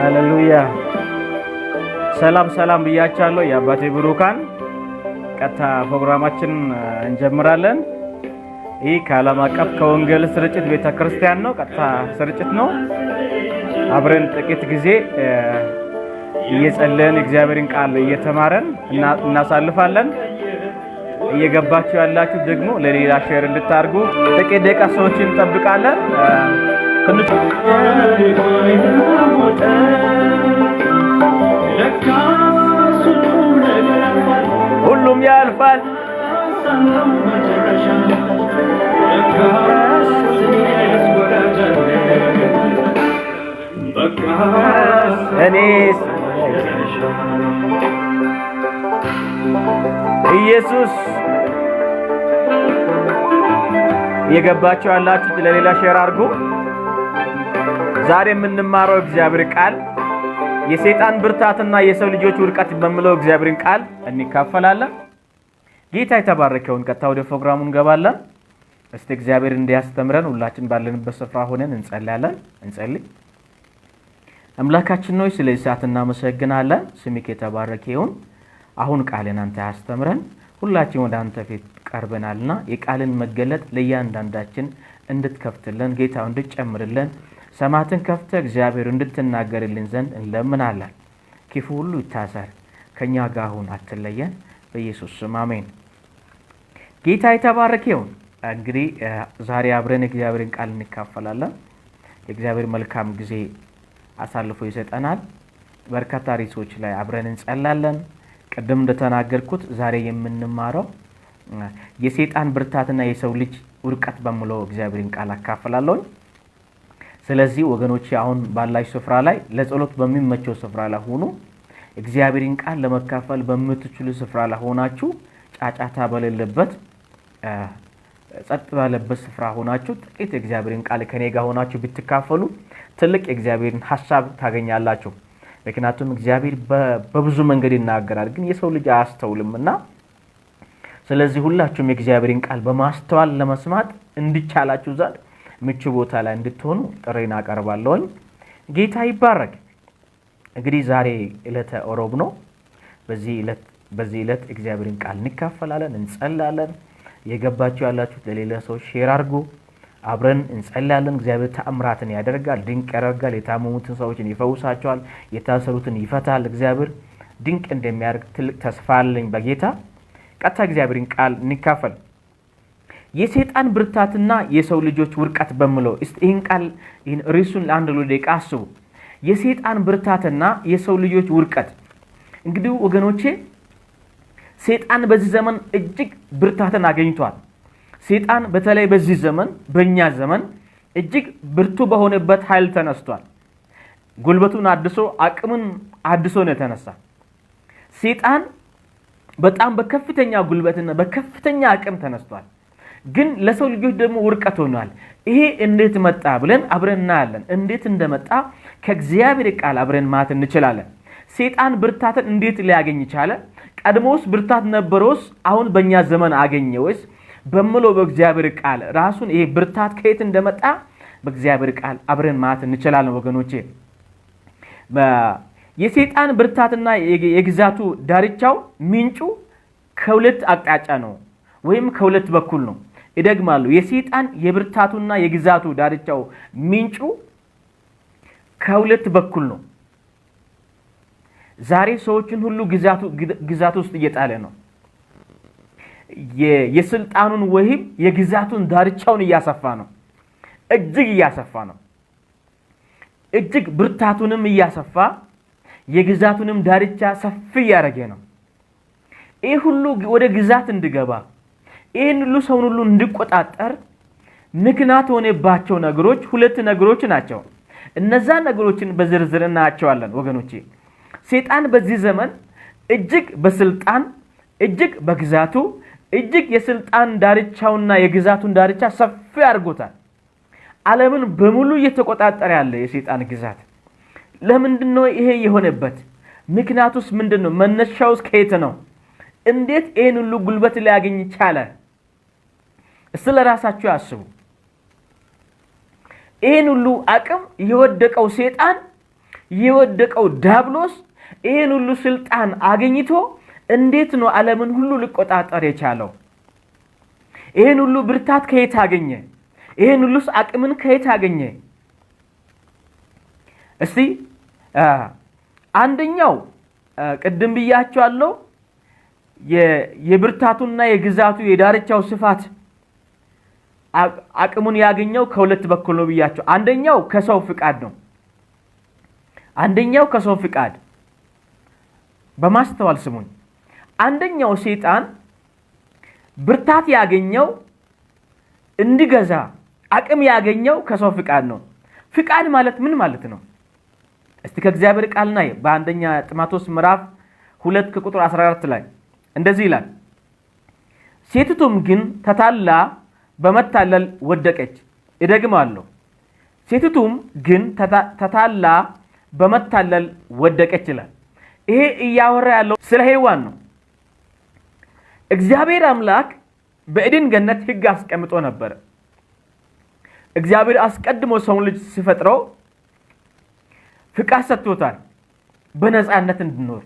ሃሌሉያ። ሰላም ሰላም ብያችኋለሁ የአባቴ ብሩካን። ቀጥታ ፕሮግራማችን እንጀምራለን። ይህ ከዓለም አቀፍ ከወንጌል ስርጭት ቤተክርስቲያን ነው። ቀጥታ ስርጭት ነው። አብረን ጥቂት ጊዜ እየጸለየን እግዚአብሔርን ቃል እየተማረን እናሳልፋለን። እየገባችሁ ያላችሁ ደግሞ ለሌላ share እንድታርጉ ጥቂት ደቂቃ ሰዎችን እንጠብቃለን። ትንሽ ሁሉም ያልፋል። እኔስ ኢየሱስ። እየገባችሁ ያላችሁት ለሌላ share አድርጉ። ዛሬ የምንማረው እግዚአብሔር ቃል የሰይጣን ብርታትና የሰው ልጆች ውድቀት በሚለው እግዚአብሔርን ቃል እንካፈላለን። ጌታ የተባረከውን ቀጥታ ወደ ፕሮግራሙ እንገባለን። እስቲ እግዚአብሔር እንዲያስተምረን ሁላችን ባለንበት ስፍራ ሆነን እንጸልያለን። እንጸልይ። አምላካችን ሆይ ስለዚህ ሰዓት እናመሰግናለን። ስምህ የተባረከ ይሁን። አሁን ቃልን አንተ ያስተምረን። ሁላችን ወደ አንተ ፊት ቀርበናልና የቃልን መገለጥ ለእያንዳንዳችን እንድትከፍትልን ጌታ እንድትጨምርልን ሰማትን ከፍተ እግዚአብሔር እንድትናገርልን ዘንድ እንለምናለን። ክፉ ሁሉ ይታሰር፣ ከኛ ጋር አሁን አትለየን። በኢየሱስ ስም አሜን። ጌታ የተባረከ ይሁን። እንግዲህ ዛሬ አብረን እግዚአብሔርን ቃል እንካፈላለን። የእግዚአብሔር መልካም ጊዜ አሳልፎ ይሰጠናል። በርካታ ርዕሶች ላይ አብረን እንጸላለን። ቅድም እንደተናገርኩት ዛሬ የምንማረው የሰይጣን ብርታትና የሰው ልጅ ውድቀት በሚለው እግዚአብሔርን ቃል አካፍላለሁኝ። ስለዚህ ወገኖች አሁን ባላችሁ ስፍራ ላይ ለጸሎት በሚመቸው ስፍራ ላይ ሆኑ። እግዚአብሔርን ቃል ለመካፈል በምትችሉ ስፍራ ላይ ሆናችሁ ጫጫታ በሌለበት ጸጥ ባለበት ስፍራ ሆናችሁ ጥቂት የእግዚአብሔርን ቃል ከኔ ጋር ሆናችሁ ብትካፈሉ ትልቅ የእግዚአብሔርን ሀሳብ ታገኛላችሁ። ምክንያቱም እግዚአብሔር በብዙ መንገድ ይናገራል፣ ግን የሰው ልጅ አያስተውልምና ስለዚህ ሁላችሁም የእግዚአብሔርን ቃል በማስተዋል ለመስማት እንዲቻላችሁ ዘንድ ምቹ ቦታ ላይ እንድትሆኑ ጥሪን አቀርባለሁኝ። ጌታ ይባረክ። እንግዲህ ዛሬ ዕለተ ሮብ ነው። በዚህ ዕለት እግዚአብሔርን ቃል እንካፈላለን፣ እንጸላለን። የገባችሁ ያላችሁት ለሌላ ሰው share አድርጉ። አብረን እንጸልያለን። እግዚአብሔር ተአምራትን ያደርጋል፣ ድንቅ ያደርጋል። የታመሙትን ሰዎችን ይፈውሳቸዋል፣ የታሰሩትን ይፈታል። እግዚአብሔር ድንቅ እንደሚያደርግ ትልቅ ተስፋ አለኝ በጌታ። ቀጥታ እግዚአብሔርን ቃል እንካፈል። የሰይጣን ብርታትና የሰው ልጆች ውድቀት በሚለው ይህን ቃል ይህን ርዕሱን ለአንድ ደቂቃ አስቡ። የሰይጣን ብርታትና የሰው ልጆች ውድቀት። እንግዲህ ወገኖቼ ሰይጣን በዚህ ዘመን እጅግ ብርታትን አገኝቷል። ሰይጣን በተለይ በዚህ ዘመን በእኛ ዘመን እጅግ ብርቱ በሆነበት ኃይል ተነስቷል። ጉልበቱን አድሶ አቅምን አድሶ ነው የተነሳ። ሰይጣን በጣም በከፍተኛ ጉልበትና በከፍተኛ አቅም ተነስቷል። ግን ለሰው ልጆች ደግሞ ውድቀት ሆኗል። ይሄ እንዴት መጣ ብለን አብረን እናያለን። እንዴት እንደመጣ ከእግዚአብሔር ቃል አብረን ማየት እንችላለን። ሰይጣን ብርታትን እንዴት ሊያገኝ ቻለ? ቀድሞስ ብርታት ነበረውስ? አሁን በእኛ ዘመን አገኘ ወይስ በምለው በእግዚአብሔር ቃል ራሱን ይሄ ብርታት ከየት እንደመጣ በእግዚአብሔር ቃል አብረን ማየት እንችላለን ወገኖቼ። የሰይጣን ብርታትና የግዛቱ ዳርቻው ምንጩ ከሁለት አቅጣጫ ነው ወይም ከሁለት በኩል ነው። እደግማለሁ። የሰይጣን የብርታቱና የግዛቱ ዳርቻው ምንጩ ከሁለት በኩል ነው። ዛሬ ሰዎችን ሁሉ ግዛት ውስጥ እየጣለ ነው። የስልጣኑን ወይም የግዛቱን ዳርቻውን እያሰፋ ነው። እጅግ እያሰፋ ነው። እጅግ ብርታቱንም እያሰፋ የግዛቱንም ዳርቻ ሰፊ እያደረገ ነው። ይህ ሁሉ ወደ ግዛት እንዲገባ ይህን ሁሉ ሰውን ሁሉ እንዲቆጣጠር ምክንያት የሆነባቸው ነገሮች ሁለት ነገሮች ናቸው። እነዛ ነገሮችን በዝርዝር እናያቸዋለን ወገኖቼ። ሰይጣን በዚህ ዘመን እጅግ በስልጣን እጅግ በግዛቱ እጅግ የስልጣን ዳርቻውና የግዛቱን ዳርቻ ሰፊ አድርጎታል። ዓለምን በሙሉ እየተቆጣጠረ ያለ የሰይጣን ግዛት ለምንድን ነው ይሄ የሆነበት? ምክንያቱስ ምንድን ነው? መነሻውስ ከየት ነው? እንዴት ይሄን ሁሉ ጉልበት ሊያገኝ ቻለ? እስቲ ለራሳችሁ አስቡ። ይሄን ሁሉ አቅም የወደቀው ሰይጣን የወደቀው ዲያብሎስ ይህን ሁሉ ስልጣን አግኝቶ እንዴት ነው ዓለምን ሁሉ ሊቆጣጠር የቻለው? ይህን ሁሉ ብርታት ከየት አገኘ? ይህን ሁሉስ አቅምን ከየት አገኘ? እስቲ አንደኛው ቅድም ብያቸዋለሁ፣ የብርታቱና የግዛቱ የዳርቻው ስፋት አቅሙን ያገኘው ከሁለት በኩል ነው ብያቸው። አንደኛው ከሰው ፍቃድ ነው። አንደኛው ከሰው ፍቃድ፣ በማስተዋል ስሙኝ። አንደኛው ሰይጣን ብርታት ያገኘው እንዲገዛ አቅም ያገኘው ከሰው ፍቃድ ነው። ፍቃድ ማለት ምን ማለት ነው? እስቲ ከእግዚአብሔር ቃል ናይ በአንደኛ ጢሞቴዎስ ምዕራፍ 2 ከቁጥር 14 ላይ እንደዚህ ይላል፣ ሴቲቱም ግን ተታላ በመታለል ወደቀች። እደግማለሁ፣ ሴቲቱም ግን ተታላ በመታለል ወደቀች ይላል። ይሄ እያወራ ያለው ስለ ሔዋን ነው። እግዚአብሔር አምላክ በኤድን ገነት ሕግ አስቀምጦ ነበር። እግዚአብሔር አስቀድሞ ሰውን ልጅ ሲፈጥረው ፍቃድ ሰጥቶታል፣ በነፃነት እንድኖር።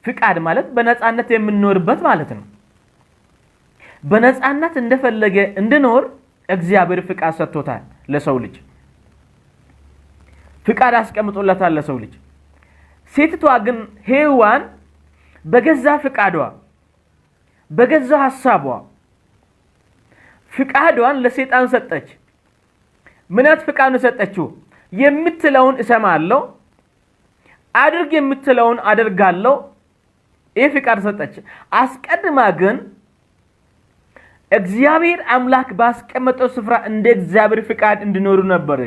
ፍቃድ ማለት በነፃነት የምንኖርበት ማለት ነው። በነፃነት እንደፈለገ እንድኖር እግዚአብሔር ፍቃድ ሰጥቶታል ለሰው ልጅ። ፍቃድ አስቀምጦለታል ለሰው ልጅ። ሴቲቷ ግን ሔዋን በገዛ ፍቃዷ በገዛ ሐሳቧ ፍቃዷን ለሰይጣን ሰጠች። ምነት ፍቃዱን ሰጠችው? የምትለውን እሰማለሁ፣ አድርግ የምትለውን አደርጋለሁ። ይህ ፍቃድ ሰጠች። አስቀድማ ግን እግዚአብሔር አምላክ ባስቀመጠው ስፍራ እንደ እግዚአብሔር ፍቃድ እንዲኖሩ ነበር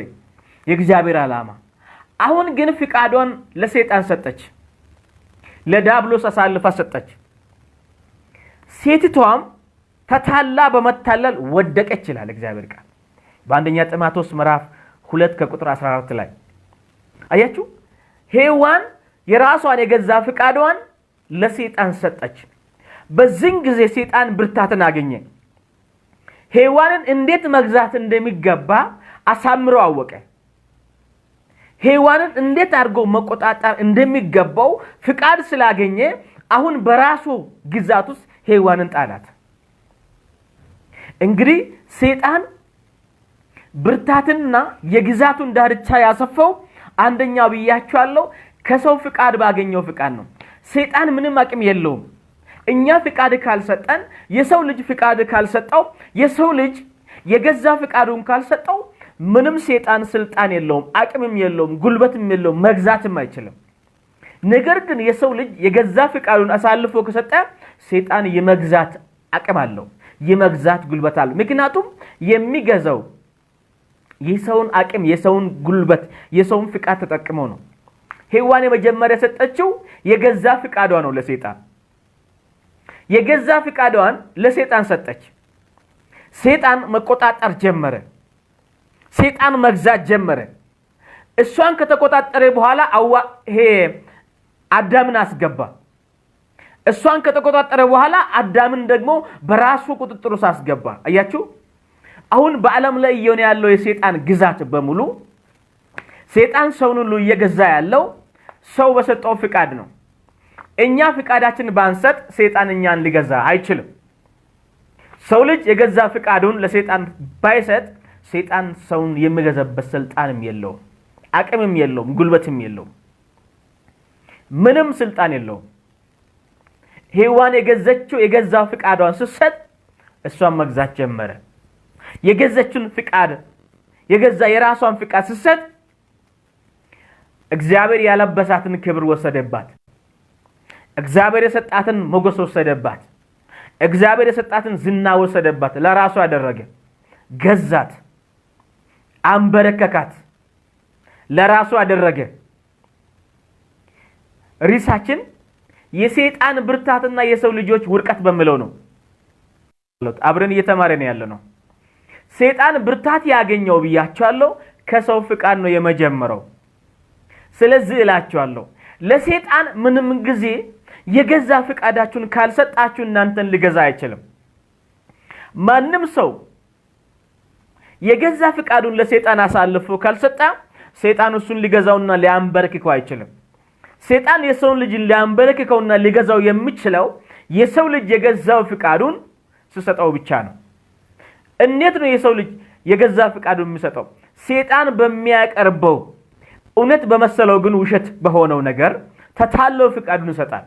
የእግዚአብሔር ዓላማ። አሁን ግን ፍቃዷን ለሰይጣን ሰጠች፣ ለዲያብሎስ አሳልፋ ሰጠች። ሴቲቷም ተታላ በመታለል ወደቀች ይላል እግዚአብሔር ቃል በአንደኛ ጢሞቴዎስ ምዕራፍ 2 ከቁጥር 14 ላይ። አያችሁ፣ ሔዋን የራሷን የገዛ ፍቃዷን ለሰይጣን ሰጠች። በዚህን ጊዜ ሰይጣን ብርታትን አገኘ። ሔዋንን እንዴት መግዛት እንደሚገባ አሳምሮ አወቀ። ሔዋንን እንዴት አድርጎ መቆጣጠር እንደሚገባው ፍቃድ ስላገኘ አሁን በራሱ ግዛት ውስጥ ሔዋንን ጣላት። እንግዲህ ሰይጣን ብርታትና የግዛቱን ዳርቻ ያሰፋው አንደኛው ብያቸዋለሁ፣ ከሰው ፍቃድ ባገኘው ፍቃድ ነው። ሰይጣን ምንም አቅም የለውም። እኛ ፍቃድ ካልሰጠን፣ የሰው ልጅ ፍቃድ ካልሰጠው፣ የሰው ልጅ የገዛ ፍቃዱን ካልሰጠው ምንም ሰይጣን ስልጣን የለውም፣ አቅምም የለውም፣ ጉልበትም የለውም፣ መግዛትም አይችልም። ነገር ግን የሰው ልጅ የገዛ ፍቃዱን አሳልፎ ከሰጠ ሰይጣን የመግዛት አቅም አለው፣ የመግዛት ጉልበት አለው። ምክንያቱም የሚገዛው የሰውን አቅም፣ የሰውን ጉልበት፣ የሰውን ፍቃድ ተጠቅሞ ነው። ሔዋን የመጀመሪያ የሰጠችው የገዛ ፍቃዷ ነው ለሰይጣን። የገዛ ፍቃዷን ለሰይጣን ሰጠች። ሰይጣን መቆጣጠር ጀመረ። ሰይጣን መግዛት ጀመረ። እሷን ከተቆጣጠረ በኋላ አዳምን አስገባ። እሷን ከተቆጣጠረ በኋላ አዳምን ደግሞ በራሱ ቁጥጥር ውስጥ አስገባ። አያችሁ፣ አሁን በዓለም ላይ እየሆነ ያለው የሰይጣን ግዛት በሙሉ ሰይጣን ሰውን ሁሉ እየገዛ ያለው ሰው በሰጠው ፍቃድ ነው። እኛ ፍቃዳችን ባንሰጥ ሰይጣን እኛን ሊገዛ አይችልም። ሰው ልጅ የገዛ ፍቃዱን ለሰይጣን ባይሰጥ ሰይጣን ሰውን የሚገዛበት ስልጣንም የለውም፣ አቅምም የለውም፣ ጉልበትም የለውም፣ ምንም ስልጣን የለውም። ሔዋን የገዘችው የገዛ ፍቃዷን ስትሰጥ እሷን መግዛት ጀመረ። የገዘችውን ፍቃድ የገዛ የራሷን ፍቃድ ስትሰጥ እግዚአብሔር ያለበሳትን ክብር ወሰደባት። እግዚአብሔር የሰጣትን ሞገስ ወሰደባት። እግዚአብሔር የሰጣትን ዝና ወሰደባት። ለራሱ አደረገ። ገዛት፣ አንበረከካት፣ ለራሱ አደረገ። ርዕሳችን የሰይጣን ብርታትና የሰው ልጆች ውድቀት በሚለው ነው። አብረን እየተማረን ያለ ነው። ሰይጣን ብርታት ያገኘው ብያቸዋለሁ፣ ከሰው ፍቃድ ነው የመጀመረው። ስለዚህ እላቸዋለሁ ለሰይጣን ምንም ጊዜ የገዛ ፍቃዳችሁን ካልሰጣችሁ እናንተን ሊገዛ አይችልም። ማንም ሰው የገዛ ፍቃዱን ለሰይጣን አሳልፎ ካልሰጣ ሰይጣን እሱን ሊገዛውና ሊያንበረክከው አይችልም። ሰይጣን የሰውን ልጅ ሊያንበረክከውና ሊገዛው የሚችለው የሰው ልጅ የገዛው ፍቃዱን ሲሰጠው ብቻ ነው። እንዴት ነው የሰው ልጅ የገዛ ፍቃዱን የሚሰጠው? ሰይጣን በሚያቀርበው እውነት በመሰለው ግን ውሸት በሆነው ነገር ተታለው ፍቃዱን ይሰጣል።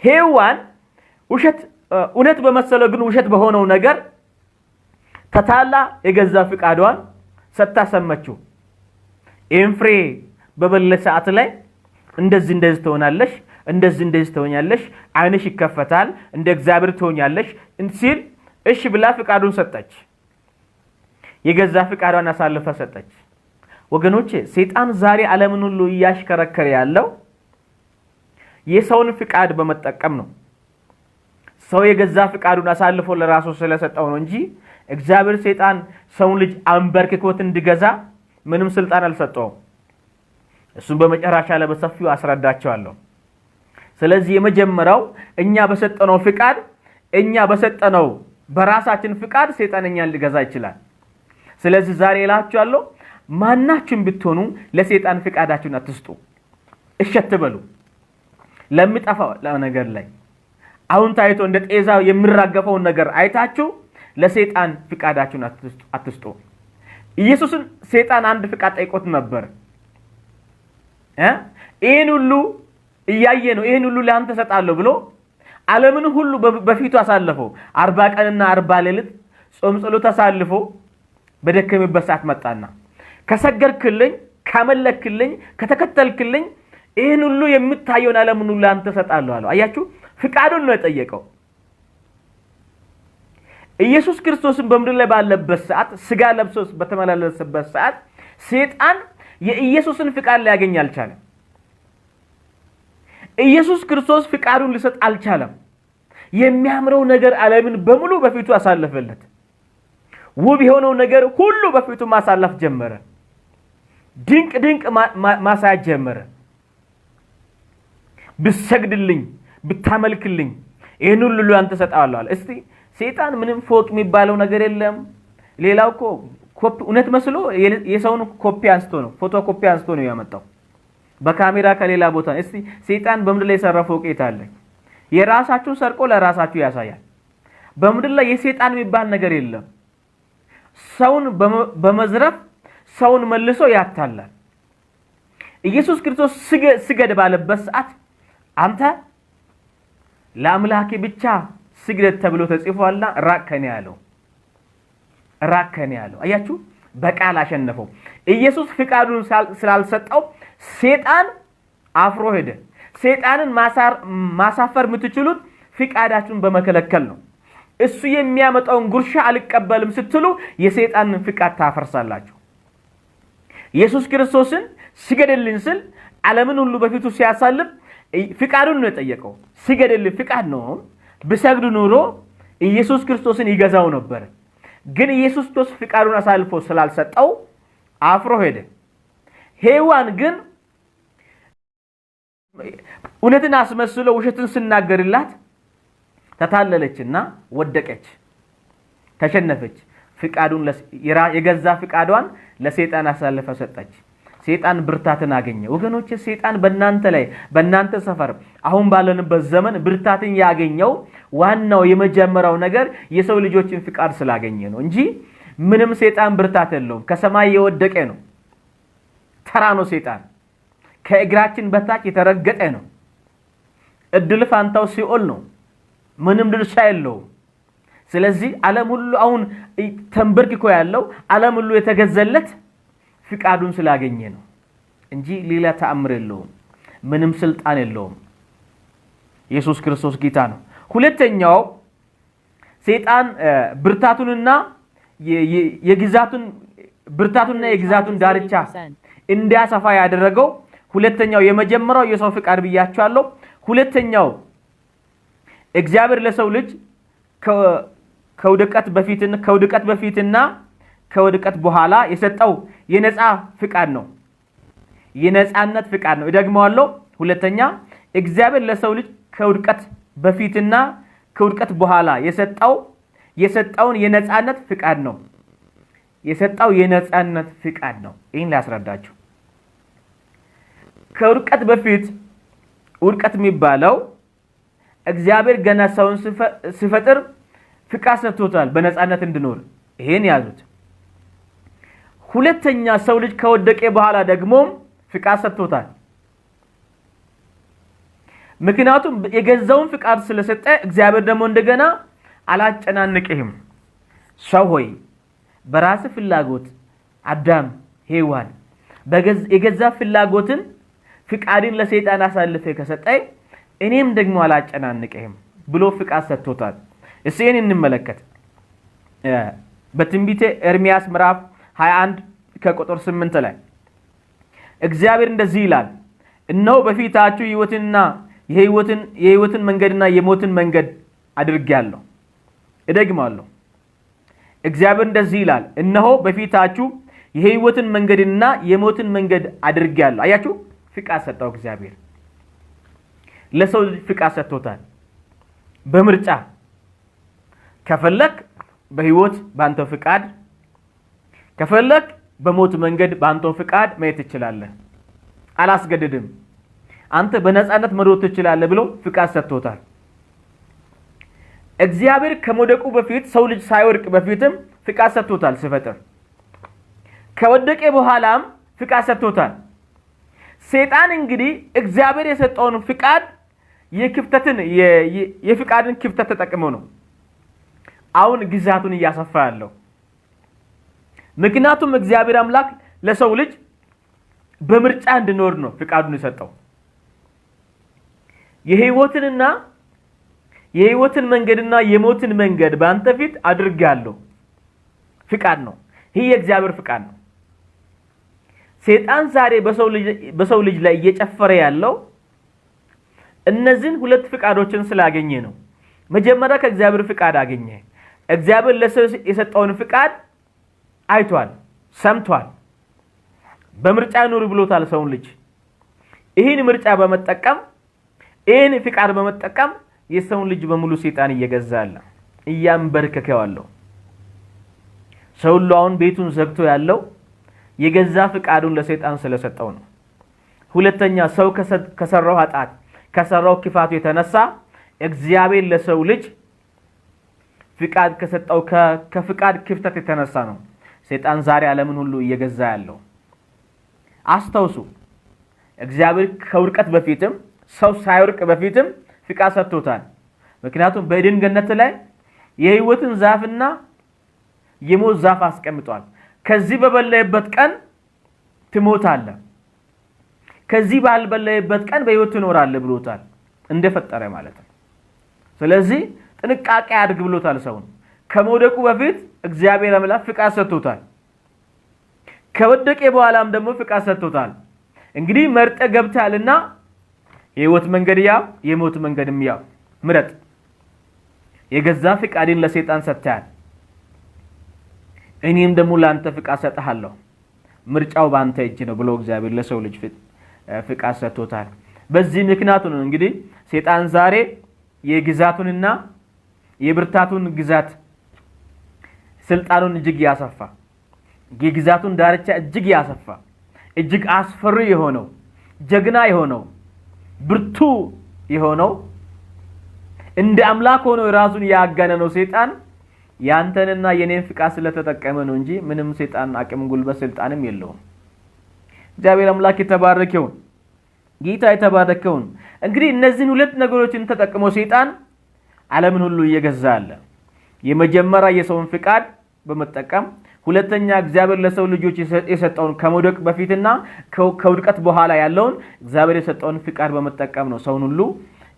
ሔዋን ውሸት እውነት በመሰለው ግን ውሸት በሆነው ነገር ተታላ የገዛ ፍቃዷን ሰጥታ ሰመችው። ይህን ፍሬ በበላሽ ሰዓት ላይ እንደዚህ እንደዚህ ትሆናለሽ፣ እንደዚህ እንደዚህ ትሆኛለሽ፣ ዓይንሽ ይከፈታል፣ እንደ እግዚአብሔር ትሆኛለሽ ሲል እሺ ብላ ፍቃዱን ሰጠች። የገዛ ፍቃዷን አሳልፋ ሰጠች። ወገኖቼ ሰይጣን ዛሬ ዓለምን ሁሉ እያሽከረከረ ያለው የሰውን ፍቃድ በመጠቀም ነው። ሰው የገዛ ፍቃዱን አሳልፎ ለራሱ ስለሰጠው ነው እንጂ እግዚአብሔር ሰይጣን ሰውን ልጅ አንበርክኮት እንዲገዛ ምንም ስልጣን አልሰጠውም። እሱም በመጨረሻ ላይ በሰፊው አስረዳቸዋለሁ። ስለዚህ የመጀመሪያው እኛ በሰጠነው ፍቃድ፣ እኛ በሰጠነው በራሳችን ፍቃድ ሰይጣን እኛን ሊገዛ ይችላል። ስለዚህ ዛሬ እላችኋለሁ ማናችሁም ብትሆኑ ለሰይጣን ፍቃዳችሁን አትስጡ። እሺ አትበሉ። ለሚጠፋው ነገር ላይ አሁን ታይቶ እንደ ጤዛ የሚራገፈውን ነገር አይታችሁ ለሰይጣን ፍቃዳችሁን አትስጡ። ኢየሱስን ሰይጣን አንድ ፍቃድ ጠይቆት ነበር። ይህን ሁሉ እያየ ነው፣ ይህን ሁሉ ለአንተ እሰጣለሁ ብሎ ዓለምን ሁሉ በፊቱ አሳለፈው። 40 ቀንና 40 ሌሊት ጾም ጸሎት አሳልፎ በደከመበት ሰዓት መጣና ከሰገድክልኝ፣ ካመለክልኝ፣ ከተከተልክልኝ ይህን ሁሉ የምታየውን ዓለምን ሁሉ ለአንተ እሰጣለሁ አለው። አያችሁ፣ ፍቃዱን ነው የጠየቀው። ኢየሱስ ክርስቶስን በምድር ላይ ባለበት ሰዓት፣ ስጋ ለብሶ በተመላለሰበት ሰዓት ሰይጣን የኢየሱስን ፍቃድ ሊያገኝ አልቻለም። ኢየሱስ ክርስቶስ ፍቃዱን ሊሰጥ አልቻለም። የሚያምረው ነገር ዓለምን በሙሉ በፊቱ አሳለፈለት። ውብ የሆነው ነገር ሁሉ በፊቱ ማሳለፍ ጀመረ። ድንቅ ድንቅ ማሳያት ጀመረ። ብትሰግድልኝ፣ ብታመልክልኝ ይህን ሁሉ ለአንተ እሰጥሃለሁ አለ። እስቲ ሰይጣን ምንም ፎቅ የሚባለው ነገር የለም። ሌላው እኮ ኮፒ እውነት መስሎ የሰውን ኮፒ አንስቶ ነው፣ ፎቶ ኮፒ አንስቶ ነው ያመጣው በካሜራ ከሌላ ቦታ። እስቲ ሰይጣን በምድር ላይ የሰራ ፎቅ የት አለ? የራሳችሁን ሰርቆ ለራሳችሁ ያሳያል። በምድር ላይ የሰይጣን የሚባል ነገር የለም። ሰውን በመዝረፍ ሰውን መልሶ ያታላል። ኢየሱስ ክርስቶስ ስገድ ባለበት ሰዓት አንተ ለአምላኬ ብቻ ስግደት ተብሎ ተጽፏልና ራቅ ከኔ ያለው፣ ራቅ ከኔ ያለው። አያችሁ፣ በቃል አሸነፈው። ኢየሱስ ፍቃዱን ስላልሰጠው ሰይጣን አፍሮ ሄደ። ሰይጣንን ማሳፈር የምትችሉት ፍቃዳችሁን በመከለከል ነው። እሱ የሚያመጣውን ጉርሻ አልቀበልም ስትሉ የሰይጣንን ፍቃድ ታፈርሳላችሁ። ኢየሱስ ክርስቶስን ስገድልኝ ስል ዓለምን ሁሉ በፊቱ ሲያሳልፍ ፍቃዱን ነው የጠየቀው። ስገድልኝ ፍቃድ ነው። ብሰግድ ኑሮ ኢየሱስ ክርስቶስን ይገዛው ነበር። ግን ኢየሱስ ክርስቶስ ፍቃዱን አሳልፎ ስላልሰጠው አፍሮ ሄደ። ሔዋን ግን እውነትን አስመስሎ ውሸትን ስናገርላት ተታለለችና ወደቀች፣ ተሸነፈች። ፍቃዱን የገዛ ፍቃዷን ለሰይጣን አሳልፋ ሰጠች። ሰይጣን ብርታትን አገኘ። ወገኖቼ ሰይጣን በእናንተ ላይ፣ በእናንተ ሰፈር አሁን ባለንበት ዘመን ብርታትን ያገኘው ዋናው የመጀመሪያው ነገር የሰው ልጆችን ፍቃድ ስላገኘ ነው እንጂ ምንም ሰይጣን ብርታት የለውም። ከሰማይ የወደቀ ነው። ተራ ነው ሰይጣን። ከእግራችን በታች የተረገጠ ነው። እድል ፋንታው ሲኦል ነው። ምንም ድርሻ የለውም። ስለዚህ ዓለም ሁሉ አሁን ተንበርክኮ ያለው፣ ዓለም ሁሉ የተገዘለት ፍቃዱን ስላገኘ ነው እንጂ ሌላ ተአምር የለውም። ምንም ስልጣን የለውም። ኢየሱስ ክርስቶስ ጌታ ነው። ሁለተኛው ሰይጣን ብርታቱንና የግዛቱን ብርታቱንና የግዛቱን ዳርቻ እንዲያሰፋ ያደረገው ሁለተኛው፣ የመጀመሪያው የሰው ፍቃድ ብያቸዋለሁ። ሁለተኛው እግዚአብሔር ለሰው ልጅ ከውድቀት በፊትና ከውድቀት በኋላ የሰጠው የነፃ ፍቃድ ነው። የነፃነት ፍቃድ ነው። እደግመዋለሁ። ሁለተኛ እግዚአብሔር ለሰው ልጅ ከውድቀት በፊትና ከውድቀት በኋላ የሰጠውን የነፃነት ፍቃድ ነው። የሰጠው የነፃነት ፍቃድ ነው። ይህን ላስረዳችሁ። ከውድቀት በፊት ውድቀት የሚባለው እግዚአብሔር ገና ሰውን ሲፈጥር ፍቃድ ሰጥቶታል በነፃነት እንዲኖር። ይሄን ያዙት። ሁለተኛ ሰው ልጅ ከወደቀ በኋላ ደግሞ ፍቃድ ሰጥቶታል። ምክንያቱም የገዛውን ፍቃድ ስለሰጠ እግዚአብሔር ደግሞ እንደገና አላጨናንቅህም፣ ሰው ሆይ በራስህ ፍላጎት አዳም ሔዋን የገዛ ፍላጎትን ፍቃድን ለሰይጣን አሳልፈህ ከሰጠህ እኔም ደግሞ አላጨናንቅህም ብሎ ፍቃድ ሰጥቶታል። እስኪ ይህን እንመለከት። በትንቢተ ኤርሚያስ ምዕራፍ 21 ከቁጥር 8 ላይ እግዚአብሔር እንደዚህ ይላል፣ እነሆ በፊታችሁ ሕይወትንና የሕይወትን መንገድና የሞትን መንገድ አድርጌአለሁ። እደግማለሁ። እግዚአብሔር እንደዚህ ይላል፣ እነሆ በፊታችሁ የሕይወትን መንገድና የሞትን መንገድ አድርጌአለሁ። አያችሁ፣ ፍቃድ ሰጠው እግዚአብሔር። ለሰው ልጅ ፍቃድ ሰጥቶታል። በምርጫ ከፈለክ በሕይወት ባንተ ፍቃድ፣ ከፈለክ በሞት መንገድ ባንተ ፍቃድ መሄድ ትችላለህ። አላስገድድም። አንተ በነፃነት መኖር ትችላለህ ብሎ ፍቃድ ሰጥቶታል። እግዚአብሔር ከመውደቁ በፊት ሰው ልጅ ሳይወድቅ በፊትም ፍቃድ ሰጥቶታል ሲፈጥር። ከወደቀ በኋላም ፍቃድ ሰጥቶታል። ሰይጣን እንግዲህ እግዚአብሔር የሰጠውን ፍቃድ የፍቃድን ክፍተት ተጠቅሞ ነው አሁን ግዛቱን እያሰፋ ያለው። ምክንያቱም እግዚአብሔር አምላክ ለሰው ልጅ በምርጫ እንዲኖር ነው ፍቃዱን የሰጠው። የሕይወትን መንገድና የሞትን መንገድ በአንተ ፊት አድርጌአለሁ። ፍቃድ ነው። ይህ የእግዚአብሔር ፍቃድ ነው። ሰይጣን ዛሬ በሰው ልጅ ላይ እየጨፈረ ያለው እነዚህን ሁለት ፍቃዶችን ስላገኘ ነው። መጀመሪያ ከእግዚአብሔር ፍቃድ አገኘ። እግዚአብሔር ለሰው የሰጠውን ፍቃድ አይቷል፣ ሰምቷል። በምርጫ ኑር ብሎታል ሰውን ልጅ። ይህን ምርጫ በመጠቀም ይህን ፍቃድ በመጠቀም የሰውን ልጅ በሙሉ ሰይጣን እየገዛ ያለ እያንበርከከው ያለው። ሰው ሁሉ አሁን ቤቱን ዘግቶ ያለው የገዛ ፍቃዱን ለሰይጣን ስለሰጠው ነው። ሁለተኛ ሰው ከሰራው ኃጢአት ከሰራው ክፋቱ የተነሳ እግዚአብሔር ለሰው ልጅ ፍቃድ ከሰጠው ከፍቃድ ክፍተት የተነሳ ነው ሰይጣን ዛሬ ዓለምን ሁሉ እየገዛ ያለው። አስታውሱ፣ እግዚአብሔር ከውድቀት በፊትም ሰው ሳይወድቅ በፊትም ፍቃድ ሰጥቶታል። ምክንያቱም በኤደን ገነት ላይ የሕይወትን ዛፍና የሞት ዛፍ አስቀምጧል። ከዚህ በበላህበት ቀን ትሞታለህ፣ ከዚህ ባልበላህበት ቀን በሕይወት ትኖራለህ ብሎታል፣ እንደፈጠረ ማለት ነው። ስለዚህ ጥንቃቄ አድርግ ብሎታል ሰውን። ከመውደቁ በፊት እግዚአብሔር አምላክ ፍቃድ ሰጥቶታል። ከወደቀ በኋላም ደግሞ ፍቃድ ሰጥቶታል። እንግዲህ መርጠህ ገብተሃልና የሕይወት መንገድ ያው የሞት መንገድም ያው ምረጥ። የገዛ ፍቃድን ለሰይጣን ሰጥተሃል። እኔም ደግሞ ላንተ ፍቃድ ሰጥሃለሁ። ምርጫው ባንተ እጅ ነው ብሎ እግዚአብሔር ለሰው ልጅ ፍቃድ ሰጥቶታል። በዚህ ምክንያቱ ነው እንግዲህ ሰይጣን ዛሬ የግዛቱንና የብርታቱን ግዛት ስልጣኑን እጅግ ያሰፋ፣ የግዛቱን ዳርቻ እጅግ ያሰፋ፣ እጅግ አስፈሪ የሆነው ጀግና የሆነው ብርቱ የሆነው እንደ አምላክ ሆኖ ራሱን ያጋነነው ሰይጣን ያንተንና የኔን ፍቃድ ስለተጠቀመ ነው እንጂ ምንም ሰይጣን አቅም፣ ጉልበት፣ ስልጣንም የለውም። እግዚአብሔር አምላክ የተባረከው ጌታ የተባረከው። እንግዲህ እነዚህን ሁለት ነገሮችን ተጠቅሞ ሰይጣን ዓለምን ሁሉ እየገዛ አለ። የመጀመሪያ የሰውን ፍቃድ በመጠቀም፣ ሁለተኛ እግዚአብሔር ለሰው ልጆች የሰጠውን ከመውደቅ በፊትና ከውድቀት በኋላ ያለውን እግዚአብሔር የሰጠውን ፍቃድ በመጠቀም ነው ሰውን ሁሉ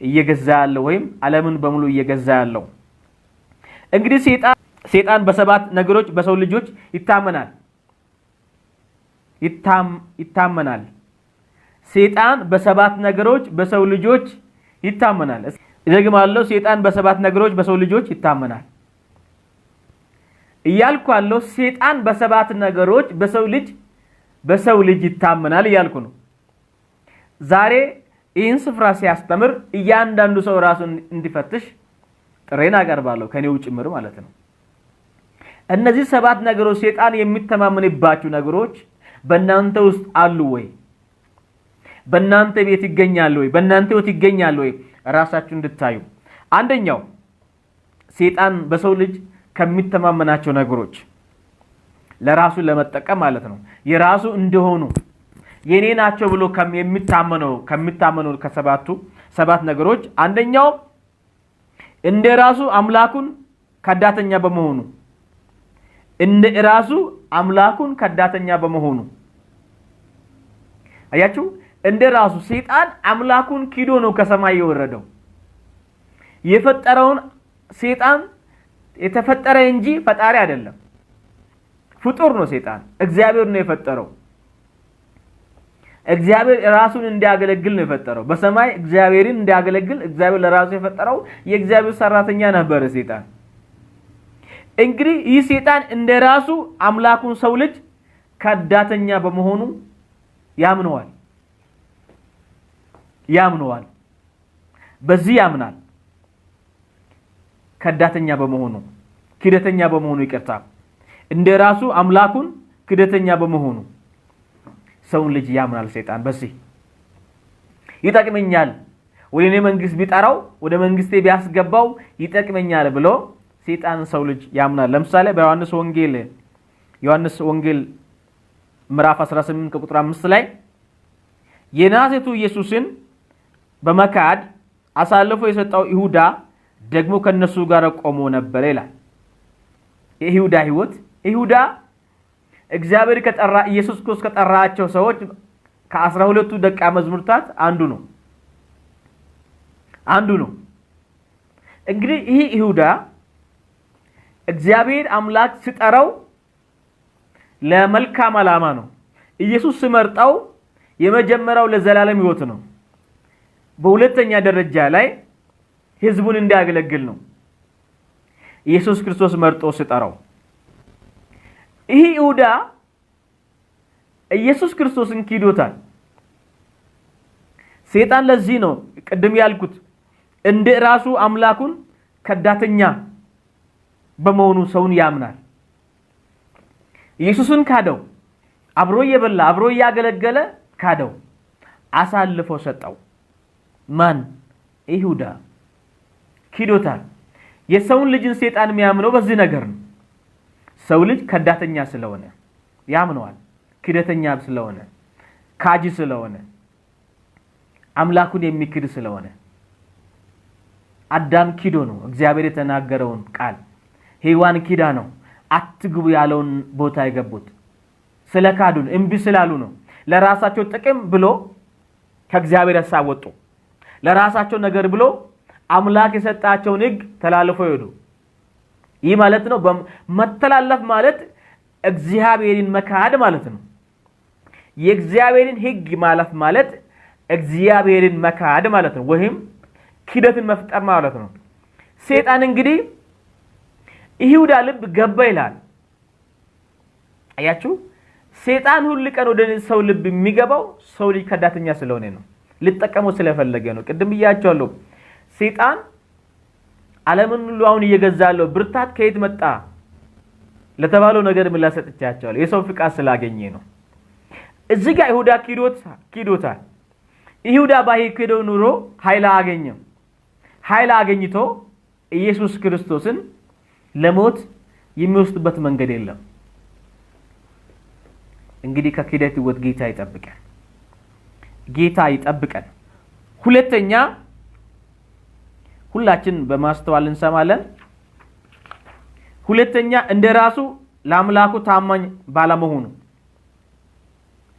እየገዛ ያለው ወይም ዓለምን በሙሉ እየገዛ ያለው። እንግዲህ ሰይጣን በሰባት ነገሮች በሰው ልጆች ይታመናል። ይታመናል። ሰይጣን በሰባት ነገሮች በሰው ልጆች ይታመናል። እደግማለሁ፣ ሰይጣን በሰባት ነገሮች በሰው ልጆች ይታመናል እያልኩ ያለው ሰይጣን በሰባት ነገሮች በሰው ልጅ ይታመናል እያልኩ ነው። ዛሬ ይህን ስፍራ ሲያስተምር እያንዳንዱ ሰው ራሱን እንዲፈትሽ ጥሬን አቀርባለሁ፣ ከኔው ጭምር ማለት ነው። እነዚህ ሰባት ነገሮች ሰይጣን የሚተማመንባቸው ነገሮች በእናንተ ውስጥ አሉ ወይ? በእናንተ ቤት ይገኛል ወይ? በእናንተ ህይወት ይገኛል ወይ? ራሳችሁ እንድታዩ። አንደኛው ሰይጣን በሰው ልጅ ከሚተማመናቸው ነገሮች ለራሱ ለመጠቀም ማለት ነው፣ የራሱ እንደሆኑ የኔ ናቸው ብሎ ከሚታመነው ከሰባቱ ሰባት ነገሮች አንደኛው እንደ ራሱ አምላኩን ከዳተኛ በመሆኑ፣ እንደ ራሱ አምላኩን ከዳተኛ በመሆኑ። አያችሁ፣ እንደ ራሱ ሰይጣን አምላኩን ክዶ ነው ከሰማይ የወረደው። የፈጠረውን ሰይጣን የተፈጠረ እንጂ ፈጣሪ አይደለም። ፍጡር ነው ሰይጣን። እግዚአብሔር ነው የፈጠረው። እግዚአብሔር ራሱን እንዲያገለግል ነው የፈጠረው። በሰማይ እግዚአብሔርን እንዲያገለግል እግዚአብሔር ለራሱ የፈጠረው የእግዚአብሔር ሰራተኛ ነበረ ሰይጣን። እንግዲህ ይህ ሰይጣን እንደ ራሱ አምላኩን ሰው ልጅ ከዳተኛ በመሆኑ ያምነዋል ያምነዋል። በዚህ ያምናል። ከዳተኛ በመሆኑ፣ ክደተኛ በመሆኑ፣ ይቅርታ፣ እንደ ራሱ አምላኩን ክደተኛ በመሆኑ ሰውን ልጅ ያምናል ሰይጣን። በዚህ ይጠቅመኛል፣ ወደ እኔ መንግስት ቢጠራው፣ ወደ መንግስቴ ቢያስገባው ይጠቅመኛል ብሎ ሰይጣን ሰው ልጅ ያምናል። ለምሳሌ በዮሐንስ ወንጌል፣ ዮሐንስ ወንጌል ምዕራፍ 18 ከቁጥር 5 ላይ የናዝሬቱ ኢየሱስን በመካድ አሳልፎ የሰጠው ይሁዳ ደግሞ ከነሱ ጋር ቆሞ ነበር ይላል። የይሁዳ ህይወት፣ ይሁዳ እግዚአብሔር ከጠራ፣ ኢየሱስ ክርስቶስ ከጠራቸው ሰዎች ከ12ቱ ደቀ መዛሙርታት አንዱ ነው። እንግዲህ ይህ ይሁዳ እግዚአብሔር አምላክ ሲጠራው ለመልካም ዓላማ ነው። ኢየሱስ ሲመርጠው የመጀመሪያው ለዘላለም ሕይወት ነው። በሁለተኛ ደረጃ ላይ ህዝቡን እንዲያገለግል ነው። ኢየሱስ ክርስቶስ መርጦ ሲጠራው ይህ ይሁዳ ኢየሱስ ክርስቶስን ክዶታል። ሰይጣን ለዚህ ነው ቅድም ያልኩት እንደ ራሱ አምላኩን ከዳተኛ በመሆኑ ሰውን ያምናል። ኢየሱስን ካደው። አብሮ እየበላ፣ አብሮ እያገለገለ ካደው፣ አሳልፎ ሰጠው። ማን? ይሁዳ ክዶታል። የሰውን ልጅን ሰይጣን የሚያምነው በዚህ ነገር ነው። ሰው ልጅ ከዳተኛ ስለሆነ ያምነዋል። ክደተኛ ስለሆነ፣ ካጂ ስለሆነ፣ አምላኩን የሚክድ ስለሆነ። አዳም ክዶ ነው እግዚአብሔር የተናገረውን ቃል። ሔዋን ክዳ ነው አትግቡ ያለውን ቦታ የገቡት። ስለ ካዱ ነው፣ እምቢ ስላሉ ነው። ለራሳቸው ጥቅም ብሎ ከእግዚአብሔር ሀሳብ ወጡ። ለራሳቸው ነገር ብሎ አምላክ የሰጣቸውን ሕግ ተላልፎ ሄዱ። ይህ ማለት ነው መተላለፍ ማለት እግዚአብሔርን መካድ ማለት ነው። የእግዚአብሔርን ሕግ ማለፍ ማለት እግዚአብሔርን መካድ ማለት ነው፣ ወይም ክደትን መፍጠር ማለት ነው። ሰይጣን እንግዲህ ይሁዳ ልብ ገባ ይላል። አያችሁ፣ ሰይጣን ሁል ቀን ወደ ሰው ልብ የሚገባው ሰው ልጅ ከዳተኛ ስለሆነ ነው፣ ሊጠቀመው ስለፈለገ ነው። ቅድም ብያቸዋለሁ። ሰይጣን ዓለምን ሁሉ አሁን እየገዛ ያለው ብርታት ከየት መጣ ለተባለው ነገር ምላሽ ሰጥቻቸዋለሁ። የሰው ፍቃድ ስላገኘ ነው። እዚህ ጋር ይሁዳ ክዶታል። ይሁዳ ባይክደው ኑሮ ኃይል አገኘም። ኃይል አገኝቶ ኢየሱስ ክርስቶስን ለሞት የሚወስድበት መንገድ የለም። እንግዲህ ከክደት ሕይወት ጌታ ይጠብቀን። ጌታ ይጠብቀን። ሁለተኛ፣ ሁላችን በማስተዋል እንሰማለን። ሁለተኛ እንደ ራሱ ለአምላኩ ታማኝ ባለመሆኑ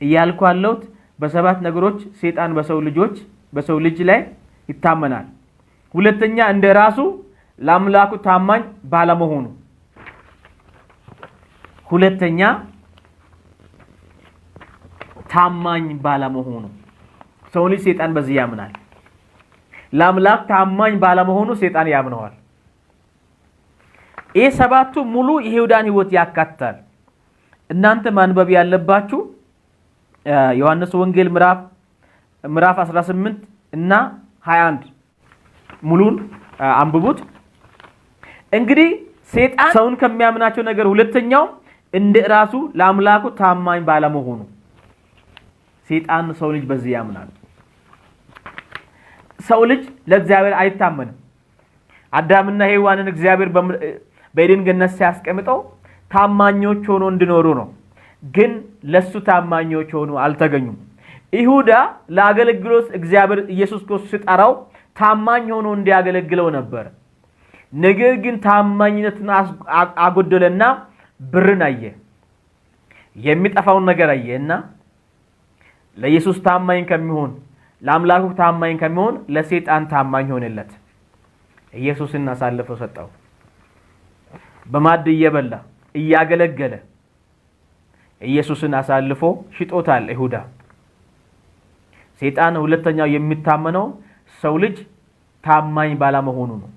እያልኩ ያለሁት በሰባት ነገሮች ሰይጣን በሰው ልጆች፣ በሰው ልጅ ላይ ይታመናል። ሁለተኛ እንደ ራሱ ለአምላኩ ታማኝ ባለመሆኑ። ሁለተኛ ታማኝ ባለመሆኑ ሰው ልጅ ሰይጣን በዚህ ያምናል። ለአምላክ ታማኝ ባለመሆኑ ሰይጣን ያምነዋል። ይህ ሰባቱ ሙሉ የይሁዳን ሕይወት ያካትታል። እናንተ ማንበብ ያለባችሁ ዮሐንስ ወንጌል ምዕራፍ 18 እና 21 ሙሉን አንብቡት። እንግዲህ ሰይጣን ሰውን ከሚያምናቸው ነገር ሁለተኛው እንደ ራሱ ለአምላኩ ታማኝ ባለመሆኑ። ሰይጣን ሰው ልጅ በዚህ ያምናል። ሰው ልጅ ለእግዚአብሔር አይታመንም። አዳምና ሔዋንን እግዚአብሔር በኤደን ገነት ሲያስቀምጠው ታማኞች ሆኖ እንዲኖሩ ነው። ግን ለሱ ታማኞች ሆኖ አልተገኙም። ይሁዳ ለአገልግሎት እግዚአብሔር ኢየሱስ ክርስቶስ ሲጠራው ታማኝ ሆኖ እንዲያገለግለው ነበር። ነገር ግን ታማኝነትን አጎደለና ብርን አየ፣ የሚጠፋውን ነገር አየና ለኢየሱስ ታማኝ ከሚሆን፣ ለአምላኩ ታማኝ ከሚሆን ለሰይጣን ታማኝ ሆነለት። ኢየሱስን አሳልፎ ሰጠው። በማዕድ እየበላ እያገለገለ ኢየሱስን አሳልፎ ሽጦታል ይሁዳ። ሰይጣን ሁለተኛው የሚታመነው ሰው ልጅ ታማኝ ባለመሆኑ ነው።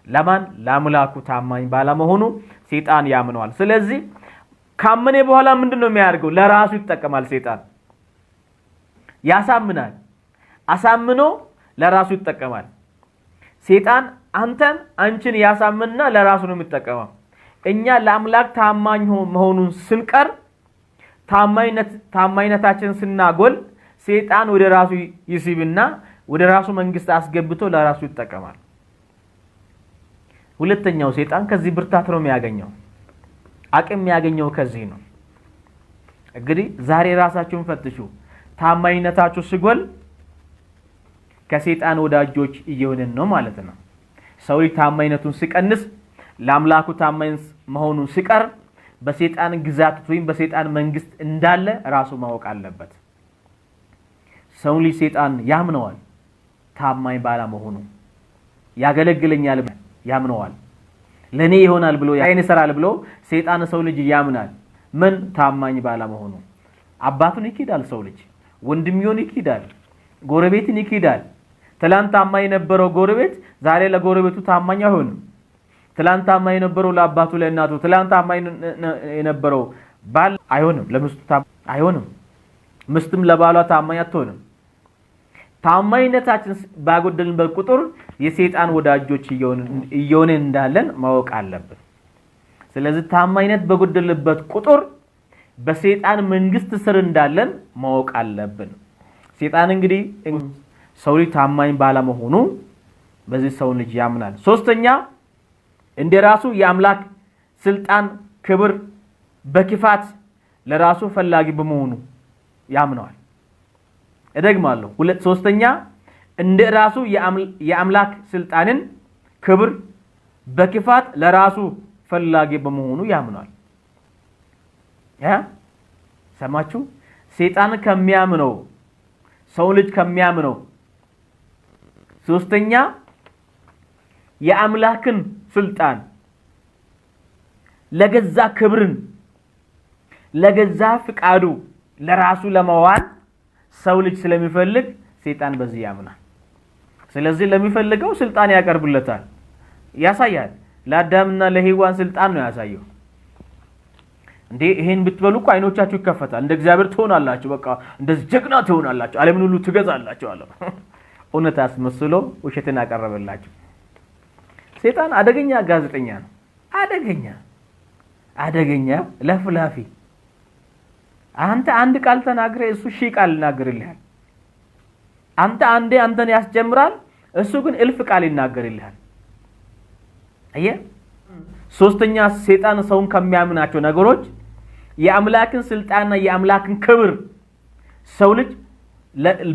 ለማን? ለአምላኩ ታማኝ ባለመሆኑ ሰይጣን ያምነዋል። ስለዚህ ካመነ በኋላ ምንድን ነው የሚያደርገው? ለራሱ ይጠቀማል። ሰይጣን ያሳምናል። አሳምኖ ለራሱ ይጠቀማል። ሰይጣን አንተን አንቺን ያሳምንና ለራሱ ነው የሚጠቀመው። እኛ ለአምላክ ታማኝ መሆኑን ስንቀር፣ ታማኝነታችንን ስናጎል ሰይጣን ወደ ራሱ ይስብና ወደ ራሱ መንግስት አስገብቶ ለራሱ ይጠቀማል። ሁለተኛው ሰይጣን ከዚህ ብርታት ነው የሚያገኘው፣ አቅም የሚያገኘው ከዚህ ነው። እንግዲህ ዛሬ ራሳችሁን ፈትሹ። ታማኝነታችሁ ሲጎል ከሰይጣን ወዳጆች እየሆንን ነው ማለት ነው። ሰው ልጅ ታማኝነቱን ሲቀንስ፣ ለአምላኩ ታማኝ መሆኑን ሲቀር በሰይጣን ግዛት ወይም በሰይጣን መንግስት እንዳለ ራሱ ማወቅ አለበት። ሰው ልጅ ሰይጣን ያምነዋል። ታማኝ ባለመሆኑ ያገለግለኛል ያምነዋል። ለኔ ይሆናል ብሎ አይን ይሰራል ብሎ ሰይጣን ሰው ልጅ ያምናል። ምን ታማኝ ባለመሆኑ አባቱን ይክዳል። ሰው ልጅ ወንድሙን ይክዳል፣ ጎረቤትን ይክዳል። ትላንት ታማኝ የነበረው ጎረቤት ዛሬ ለጎረቤቱ ታማኝ አይሆንም። ትላንት ታማኝ የነበረው ለአባቱ ለእናቱ፣ ትላንት ታማኝ የነበረው ባል አይሆንም፣ ለሚስቱ አይሆንም። ሚስትም ለባሏ ታማኝ አትሆንም። ታማኝነታችን ባጎደልንበት ቁጥር የሰይጣን ወዳጆች እየሆንን እንዳለን ማወቅ አለብን። ስለዚህ ታማኝነት በጎደልበት ቁጥር በሰይጣን መንግስት ስር እንዳለን ማወቅ አለብን። ሰይጣን እንግዲህ ሰው ልጅ ታማኝ ባለመሆኑ በዚህ ሰው ልጅ ያምናል። ሶስተኛ እንደ ራሱ የአምላክ ስልጣን ክብር በክፋት ለራሱ ፈላጊ በመሆኑ ያምነዋል። እደግማለሁ። ሶስተኛ እንደ ራሱ የአምላክ ስልጣንን ክብር በክፋት ለራሱ ፈላጊ በመሆኑ ያምነዋል። ያ ሰማችሁ? ሰይጣን ከሚያምነው፣ ሰው ልጅ ከሚያምነው ሶስተኛ የአምላክን ስልጣን ለገዛ ክብርን ለገዛ ፍቃዱ ለራሱ ለመዋል ሰው ልጅ ስለሚፈልግ ሰይጣን በዚህ ያምናል። ስለዚህ ለሚፈልገው ስልጣን ያቀርብለታል፣ ያሳያል። ለአዳምና ለሔዋን ስልጣን ነው ያሳየው። እንዴ ይሄን ብትበሉ እኮ አይኖቻችሁ ይከፈታል፣ እንደ እግዚአብሔር ትሆናላችሁ፣ በቃ እንደዚህ ጀግና ትሆናላችሁ፣ ዓለምን ሁሉ ትገዛላችሁ አለው። እውነት አስመስሎ ውሸትን አቀረበላቸው። ሰይጣን አደገኛ ጋዜጠኛ ነው። አደገኛ አደገኛ ለፍላፊ። አንተ አንድ ቃል ተናግረህ እሱ ሺህ ቃል ይናገርልሃል። አንተ አንዴ አንተን ያስጀምራል፣ እሱ ግን እልፍ ቃል ይናገርልሃል። አየህ፣ ሶስተኛ ሰይጣን ሰውን ከሚያምናቸው ነገሮች የአምላክን ስልጣንና የአምላክን ክብር ሰው ልጅ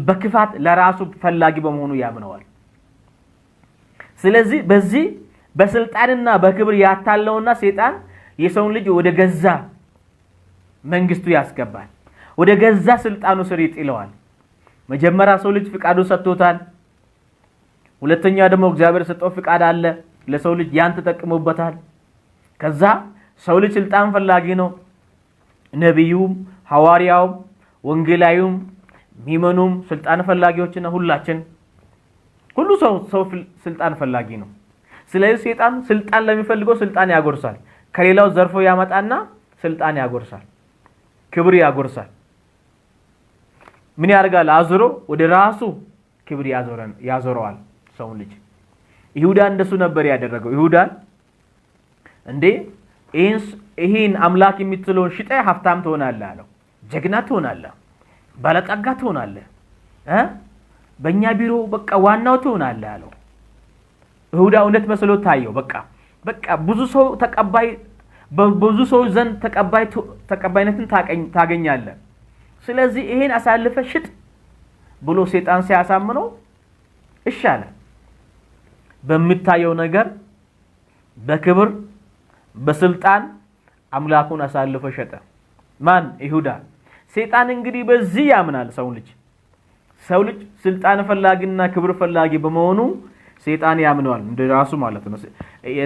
በክፋት ለራሱ ፈላጊ በመሆኑ ያምነዋል። ስለዚህ በዚህ በስልጣንና በክብር ያታለውና ሰይጣን የሰውን ልጅ ወደ ገዛ መንግስቱ ያስገባል። ወደ ገዛ ስልጣኑ ስር ይጥለዋል። መጀመሪያ ሰው ልጅ ፍቃዱ ሰጥቶታል። ሁለተኛ ደግሞ እግዚአብሔር የሰጠው ፍቃድ አለ ለሰው ልጅ፣ ያን ተጠቅሞበታል። ከዛ ሰው ልጅ ስልጣን ፈላጊ ነው። ነቢዩም፣ ሐዋርያውም፣ ወንጌላዊውም፣ ምዕመኑም ስልጣን ፈላጊዎች ነው። ሁላችን ሁሉ ሰው ስልጣን ፈላጊ ነው። ስለዚህ ሰይጣን ስልጣን ለሚፈልገው ስልጣን ያጎርሳል። ከሌላው ዘርፎ ያመጣና ስልጣን ያጎርሳል፣ ክብር ያጎርሳል። ምን ያደርጋል? አዙሮ ወደ ራሱ ክብር ያዞረዋል ሰውን ልጅ። ይሁዳ እንደሱ ነበር ያደረገው። ይሁዳን እንዴ ይህን አምላክ የምትለውን ሽጠህ ሀብታም ትሆናለህ አለው። ጀግና ትሆናለህ፣ ባለጠጋ ትሆናለህ፣ በእኛ ቢሮ በቃ ዋናው ትሆናለህ አለው። ይሁዳ እውነት መስሎ ታየው። በቃ ብዙ ሰው ተቀባይ፣ በብዙ ሰው ዘንድ ተቀባይነትን ታገኛለህ። ስለዚህ ይሄን አሳልፈ ሽጥ ብሎ ሴጣን ሲያሳምነው እሺ አለ። በሚታየው ነገር፣ በክብር፣ በስልጣን አምላኩን አሳልፎ ሸጠ። ማን? ይሁዳ። ሴጣን እንግዲህ በዚህ ያምናል። ሰው ልጅ ስልጣን ፈላጊና ክብር ፈላጊ በመሆኑ ሴጣን ያምነዋል፣ እንደ ራሱ ማለት ነው።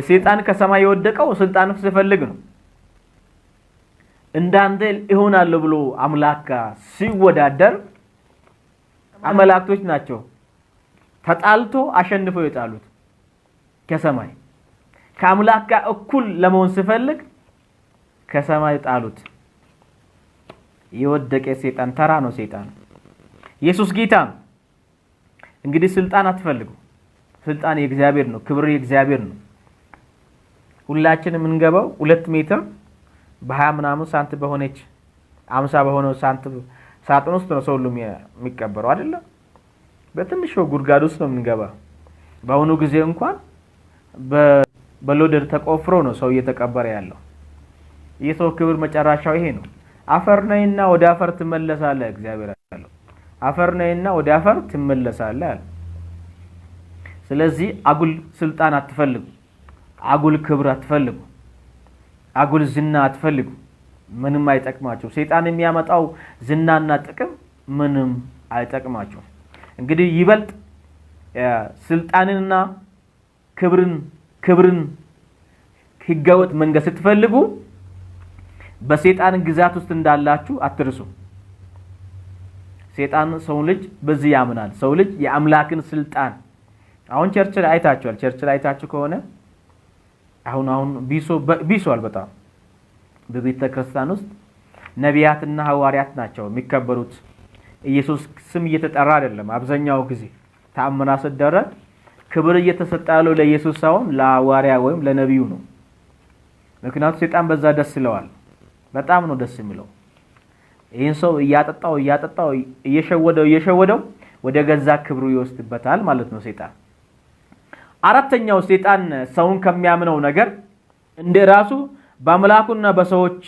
ሴጣን ከሰማይ የወደቀው ስልጣን ሲፈልግ ነው። እንዳንተ እሆናለሁ ብሎ አምላክ ጋር ሲወዳደር መላእክቶች ናቸው ተጣልቶ አሸንፈው የጣሉት ከሰማይ። ከአምላክ ጋር እኩል ለመሆን ሲፈልግ ከሰማይ ጣሉት። የወደቀ ሴጣን ተራ ነው ሴጣን። ኢየሱስ ጌታ ነው። እንግዲህ ስልጣን አትፈልጉ። ስልጣን የእግዚአብሔር ነው። ክብር የእግዚአብሔር ነው። ሁላችንም የምንገባው 2 ሜትር በ20 ምናምን ሳንት በሆነች፣ 50 በሆነው ሳንት ሳጥን ውስጥ ነው ሰው ሁሉ የሚቀበረው፣ አይደለም? በትንሹ ጉድጓድ ውስጥ ነው የምንገባ። በአሁኑ ጊዜ እንኳን በ loader ተቆፍሮ ነው ሰው እየተቀበረ ያለው። የሰው ክብር መጨረሻው ይሄ ነው። አፈር ነህና ወደ አፈር ትመለሳለህ እግዚአብሔር አለው። አፈር ነህና ወደ አፈር ትመለሳለህ አለ። ስለዚህ አጉል ስልጣን አትፈልጉ፣ አጉል ክብር አትፈልጉ፣ አጉል ዝና አትፈልጉ። ምንም አይጠቅማችሁ። ሰይጣን የሚያመጣው ዝናና ጥቅም ምንም አይጠቅማችሁ። እንግዲህ ይበልጥ ስልጣንንና ክብርን ህገወጥ መንገድ ስትፈልጉ በሰይጣን ግዛት ውስጥ እንዳላችሁ አትርሱ። ሰይጣን ሰው ልጅ በዚህ ያምናል። ሰው ልጅ የአምላክን ስልጣን አሁን church ላይ አይታችኋል። Church ላይ አይታችሁ ከሆነ አሁን አሁን ቢሷል በጣም። በቤተ ክርስቲያን ውስጥ ነቢያትና ሐዋርያት ናቸው የሚከበሩት። ኢየሱስ ስም እየተጠራ አይደለም። አብዛኛው ጊዜ ተአምራት ሲደረግ ክብር እየተሰጠ ያለው ለኢየሱስ ሳይሆን ለሐዋርያ ወይም ለነቢዩ ነው። ምክንያቱም ሰይጣን በዛ ደስ ይለዋል። በጣም ነው ደስ የሚለው። ይህን ሰው እያጠጣው እያጠጣው፣ እየሸወደው እየሸወደው ወደ ገዛ ክብሩ ይወስድበታል ማለት ነው ሰይጣን። አራተኛው ሰይጣን ሰውን ከሚያምነው ነገር እንደ ራሱ በአምላኩና በሰዎች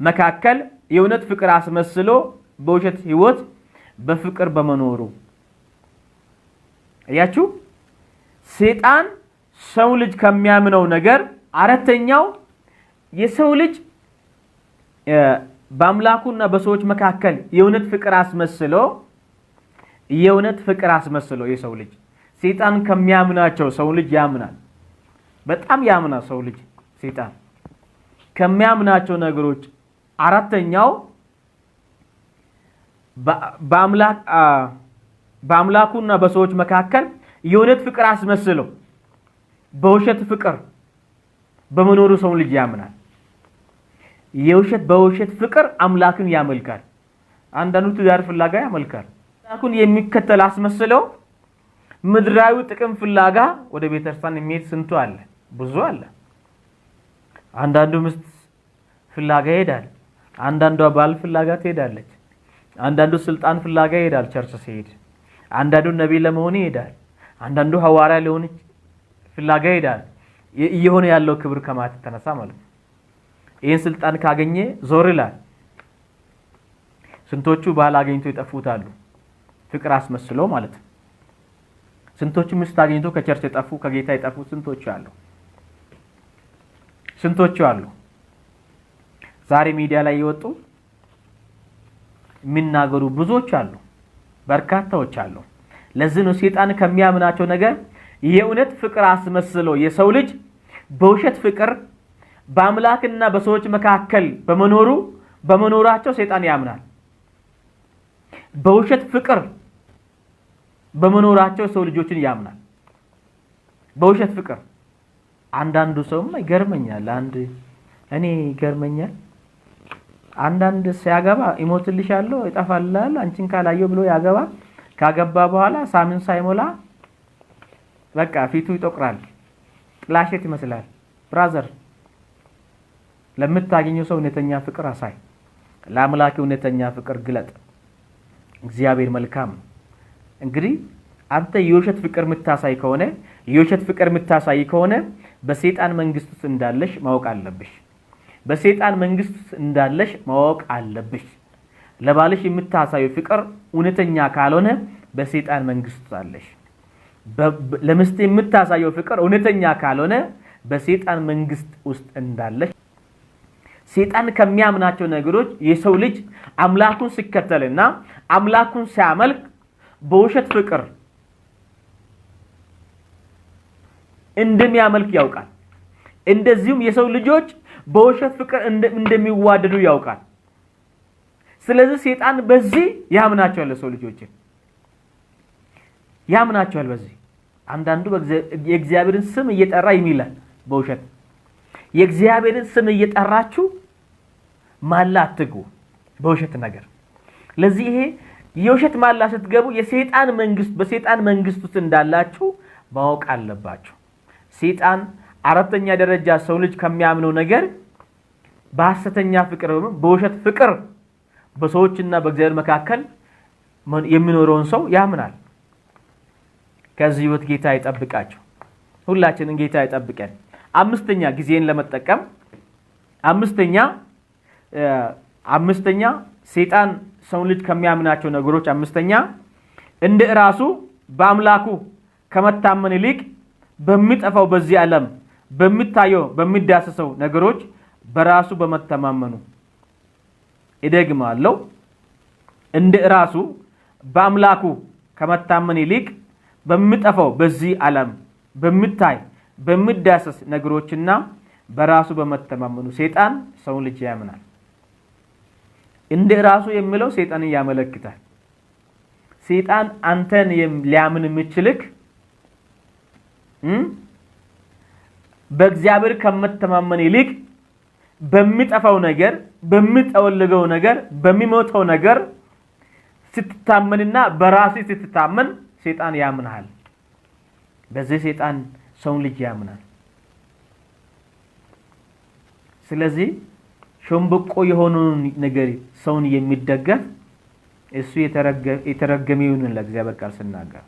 መካከል የእውነት ፍቅር አስመስሎ በውሸት ሕይወት በፍቅር በመኖሩ። አያችሁ፣ ሰይጣን ሰው ልጅ ከሚያምነው ነገር አራተኛው የሰው ልጅ በአምላኩና በሰዎች መካከል የእውነት ፍቅር አስመስሎ የሰው ልጅ ሰይጣን ከሚያምናቸው፣ ሰው ልጅ ያምናል፣ በጣም ያምናል ሰው ልጅ። ሰይጣን ከሚያምናቸው ነገሮች አራተኛው በአምላኩና በሰዎች መካከል የእውነት ፍቅር አስመስሎ በውሸት ፍቅር በመኖሩ ሰው ልጅ ያምናል። በውሸት ፍቅር አምላክን ያመልካል። አንዳንዱ ትዳር ፍለጋ ያመልካል። አምላኩን የሚከተል አስመስለው ምድራዊ ጥቅም ፍለጋ ወደ ቤተክርስቲያን የሚሄድ ስንቱ አለ፣ ብዙ አለ። አንዳንዱ ሚስት ፍለጋ ይሄዳል። አንዳንዷ ባል ፍለጋ ትሄዳለች። አንዳንዱ ስልጣን ፍለጋ ይሄዳል church ሲሄድ። አንዳንዱ ነቢይ ለመሆን ይሄዳል። አንዳንዱ ሐዋርያ ሊሆን ፍለጋ ይሄዳል። እየሆነ ያለው ክብር ከማየት የተነሳ ማለት ነው። ይህን ስልጣን ካገኘ ዞር ይላል። ስንቶቹ ባል አግኝቶ የጠፉት አሉ፣ ፍቅር አስመስሎ ማለት ነው። ስንቶቹ ሚስት አግኝቶ ከ church የጠፉ፣ ከጌታ የጠፉ ስንቶቹ አሉ። ስንቶቹ አሉ። ዛሬ ሚዲያ ላይ የወጡ የሚናገሩ ብዙዎች አሉ፣ በርካታዎች አሉ። ለዚህ ነው ሴጣን ከሚያምናቸው ነገር የእውነት ፍቅር አስመስሎ የሰው ልጅ በውሸት ፍቅር በአምላክና በሰዎች መካከል በመኖራቸው ሰይጣን ያምናል። በውሸት ፍቅር በመኖራቸው ሰው ልጆችን ያምናል። በውሸት ፍቅር አንዳንዱ ሰውማ ይገርመኛል። አንድ እኔ ይገርመኛል። አንዳንድ ሲያገባ ይሞትልሻለሁ፣ ይጠፋልሃል፣ አንቺን ካላየው ብሎ ያገባ። ካገባ በኋላ ሳምንት ሳይሞላ በቃ ፊቱ ይጠቁራል፣ ጥላሸት ይመስላል። Brother፣ ለምታገኘው ሰው እውነተኛ ፍቅር አሳይ። ለአምላክ እውነተኛ ፍቅር ግለጥ። እግዚአብሔር መልካም ነው። እንግዲህ አንተ የውሸት ፍቅር የምታሳይ ከሆነ፣ የውሸት ፍቅር የምታሳይ ከሆነ በሰይጣን መንግስት ውስጥ እንዳለሽ ማወቅ አለብሽ። በሰይጣን መንግስት ውስጥ እንዳለሽ ማወቅ አለብሽ። ለባልሽ የምታሳዩ ፍቅር እውነተኛ ካልሆነ በሰይጣን መንግስት ውስጥ አለሽ። ለሚስት የምታሳየው ፍቅር እውነተኛ ካልሆነ በሰይጣን መንግስት ውስጥ እንዳለሽ። ሰይጣን ከሚያምናቸው ነገሮች የሰው ልጅ አምላኩን ሲከተልና አምላኩን ሲያመልክ በውሸት ፍቅር እንደሚያመልክ ያውቃል። እንደዚሁም የሰው ልጆች በውሸት ፍቅር እንደሚዋደዱ ያውቃል። ስለዚህ ሰይጣን በዚህ ያምናቸዋል፣ የሰው ልጆችን ያምናቸዋል። በዚህ አንዳንዱ የእግዚአብሔርን ስም እየጠራ ይሚላል በውሸት። የእግዚአብሔርን ስም እየጠራችሁ ማላ አትግቡ በውሸት ነገር። ለዚህ ይሄ የውሸት ማላ ስትገቡ የሰይጣን መንግስት በሰይጣን መንግስት ውስጥ እንዳላችሁ ማወቅ አለባችሁ። ሰይጣን አራተኛ ደረጃ ሰው ልጅ ከሚያምነው ነገር በሐሰተኛ ፍቅር ወይም በውሸት ፍቅር በሰዎችና በእግዚአብሔር መካከል የሚኖረውን ሰው ያምናል። ከዚህ ህይወት ጌታ ይጠብቃችሁ። ሁላችንን ጌታ ይጠብቀን። አምስተኛ ጊዜን ለመጠቀም አምስተኛ ሰይጣን ሰውን ልጅ ከሚያምናቸው ነገሮች አምስተኛ እንደ ራሱ በአምላኩ ከመታመን ይልቅ በሚጠፋው በዚህ ዓለም በሚታየው በሚዳሰሰው ነገሮች በራሱ በመተማመኑ። እደግማለሁ፣ እንደ ራሱ በአምላኩ ከመታመን ይልቅ በሚጠፋው በዚህ ዓለም በሚታይ በሚዳሰስ ነገሮችና በራሱ በመተማመኑ ሰይጣን ሰውን ልጅ ያምናል። እንደ ራሱ የሚለው ሰይጣንን ያመለክታል። ሰይጣን አንተን ሊያምን የሚችልክ በእግዚአብሔር ከመተማመን ይልቅ በሚጠፋው ነገር፣ በሚጠወልገው ነገር፣ በሚሞተው ነገር ስትታመንና በራስህ ስትታመን ሰይጣን ያምናል። በዚህ ሰይጣን ሰውን ልጅ ያምናል። ስለዚህ ሸምበቆ የሆነውን ነገር ሰውን የሚደገፍ እሱ የተረገመ ይሁን። ለእግዚአብሔር ቃል ስናገር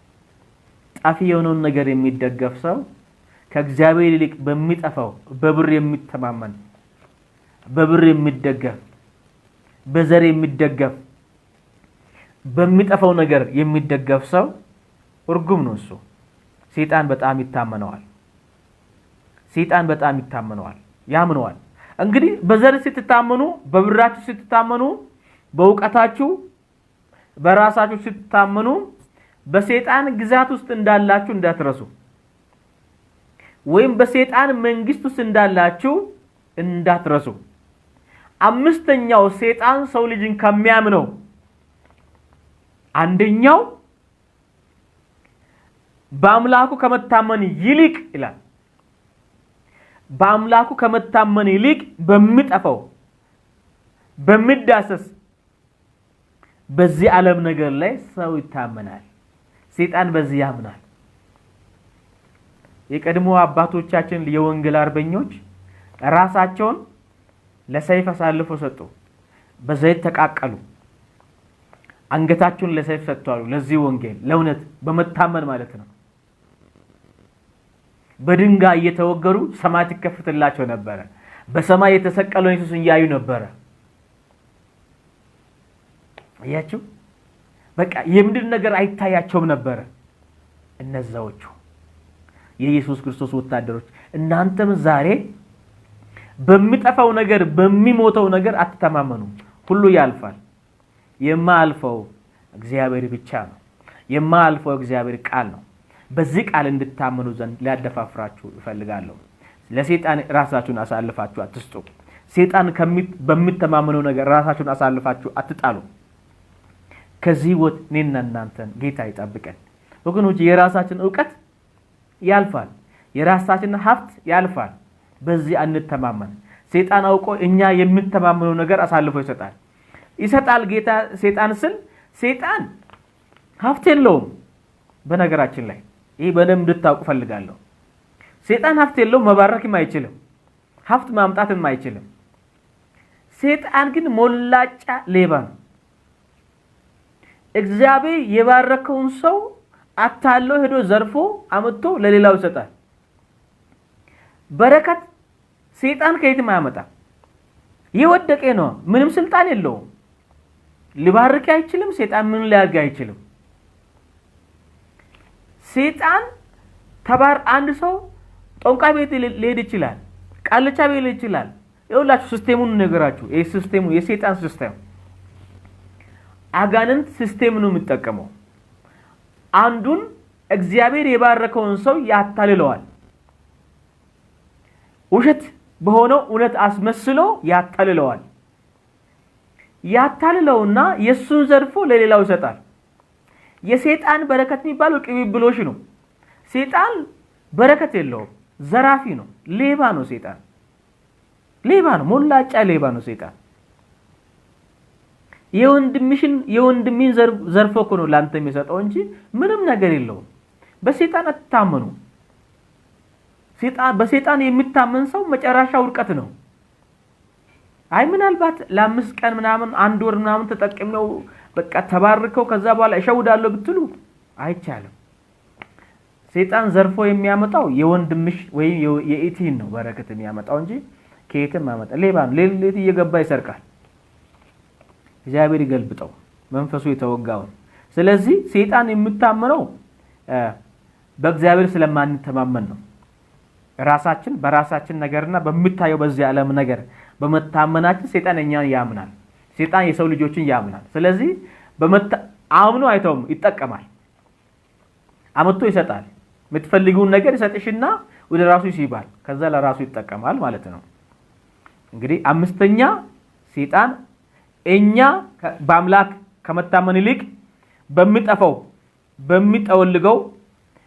ጣፊ የሆነውን ነገር የሚደገፍ ሰው ከእግዚአብሔር ይልቅ በሚጠፋው በብር የሚተማመን፣ በብር የሚደገፍ፣ በዘር የሚደገፍ፣ በሚጠፋው ነገር የሚደገፍ ሰው እርጉም ነው። እሱ ሰይጣን በጣም ይታመነዋል። ሰይጣን በጣም ይታመነዋል፣ ያምነዋል። እንግዲህ በዘር ስትታመኑ፣ በብራችሁ ስትታመኑ፣ በእውቀታችሁ በራሳችሁ ስትታመኑ በሰይጣን ግዛት ውስጥ እንዳላችሁ እንዳትረሱ፣ ወይም በሰይጣን መንግስት ውስጥ እንዳላችሁ እንዳትረሱ። አምስተኛው ሰይጣን ሰው ልጅን ከሚያምነው አንደኛው በአምላኩ ከመታመን ይልቅ ይላል። በአምላኩ ከመታመን ይልቅ በሚጠፋው በሚዳሰስ በዚህ ዓለም ነገር ላይ ሰው ይታመናል። ሰይጣን በዚህ ያምናል። የቀድሞ አባቶቻችን የወንጌል አርበኞች ራሳቸውን ለሰይፍ አሳልፈው ሰጡ። በዘይት ተቃቀሉ። አንገታቸውን ለሰይፍ ሰጥተዋል። ለዚህ ወንጌል ለእውነት በመታመን ማለት ነው። በድንጋይ እየተወገሩ ሰማይ ትከፍትላቸው ነበረ። በሰማይ የተሰቀለውን ኢየሱስን እያዩ ነበረ። አያችሁ? በቃ የምድር ነገር አይታያቸውም ነበረ። እነዛዎቹ የኢየሱስ ክርስቶስ ወታደሮች፣ እናንተም ዛሬ በሚጠፋው ነገር በሚሞተው ነገር አትተማመኑ። ሁሉ ያልፋል። የማያልፈው እግዚአብሔር ብቻ ነው። የማያልፈው እግዚአብሔር ቃል ነው። በዚህ ቃል እንድታመኑ ዘንድ ሊያደፋፍራችሁ እፈልጋለሁ። ለሰይጣን ራሳችሁን አሳልፋችሁ አትስጡ። ሰይጣን በሚተማመነው ነገር ራሳችሁን አሳልፋችሁ አትጣሉ። ከዚህ ህይወት እኔና እናንተን ጌታ ይጠብቀን። ወገኖች፣ የራሳችን እውቀት ያልፋል። የራሳችን ሀብት ያልፋል። በዚህ አንተማመን። ሰይጣን አውቆ እኛ የምንተማመነው ነገር አሳልፎ ይሰጣል። ይሰጣል ጌታ ሰይጣን ስል ሰይጣን ሀብት የለውም። በነገራችን ላይ ይሄ በደንብ እንድታውቁ ፈልጋለሁ። ሰይጣን ሀብት የለውም፣ መባረክም አይችልም፣ ሀብት ማምጣትም አይችልም። ሰይጣን ግን ሞላጫ ሌባ ነው። እግዚአብሔር የባረከውን ሰው አታሎ ሄዶ ዘርፎ አምጥቶ ለሌላው ይሰጣል። በረከት ሰይጣን ከየትም አያመጣም። የወደቀ ነው፣ ምንም ስልጣን የለውም። ሊባርክ አይችልም። ሰይጣን ምን ሊያደርግ አይችልም። ሰይጣን አንድ ሰው ጠንቋይ ቤት ሊሄድ ይችላል፣ ቃልቻ ቤት ሊሄድ ይችላል። ይኸውላችሁ system ኡን ነገራችሁ። ይሄ system ኡ የሰይጣን system አጋንንት system ነው የሚጠቀመው። አንዱን እግዚአብሔር የባረከውን ሰው ያታልለዋል። ውሸት በሆነው እውነት አስመስሎ ያታልለዋል። ያታልለውና የሱን ዘርፎ ለሌላው ይሰጣል። የሰይጣን በረከት የሚባለው ቅብብሎሽ ነው። ሰይጣን በረከት የለውም፣ ዘራፊ ነው፣ ሌባ ነው። ሰይጣን ሌባ ነው፣ ሞላጫ ሌባ ነው ሰይጣን። የወንድምሽን የወንድሜን ዘርፎ እኮ ነው ላንተ የሚሰጠው እንጂ ምንም ነገር የለውም። በሰይጣን አትታመኑ። በሰይጣን የሚታመን ሰው መጨረሻ ውድቀት ነው። አይ ምናልባት ለ5 ቀን ምናምን አንድ ወር ምናምን ተጠቅመው በቃ ተባርከው ከዛ በኋላ እሸውዳለሁ ብትሉ አይቻልም። ሰይጣን ዘርፎ የሚያመጣው የወንድምሽ ወይ የኢቲን ነው በረከት የሚያመጣው እንጂ ከየትም አያመጣ። ሌባ ነው። ሌሊት እየገባ ይሰርቃል። እግዚአብሔር ይገልብጠው መንፈሱ የተወጋውን። ስለዚህ ሰይጣን የሚታመነው በእግዚአብሔር ስለማንተማመን ነው። ራሳችን በራሳችን ነገርና በሚታየው በዚህ ዓለም ነገር በመታመናችን ሰይጣን እኛን ያምናል። ሰይጣን የሰው ልጆችን ያምናል። ስለዚህ አምኖ አይተውም፣ ይጠቀማል። አመጥቶ ይሰጣል። የምትፈልጊውን ነገር ይሰጥሽና ወደ ራሱ ይስባል። ከዛ ለራሱ ይጠቀማል ማለት ነው። እንግዲህ አምስተኛ ሰይጣን እኛ በአምላክ ከመታመን ይልቅ በሚጠፋው በሚጠወልገው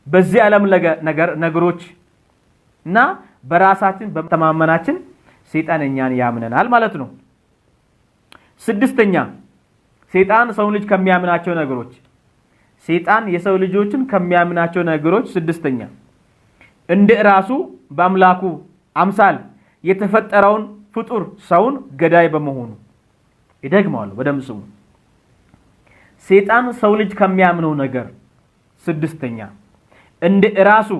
በዚህ ዓለም ነገሮች እና በራሳችን በመተማመናችን ሰይጣን እኛን ያምነናል ማለት ነው። ስድስተኛ ሰይጣን ሰው ልጅ ከሚያምናቸው ነገሮች ሰይጣን የሰው ልጆችን ከሚያምናቸው ነገሮች ስድስተኛ እንደ ራሱ በአምላኩ አምሳል የተፈጠረውን ፍጡር ሰውን ገዳይ በመሆኑ። ይደግመዋል፣ በደምብ ስሙ። ሰይጣን ሰው ልጅ ከሚያምነው ነገር ስድስተኛ እንደ ራሱ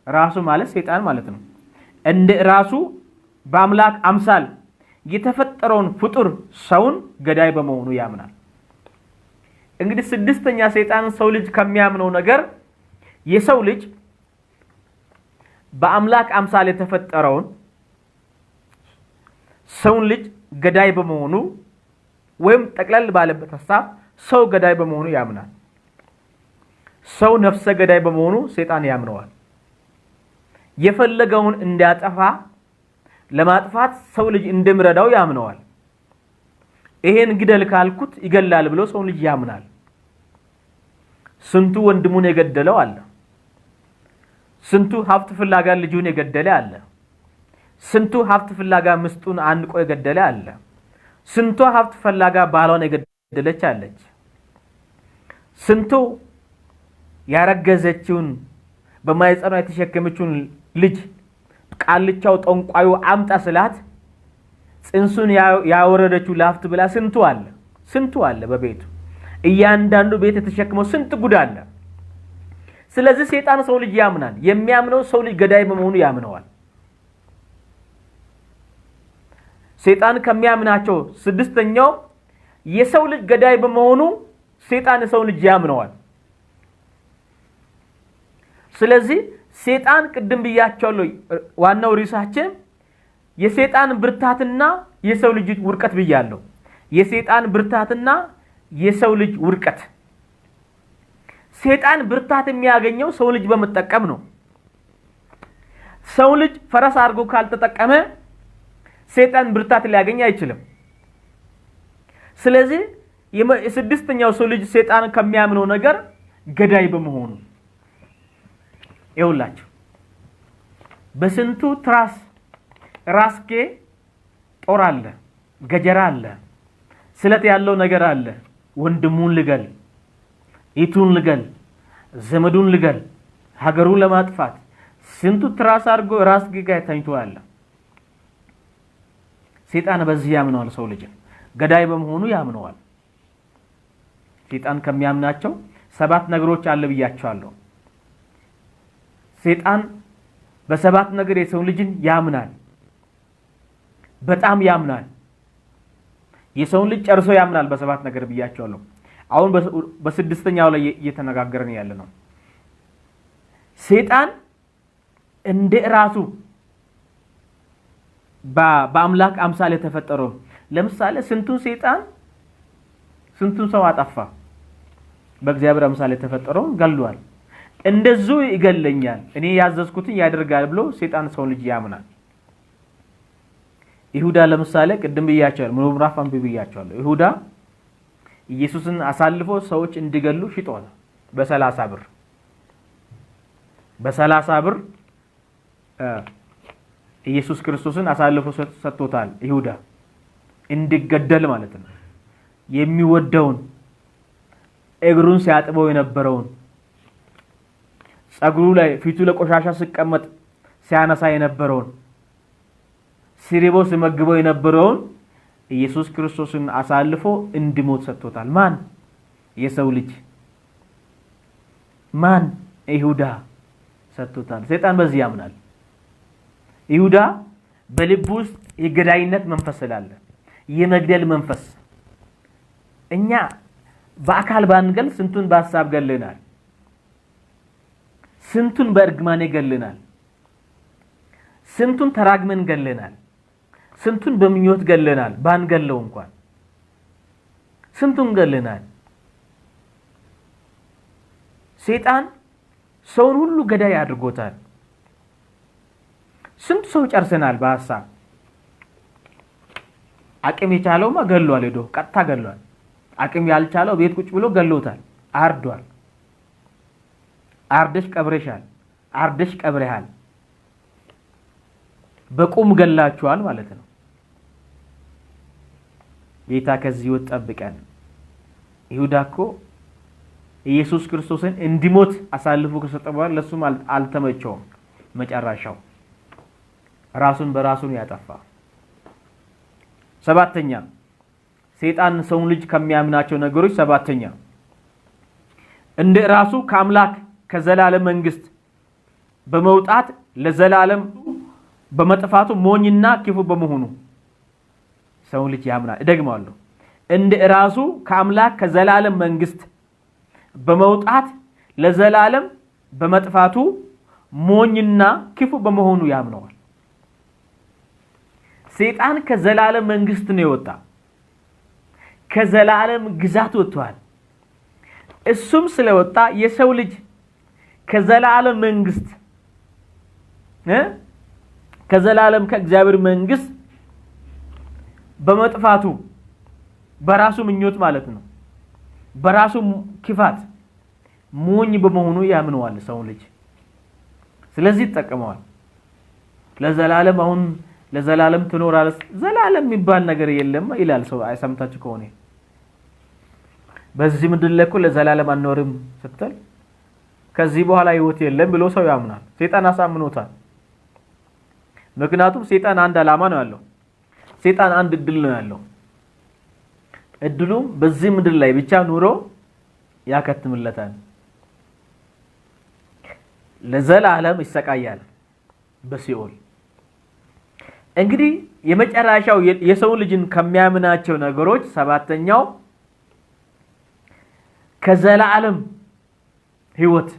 ራሱ ማለት ሰይጣን ማለት ነው። እንደ ራሱ በአምላክ አምሳል የተፈጠረውን ፍጡር ሰውን ገዳይ በመሆኑ ያምናል። እንግዲህ ስድስተኛ ሰይጣን ሰው ልጅ ከሚያምነው ነገር የሰው ልጅ በአምላክ አምሳል የተፈጠረውን ሰውን ልጅ ገዳይ በመሆኑ ወይም ጠቅለል ባለበት ሐሳብ ሰው ገዳይ በመሆኑ ያምናል። ሰው ነፍሰ ገዳይ በመሆኑ ሰይጣን ያምነዋል። የፈለገውን እንዲያጠፋ ለማጥፋት ሰው ልጅ እንደምረዳው ያምነዋል። ይሄን ግደል ካልኩት ይገላል ብሎ ሰው ልጅ ያምናል። ስንቱ ወንድሙን የገደለው አለ። ስንቱ ሀብት ፍላጋ ልጁን የገደለ አለ። ስንቱ ሀብት ፍላጋ ምስቱን አንቆ የገደለ አለ። ስንቱ ሀብት ፍላጋ ባሏን የገደለች አለች። ስንቱ ያረገዘችውን በማህፀኗ የተሸከመችውን ልጅ ቃልቻው ጠንቋዩ አምጣ ስላት ጽንሱን ያወረደችው ላፍት ብላ ስንቱ አለ። ስንቱ አለ በቤቱ እያንዳንዱ ቤት የተሸከመው ስንት ጉድ አለ። ስለዚህ ሰይጣን ሰው ልጅ ያምናል። የሚያምነው ሰው ልጅ ገዳይ በመሆኑ ያምነዋል። ሰይጣን ከሚያምናቸው ስድስተኛው የሰው ልጅ ገዳይ በመሆኑ ሰይጣን የሰው ልጅ ያምነዋል። ስለዚህ ሰይጣን ቅድም ብያቸዋለሁ፣ ዋናው ርዕሳችን የሰይጣን ብርታትና የሰው ልጅ ውድቀት ብያለሁ። የሰይጣን ብርታትና የሰው ልጅ ውድቀት። ሰይጣን ብርታት የሚያገኘው ሰው ልጅ በመጠቀም ነው። ሰው ልጅ ፈረስ አድርጎ ካልተጠቀመ ሰይጣን ብርታት ሊያገኝ አይችልም። ስለዚህ ስድስተኛው ሰው ልጅ ሰይጣን ከሚያምነው ነገር ገዳይ በመሆኑ ይኸውላችሁ በስንቱ ትራስ ራስጌ ጦር አለ፣ ገጀራ አለ፣ ስለት ያለው ነገር አለ። ወንድሙን ልገል፣ ኢቱን ልገል፣ ዘመዱን ልገል፣ ሀገሩን ለማጥፋት ስንቱ ትራስ አድርጎ ራስጌ ጋር ተኝቶ አለ። ሰይጣን በዚህ ያምነዋል። ሰው ልጅ ገዳይ በመሆኑ ያምነዋል። ሰይጣን ከሚያምናቸው 7 ነገሮች አለ ብያቸዋለሁ። ሰይጣን በሰባት ነገር የሰው ልጅን ያምናል፣ በጣም ያምናል። የሰውን ልጅ ጨርሶ ያምናል በሰባት ነገር ብያቸዋለሁ። አሁን በስድስተኛው ላይ እየተነጋገርን ያለነው። ሰይጣን እንደ ራሱ በአምላክ አምሳል የተፈጠረው ለምሳሌ ስንቱን ሰይጣን ስንቱን ሰው አጠፋ። በእግዚአብሔር አምሳል የተፈጠረው ገሏል። እንደዚሁ ይገለኛል፣ እኔ ያዘዝኩትን ያደርጋል ብሎ ሰይጣን ሰው ልጅ ያምናል። ይሁዳ ለምሳሌ ቅድም ብያቸዋለሁ፣ ምዕራፍ 1 ብያቸዋለሁ። ይሁዳ ኢየሱስን አሳልፎ ሰዎች እንዲገሉ ሽጧል። በሰላሳ ብር በሰላሳ ብር ኢየሱስ ክርስቶስን አሳልፎ ሰጥቶታል። ይሁዳ እንዲገደል ማለት ነው። የሚወደውን እግሩን ሲያጥበው የነበረውን ጸጉሩ ላይ ፊቱ ለቆሻሻ ሲቀመጥ ሲያነሳ የነበረውን ሲሪቦ ሲመግበው የነበረውን ኢየሱስ ክርስቶስን አሳልፎ እንዲሞት ሰጥቶታል። ማን? የሰው ልጅ። ማን? ይሁዳ ሰጥቶታል። ሰይጣን በዚህ ያምናል። ይሁዳ በልቡ ውስጥ የገዳይነት መንፈስ ስላለ የመግደል መንፈስ፣ እኛ በአካል ባንገል ስንቱን በሐሳብ ገለናል፣ ስንቱን በእርግማን ገለናል፣ ስንቱን ተራግመን ገለናል፣ ስንቱን በምኞት ገለናል። ባንገለው እንኳን ስንቱን ገለናል። ሰይጣን ሰውን ሁሉ ገዳይ አድርጎታል። ስንት ሰው ጨርሰናል በሐሳብ። አቅም የቻለውማ ገሏል፣ ሄዶ ቀጥታ ገሏል። አቅም ያልቻለው ቤት ቁጭ ብሎ ገሎታል፣ አርዷል። አርደሽ ቀብረሻል፣ አርደሽ ቀብረሃል፣ በቁም ገላችኋል ማለት ነው። ጌታ ከዚህ ሕይወት ጠብቀን። ይሁዳ እኮ ኢየሱስ ክርስቶስን እንዲሞት አሳልፎ ከሰጠ በኋላ ለሱም አልተመቸውም። መጨረሻው ራሱን በራሱ ነው ያጠፋ። ሰባተኛ ሰይጣን ሰውን ልጅ ከሚያምናቸው ነገሮች ሰባተኛ እንደ ራሱ ከአምላክ ከዘላለም መንግስት በመውጣት ለዘላለም በመጥፋቱ ሞኝና ክፉ በመሆኑ ሰውን ልጅ ያምናል። እደግመዋለሁ። እንደ ራሱ ከአምላክ ከዘላለም መንግስት በመውጣት ለዘላለም በመጥፋቱ ሞኝና ክፉ በመሆኑ ያምነዋል። ሰይጣን ከዘላለም መንግስት ነው የወጣ፣ ከዘላለም ግዛት ወጥቷል። እሱም ስለወጣ የሰው ልጅ ከዘላለም መንግስት ከዘላለም ከእግዚአብሔር መንግስት በመጥፋቱ በራሱ ምኞት ማለት ነው፣ በራሱ ክፋት ሞኝ በመሆኑ ያምነዋል ሰው ልጅ። ስለዚህ ይጠቀመዋል። ለዘላለም አሁን ለዘላለም ትኖራለህ፣ ዘላለም የሚባል ነገር የለም ይላል ሰው። አይሰምታችሁ ከሆነ በዚህ ምድር ላይ እኮ ለዘላለም አንኖርም ስትል ከዚህ በኋላ ህይወት የለም ብሎ ሰው ያምናል። ሰይጣን አሳምኖታል። ምክንያቱም ሰይጣን አንድ አላማ ነው ያለው። ሰይጣን አንድ እድል ነው ያለው። እድሉም በዚህ ምድር ላይ ብቻ ኑሮ ያከትምለታል። ለዘላለም ይሰቃያል በሲኦል። እንግዲህ የመጨረሻው የሰው ልጅን ከሚያምናቸው ነገሮች ሰባተኛው ከዘላለም ህይወት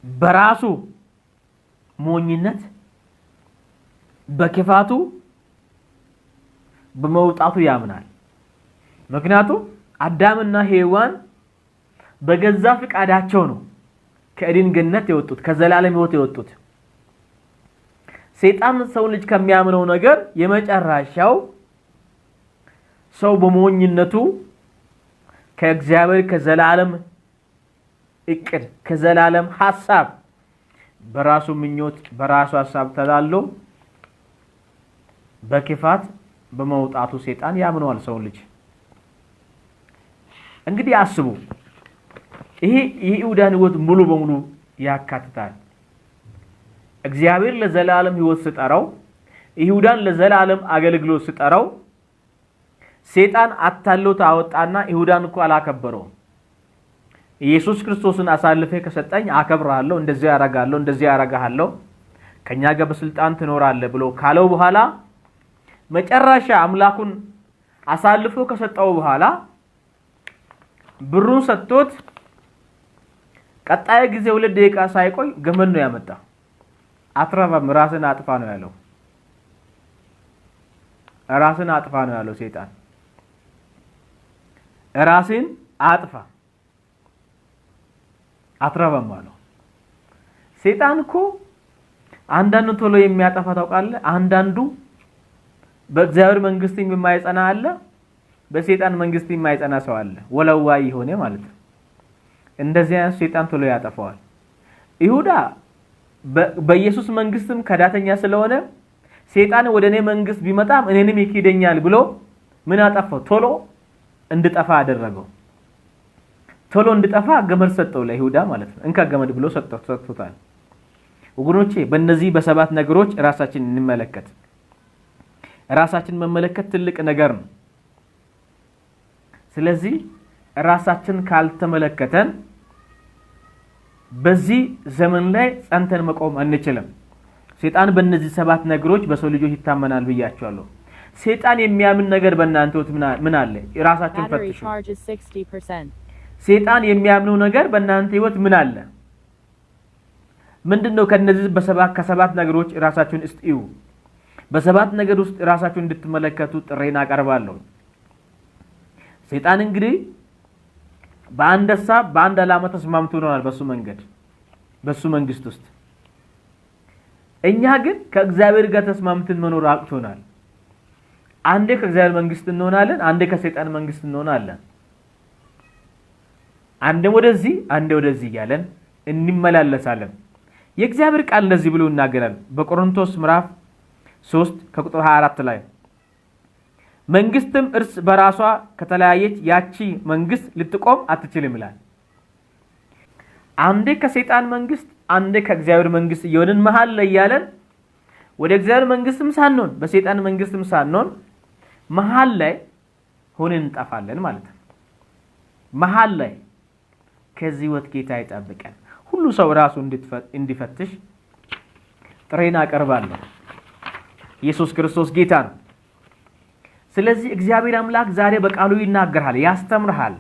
በራሱ ሞኝነት በክፋቱ በመውጣቱ ያምናል። ምክንያቱም አዳምና ሔዋን በገዛ ፍቃዳቸው ነው ከኤደን ገነት የወጡት፣ ከዘላለም ህይወት የወጡት። ሰይጣን ሰው ልጅ ከሚያምነው ነገር የመጨረሻው ሰው በሞኝነቱ ከእግዚአብሔር ከዘላለም እቅድ ከዘላለም ሐሳብ በራሱ ምኞት በራሱ ሐሳብ ተላሎ በክፋት በመውጣቱ ሰይጣን ያምነዋል ሰውን ልጅ። እንግዲህ አስቡ፣ ይሄ የይሁዳን ህይወት ሙሉ በሙሉ ያካትታል። እግዚአብሔር ለዘላለም ህይወት ሲጠራው፣ ይሁዳን ለዘላለም አገልግሎት ሲጠራው፣ ሴጣን አታሎት አወጣና ይሁዳን እኮ አላከበረውም። ኢየሱስ ክርስቶስን አሳልፌ ከሰጠኝ አከብርሃለሁ፣ እንደዚህ ያረጋለሁ፣ እንደዚህ ያረጋለሁ፣ ከኛ ጋር በስልጣን ትኖራለህ ብሎ ካለው በኋላ መጨረሻ አምላኩን አሳልፎ ከሰጠው በኋላ ብሩን ሰጥቶት ቀጣይ ጊዜ 2 ደቂቃ ሳይቆይ ገመድ ነው ያመጣ። አትረባም፣ ራስን አጥፋ ነው ያለው። ራስን አጥፋ ነው ያለው ሰይጣን። ራስን አጥፋ አትረባም አለው። ሰይጣን እኮ አንዳንዱ ቶሎ የሚያጠፋ ታውቃለህ። አንዳንዱ በእግዚአብሔር መንግስት የማይጸና አለ፣ በሰይጣን መንግስት የማይጸና ሰው አለ። ወለዋይ የሆነ ማለት ነው። እንደዚህ አይነት ሰይጣን ቶሎ ያጠፋዋል። ይሁዳ በኢየሱስ መንግስትም ከዳተኛ ስለሆነ ሰይጣን ወደ እኔ መንግስት ቢመጣም እኔንም ይክደኛል ብሎ ምን አጠፋው? ቶሎ እንድጠፋ አደረገው። ቶሎ እንድጠፋ ገመድ ሰጠው ለይሁዳ ማለት ነው። እንካ ገመድ ብሎ ሰጥቶታል። ወገኖቼ በእነዚህ በሰባት ነገሮች ራሳችን እንመለከት። ራሳችን መመለከት ትልቅ ነገር ነው። ስለዚህ ራሳችን ካልተመለከተን በዚህ ዘመን ላይ ጸንተን መቆም አንችልም። ሰይጣን በእነዚህ 7 ነገሮች በሰው ልጆች ይታመናል ብያቸዋለሁ። ሰይጣን የሚያምን ነገር በእናንተ ህይወት ምን አለ? ራሳችሁን ፈትሹ። ሰይጣን የሚያምነው ነገር በእናንተ ህይወት ምን አለ? ምንድነው? ከነዚህ ከሰባት ነገሮች ራሳችሁን እስቲ እዩ። በሰባት ነገር ውስጥ ራሳችሁን እንድትመለከቱ ጥሬን አቀርባለሁ። ሰይጣን እንግዲህ በአንድ ሐሳብ በአንድ ዓላማ ተስማምቶ ይኖራል በሱ መንገድ በሱ መንግስት ውስጥ። እኛ ግን ከእግዚአብሔር ጋር ተስማምተን መኖር አቅቶናል። አንዴ ከእግዚአብሔር መንግስት እንሆናለን፣ አንዴ ከሰይጣን መንግስት እንሆናለን። አንዴ ወደዚህ አንዴ ወደዚህ እያለን እንመላለሳለን። የእግዚአብሔር ቃል እንደዚህ ብሎ ይናገራል በቆሮንቶስ ምዕራፍ 3 ከቁጥር 24 ላይ መንግስትም እርስ በራሷ ከተለያየች ያቺ መንግስት ልትቆም አትችልም ይላል። አንዴ ከሰይጣን መንግስት አንዴ ከእግዚአብሔር መንግስት እየሆንን መሃል ላይ ያለን ወደ እግዚአብሔር መንግስትም ሳንሆን በሰይጣን መንግስትም ሳንሆን መሃል ላይ ሆነን እንጠፋለን ማለት ነው። መሃል ላይ ከዚህ ወት ጌታ ይጠብቀን። ሁሉ ሰው ራሱ እንዲፈትሽ ጥሬን አቀርባለሁ። ኢየሱስ ክርስቶስ ጌታ ነው። ስለዚህ እግዚአብሔር አምላክ ዛሬ በቃሉ ይናገርሃል፣ ያስተምርሃል።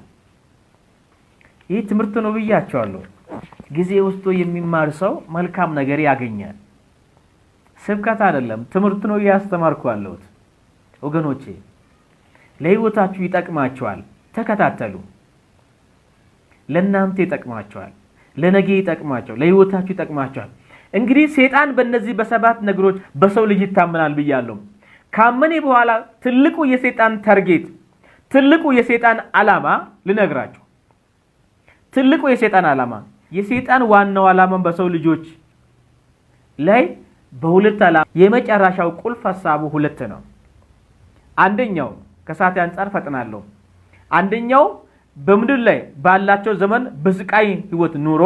ይህ ትምህርት ነው ብያቸዋለሁ። ጊዜ ወስዶ የሚማር ሰው መልካም ነገር ያገኛል። ስብከት አይደለም፣ ትምህርት ነው እያስተማርኩ ያለሁት። ወገኖቼ ለህይወታችሁ ይጠቅማችኋል። ተከታተሉ። ለእናንተ ይጠቅማችኋል፣ ለነገ ይጠቅማችኋል፣ ለህይወታችሁ ይጠቅማችኋል። እንግዲህ ሰይጣን በእነዚህ በሰባት ነገሮች በሰው ልጅ ይታመናል ብያለሁ። ካመነ በኋላ ትልቁ የሰይጣን target፣ ትልቁ የሰይጣን ዓላማ ልነግራችሁ። ትልቁ የሰይጣን ዓላማ የሰይጣን ዋናው ዓላማ በሰው ልጆች ላይ በሁለት ዓላማ የመጨረሻው ቁልፍ ሐሳቡ ሁለት ነው። አንደኛው ከሰዓት አንፃር ፈጥናለሁ። አንደኛው በምድር ላይ ባላቸው ዘመን በስቃይ ህይወት ኑሮ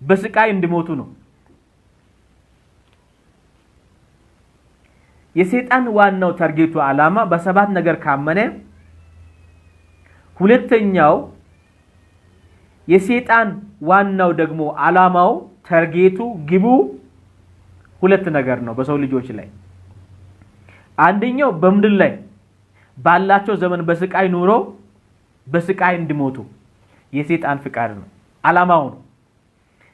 በስቃይ እንዲሞቱ ነው። የሰይጣን ዋናው ታርጌቱ ዓላማ በሰባት ነገር ካመነ፣ ሁለተኛው የሰይጣን ዋናው ደግሞ ዓላማው ታርጌቱ ግቡ ሁለት ነገር ነው በሰው ልጆች ላይ። አንደኛው በምድር ላይ ባላቸው ዘመን በስቃይ ኑሮ በስቃይ እንዲሞቱ የሰይጣን ፍቃድ ነው፣ ዓላማው ነው።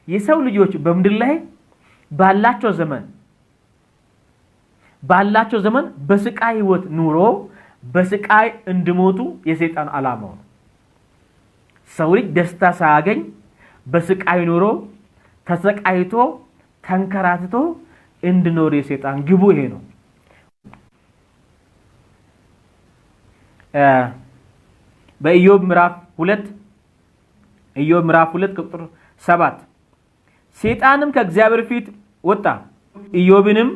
የሰው ልጆች በምድር ላይ ባላቸው ዘመን በስቃይ ህይወት ኑሮ በስቃይ እንዲሞቱ የሰይጣን ዓላማው ነው። ሰው ልጅ ደስታ ሳያገኝ በስቃይ ኑሮ ተሰቃይቶ ተንከራትቶ እንዲኖር የሰይጣን ግቡ ይሄ ነው። በኢዮብ ምዕራፍ 2 ኢዮብ ምዕራፍ 2 ቁጥር 7 ሰይጣንም ከእግዚአብሔር ፊት ወጣ፣ ኢዮብንም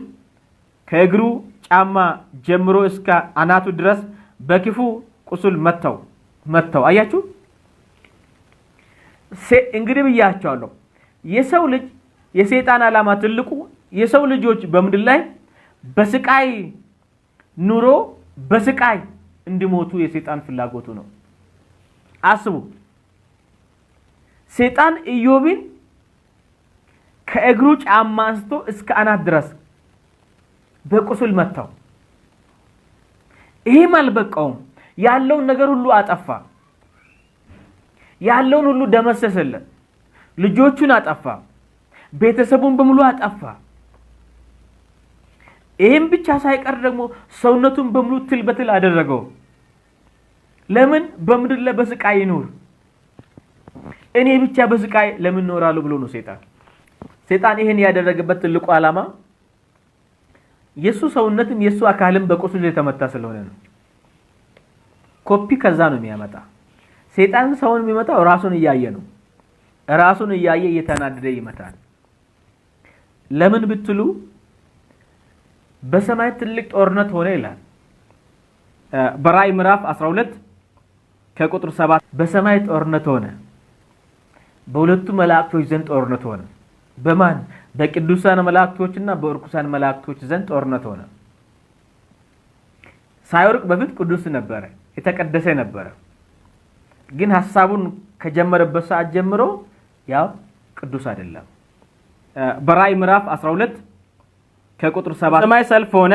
ከእግሩ ጫማ ጀምሮ እስከ አናቱ ድረስ በክፉ ቁስል መታው። አያችሁ? እንግዲህ ብያቸዋለሁ። የሰው ልጅ የሰይጣን ዓላማ ትልቁ የሰው ልጆች በምድር ላይ በስቃይ ኑሮ በስቃይ እንዲሞቱ የሰይጣን ፍላጎቱ ነው። አስቡ፣ ሰይጣን ኢዮብን ከእግሩ ጫማ አንስቶ እስከ አናት ድረስ በቁስል መታው። ይሄም አልበቃውም፣ ያለውን ነገር ሁሉ አጠፋ። ያለውን ሁሉ ደመሰሰለት። ልጆቹን አጠፋ፣ ቤተሰቡን በሙሉ አጠፋ። ይህም ብቻ ሳይቀር ደግሞ ሰውነቱን በሙሉ ትል በትል አደረገው። ለምን በምድር ላይ በስቃይ ይኑር? እኔ ብቻ በስቃይ ለምን እኖራለሁ ብሎ ነው ሰይጣን። ሰይጣን ይህን ያደረገበት ትልቁ ዓላማ የሱ ሰውነትም የሱ አካልም በቁስል የተመታ ስለሆነ ነው። ኮፒ ከዛ ነው የሚያመጣ። ሰይጣን ሰውን የሚመታው ራሱን እያየ ነው። ራሱን እያየ እየተናደደ ይመታል። ለምን ብትሉ በሰማይ ትልቅ ጦርነት ሆነ ይላል በራእይ ምዕራፍ 12 ከቁጥር 7 በሰማይ ጦርነት ሆነ፣ በሁለቱ መላእክቶች ዘንድ ጦርነት ሆነ። በማን? በቅዱሳን መላእክቶችና በእርኩሳን መላእክቶች ዘንድ ጦርነት ሆነ። ሳይወርቅ በፊት ቅዱስ ነበረ፣ የተቀደሰ ነበረ። ግን ሐሳቡን ከጀመረበት ሰዓት ጀምሮ ያው ቅዱስ አይደለም። በራእይ ምዕራፍ 12 ከቁጥር 7 ሰማይ ሰልፍ ሆነ፣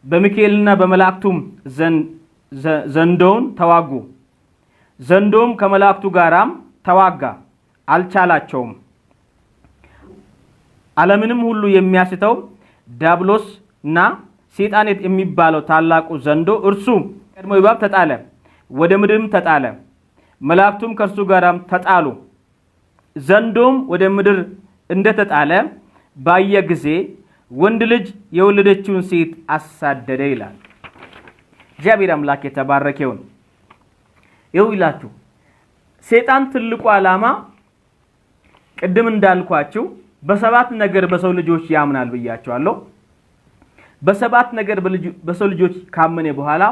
በሚካኤልና በመላእክቱም ዘንዶውን ተዋጉ። ዘንዶውም ከመላእክቱ ጋራም ተዋጋ፣ አልቻላቸውም። ዓለምንም ሁሉ የሚያስተው ዲያብሎስና ሰይጣን የሚባለው ታላቁ ዘንዶ እርሱ ቀድሞ እባብ ተጣለ፣ ወደ ምድርም ተጣለ። መላእክቱም ከእርሱ ጋራም ተጣሉ። ዘንዶም ወደ ምድር እንደተጣለ ባየ ጊዜ ወንድ ልጅ የወለደችውን ሴት አሳደደ ይላል። እግዚአብሔር አምላክ የተባረከ ይሁን። ይኸው ይላችሁ ሰይጣን ትልቁ ዓላማ ቅድም እንዳልኳችሁ በሰባት ነገር በሰው ልጆች ያምናል ብያቸዋለሁ። በሰባት ነገር በሰው ልጆች ካመነ በኋላ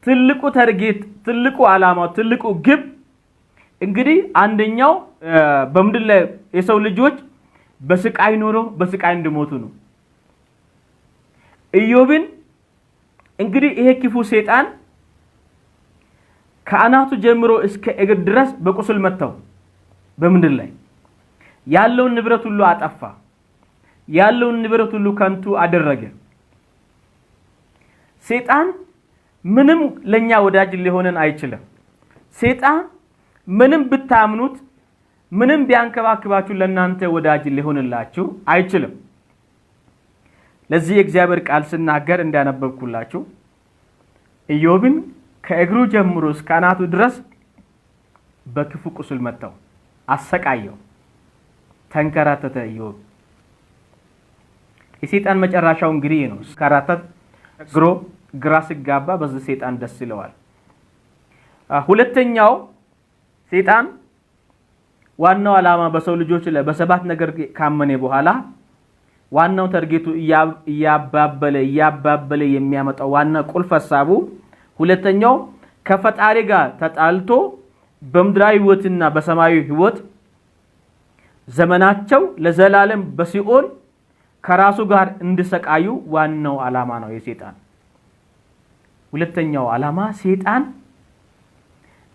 ትልቁ target፣ ትልቁ ዓላማው፣ ትልቁ ግብ እንግዲህ አንደኛው በምድር ላይ የሰው ልጆች በስቃይ ኖሮ በስቃይ እንዲሞቱ ነው። ኢዮብን እንግዲህ ይሄ ክፉ ሰይጣን ከአናቱ ጀምሮ እስከ እግር ድረስ በቁስል መታው። በምድር ላይ ያለውን ንብረት ሁሉ አጠፋ። ያለውን ንብረት ሁሉ ከንቱ አደረገ። ሰይጣን ምንም ለኛ ወዳጅ ሊሆነን አይችልም። ሰይጣን ምንም ብታምኑት ምንም ቢያንከባክባችሁ ለእናንተ ወዳጅ ሊሆንላችሁ አይችልም። ለዚህ የእግዚአብሔር ቃል ስናገር እንዳነበብኩላችሁ ኢዮብን ከእግሩ ጀምሮ እስከ አናቱ ድረስ በክፉ ቁስል መታው፣ አሰቃየው፣ ተንከራተተ ኢዮብ። የሰይጣን መጨረሻው እንግዲህ ነው። ሲንከራተት ግሮ ግራ ሲጋባ በዚህ ሰይጣን ደስ ይለዋል። ሁለተኛው ሰይጣን ዋናው ዓላማ በሰው ልጆች ላይ በሰባት ነገር ካመነ በኋላ ዋናው target ኡ እያባበለ እያባበለ የሚያመጣው ዋና ቁልፍ ሐሳቡ ሁለተኛው ከፈጣሪ ጋር ተጣልቶ በምድራዊ ሕይወትና በሰማያዊ ሕይወት ዘመናቸው ለዘላለም በሲኦል ከራሱ ጋር እንዲሰቃዩ ዋናው ዓላማ ነው የሰይጣን። ሁለተኛው ዓላማ ሰይጣን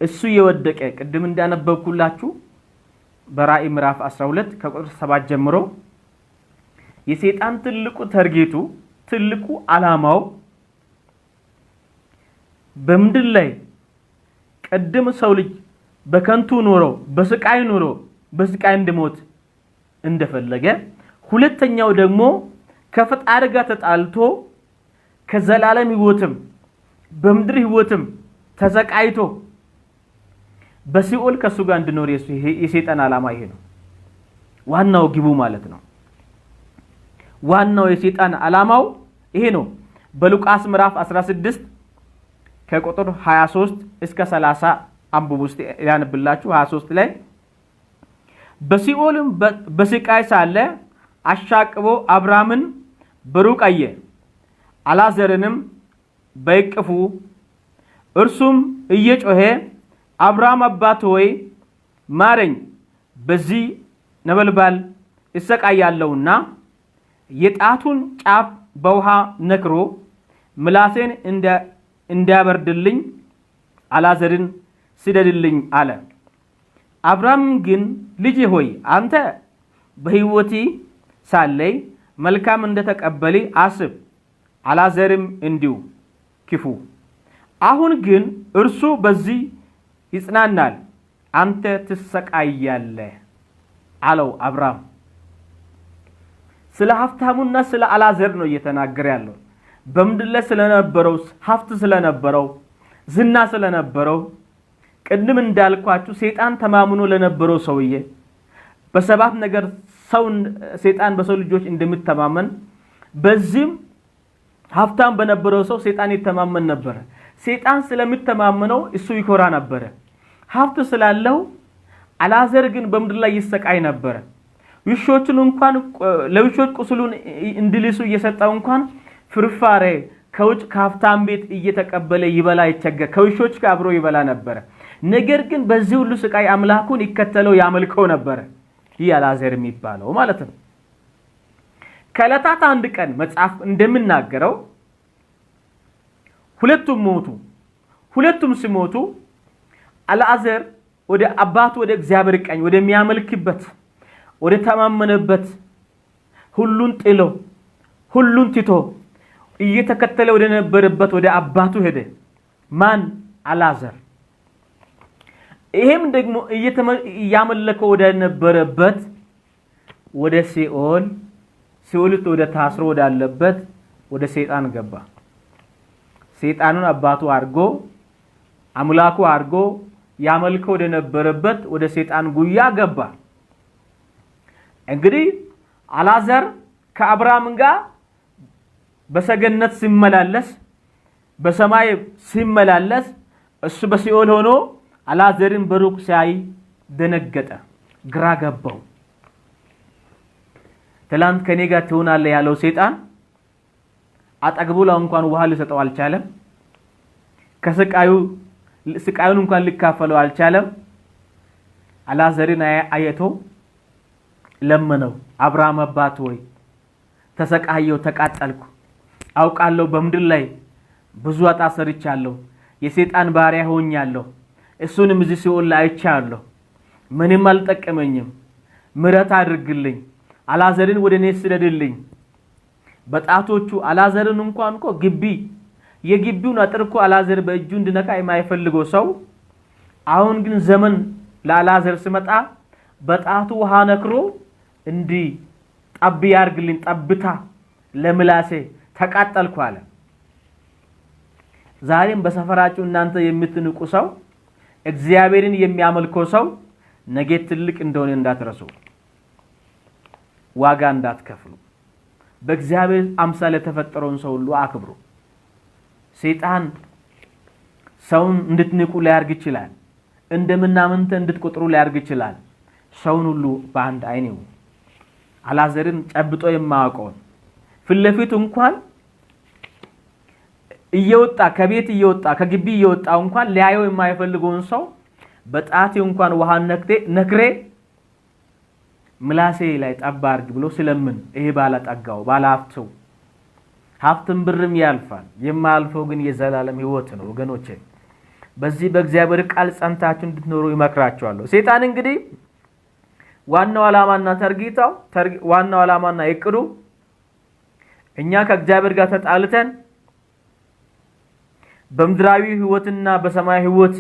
እሱ የወደቀ ቅድም እንዳነበብኩላችሁ በራእይ ምዕራፍ 12 ከቁጥር 7 ጀምሮ የሰይጣን ትልቁ target ኡ ትልቁ ዓላማው በምድር ላይ ቅድም ሰው ልጅ በከንቱ ኖሮ በስቃይ ኖሮ በስቃይ እንዲሞት እንደፈለገ፣ ሁለተኛው ደግሞ ከፈጣሪ ጋር ተጣልቶ ከዘላለም ሕይወትም በምድር ሕይወትም ተሰቃይቶ በሲኦል ከሱ ጋር እንዲኖር የሰይጣን ዓላማ ይሄ ነው። ዋናው ግቡ ማለት ነው። ዋናው የሰይጣን ዓላማው ይሄ ነው። በሉቃስ ምዕራፍ 16 ከቁጥር 23 እስከ 30 አንብቡ እስቲ ያነብላችሁ። 23 ላይ በሲኦልም በስቃይ ሳለ አሻቅቦ አብርሃምን በሩቅ አየ፣ አልዓዛርንም በእቅፉ። እርሱም እየጮኸ አብርሃም አባት ሆይ ማረኝ፣ በዚህ ነበልባል እሰቃያለሁና የጣቱን ጫፍ በውሃ ነክሮ ምላሴን እንዲያበርድልኝ አልዓዛርን ስደድልኝ አለ። አብርሃም ግን ልጄ ሆይ አንተ በሕይወት ሳለህ መልካም እንደተቀበለ አስብ፣ አልዓዛርም እንዲሁ ክፉ። አሁን ግን እርሱ በዚህ ይጽናናል፣ አንተ ትሰቃያለህ አለው አብርሃም። ስለ ሀብታሙና ስለ አልዓዛር ነው እየተናገረ ያለው። በምድር ላይ ስለነበረው ሀብት ስለነበረው ዝና ስለነበረው ቅድም እንዳልኳችሁ ሰይጣን ተማምኖ ለነበረው ሰውዬ በሰባት ነገር ሰው ሰይጣን በሰው ልጆች እንደሚተማመን በዚህም ሀብታም በነበረው ሰው ሰይጣን ይተማመን ነበረ። ሰይጣን ስለሚተማመነው እሱ ይኮራ ነበረ። ሀብት ስላለው አልዓዛር ግን በምድር ላይ ይሰቃይ ነበረ። ውሾቹን እንኳን ለውሾች ቁስሉን እንዲልሱ እየሰጠው እንኳን ፍርፋሬ ከውጭ ከሀብታም ቤት እየተቀበለ ይበላ ይቸገር ከውሾች ጋር አብሮ ይበላ ነበረ። ነገር ግን በዚህ ሁሉ ስቃይ አምላኩን ይከተለው ያመልከው ነበረ። ይህ አልዓዛር የሚባለው ማለት ነው። ከዕለታት አንድ ቀን መጽሐፍ እንደሚናገረው ሁለቱም ሞቱ። ሁለቱም ሲሞቱ አልዓዛር ወደ አባቱ ወደ እግዚአብሔር ቀኝ ወደሚያመልክበት ወደ ተማመነበት ሁሉን ጥሎ ሁሉን ትቶ እየተከተለ ወደ ነበረበት ወደ አባቱ ሄደ። ማን? አልዓዛር። ይሄም ደግሞ እያመለከው ወደ ነበረበት ወደ ሲኦል ሲኦል ወደ ታስሮ ወዳለበት ወደ ሰይጣን ገባ። ሰይጣኑን አባቱ አድርጎ አምላኩ አድርጎ ያመልከው ወደ ነበረበት ወደ ሰይጣን ጉያ ገባ። እንግዲህ አልዓዛር ከአብርሃም ጋር በሰገነት ሲመላለስ በሰማይ ሲመላለስ እሱ በሲኦል ሆኖ አልዓዛርን በሩቅ ሲያይ ደነገጠ፣ ግራ ገባው። ትላንት ከኔ ጋር ትሆናለህ ያለው ሰይጣን አጠገቡ ላይ እንኳን ውሃ ሊሰጠው አልቻለም። ከስቃዩ ስቃዩን እንኳን ሊካፈለው አልቻለም። አልዓዛርን አይቶ ለመነው። አብርሃም አባት ሆይ ተሰቃየው፣ ተቃጠልኩ፣ አውቃለሁ በምድር ላይ ብዙ ኃጢአት ሰርቻለሁ፣ የሰይጣን ባሪያ ሆኛለሁ፣ እሱንም እዚህ ሲኦል ላይ አይቻለሁ፣ ምንም አልጠቀመኝም፣ ምሕረት አድርግልኝ፣ አልዓዛርን ወደ እኔ ስደድልኝ። በጣቶቹ አልዓዛርን እንኳን እኮ ግቢ የግቢውን አጥር እኮ አልዓዛር በእጁ እንዲነካ የማይፈልገው ሰው አሁን ግን ዘመን ለአልዓዛር ሲመጣ በጣቱ ውሃ ነክሮ እንዲህ ጠብ ያርግልኝ፣ ጠብታ ለምላሴ ተቃጠልኩ አለ። ዛሬም በሰፈራችሁ እናንተ የምትንቁ ሰው እግዚአብሔርን የሚያመልከው ሰው ነገ ትልቅ እንደሆነ እንዳትረሱ፣ ዋጋ እንዳትከፍሉ። በእግዚአብሔር አምሳል የተፈጠረውን ሰው ሁሉ አክብሩ። ሰይጣን ሰውን እንድትንቁ ሊያርግ ይችላል። እንደምናምንተ እንድትቆጥሩ ሊያርግ ይችላል። ሰውን ሁሉ በአንድ አይን ይሁ። አልዓዛርን ጨብጦ የማያውቀውን ፊት ለፊቱ እንኳን እየወጣ ከቤት እየወጣ ከግቢ እየወጣ እንኳን ሊያየው የማይፈልገውን ሰው በጣቴ እንኳን ውሃ ነክሬ ምላሴ ላይ ጠብ አድርግ ብሎ ስለምን ይሄ ባለጠጋው ባለሀብቱ ሀብትም ብርም ያልፋል፣ የማያልፈው ግን የዘላለም ሕይወት ነው። ወገኖቼ በዚህ በእግዚአብሔር ቃል ጸንታችሁ እንድትኖሩ ይመክራችኋለሁ። ሰይጣን እንግዲህ ዋናው ዓላማና ተርጊታው ዋናው ዓላማና እቅዱ እኛ ከእግዚአብሔር ጋር ተጣልተን በምድራዊ ሕይወትና በሰማያዊ ሕይወት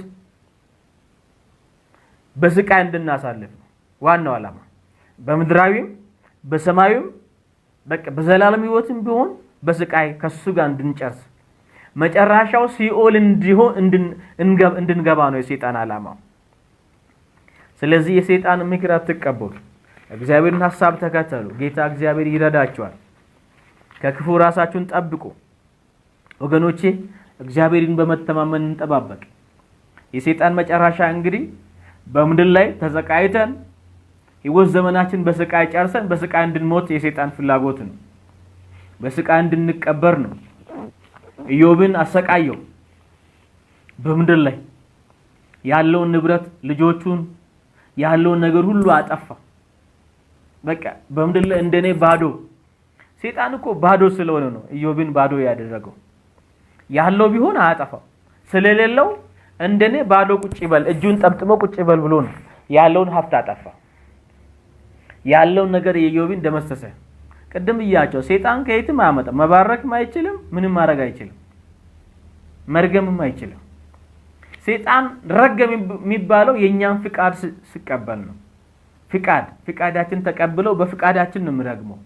በስቃይ እንድናሳልፍ ነው ዋናው ዓላማ። በምድራዊም በሰማያዊም በቃ በዘላለም ሕይወትም ቢሆን በስቃይ ከሱ ጋር እንድንጨርስ መጨረሻው ሲኦል እንዲሆን እንድንገባ ነው የሰይጣን ዓላማው። ስለዚህ የሰይጣን ምክር አትቀበሉ፣ እግዚአብሔርን ሐሳብ ተከተሉ። ጌታ እግዚአብሔር ይረዳችኋል። ከክፉ ራሳችሁን ጠብቁ ወገኖቼ። እግዚአብሔርን በመተማመን እንጠባበቅ። የሰይጣን መጨረሻ እንግዲህ በምድር ላይ ተሰቃይተን ሕይወት ዘመናችን በስቃይ ጨርሰን በስቃይ እንድንሞት የሰይጣን ፍላጎት ነው። በስቃይ እንድንቀበር ነው። ኢዮብን አሰቃየው። በምድር ላይ ያለውን ንብረት፣ ልጆቹን፣ ያለውን ነገር ሁሉ አጠፋ። በቃ በምድር ላይ እንደኔ ባዶ። ሰይጣን እኮ ባዶ ስለሆነ ነው ኢዮብን ባዶ ያደረገው። ያለው ቢሆን አያጠፋው። ስለሌለው እንደኔ ባዶ ቁጭ ይበል፣ እጁን ጠምጥሞ ቁጭ ይበል ብሎ ነው ያለውን ሀብት አጠፋ። ያለውን ነገር የኢዮብን ደመሰሰ። ቅድም ብያቸው ሰይጣን ከየትም አያመጣም። መባረክም አይችልም፣ ምንም ማድረግ አይችልም፣ መርገምም አይችልም። ሰይጣን ረገም የሚባለው የእኛን ፍቃድ ሲቀበል ነው። ፍቃዳችን ተቀብለው በፍቃዳችን ነው የሚረግመው።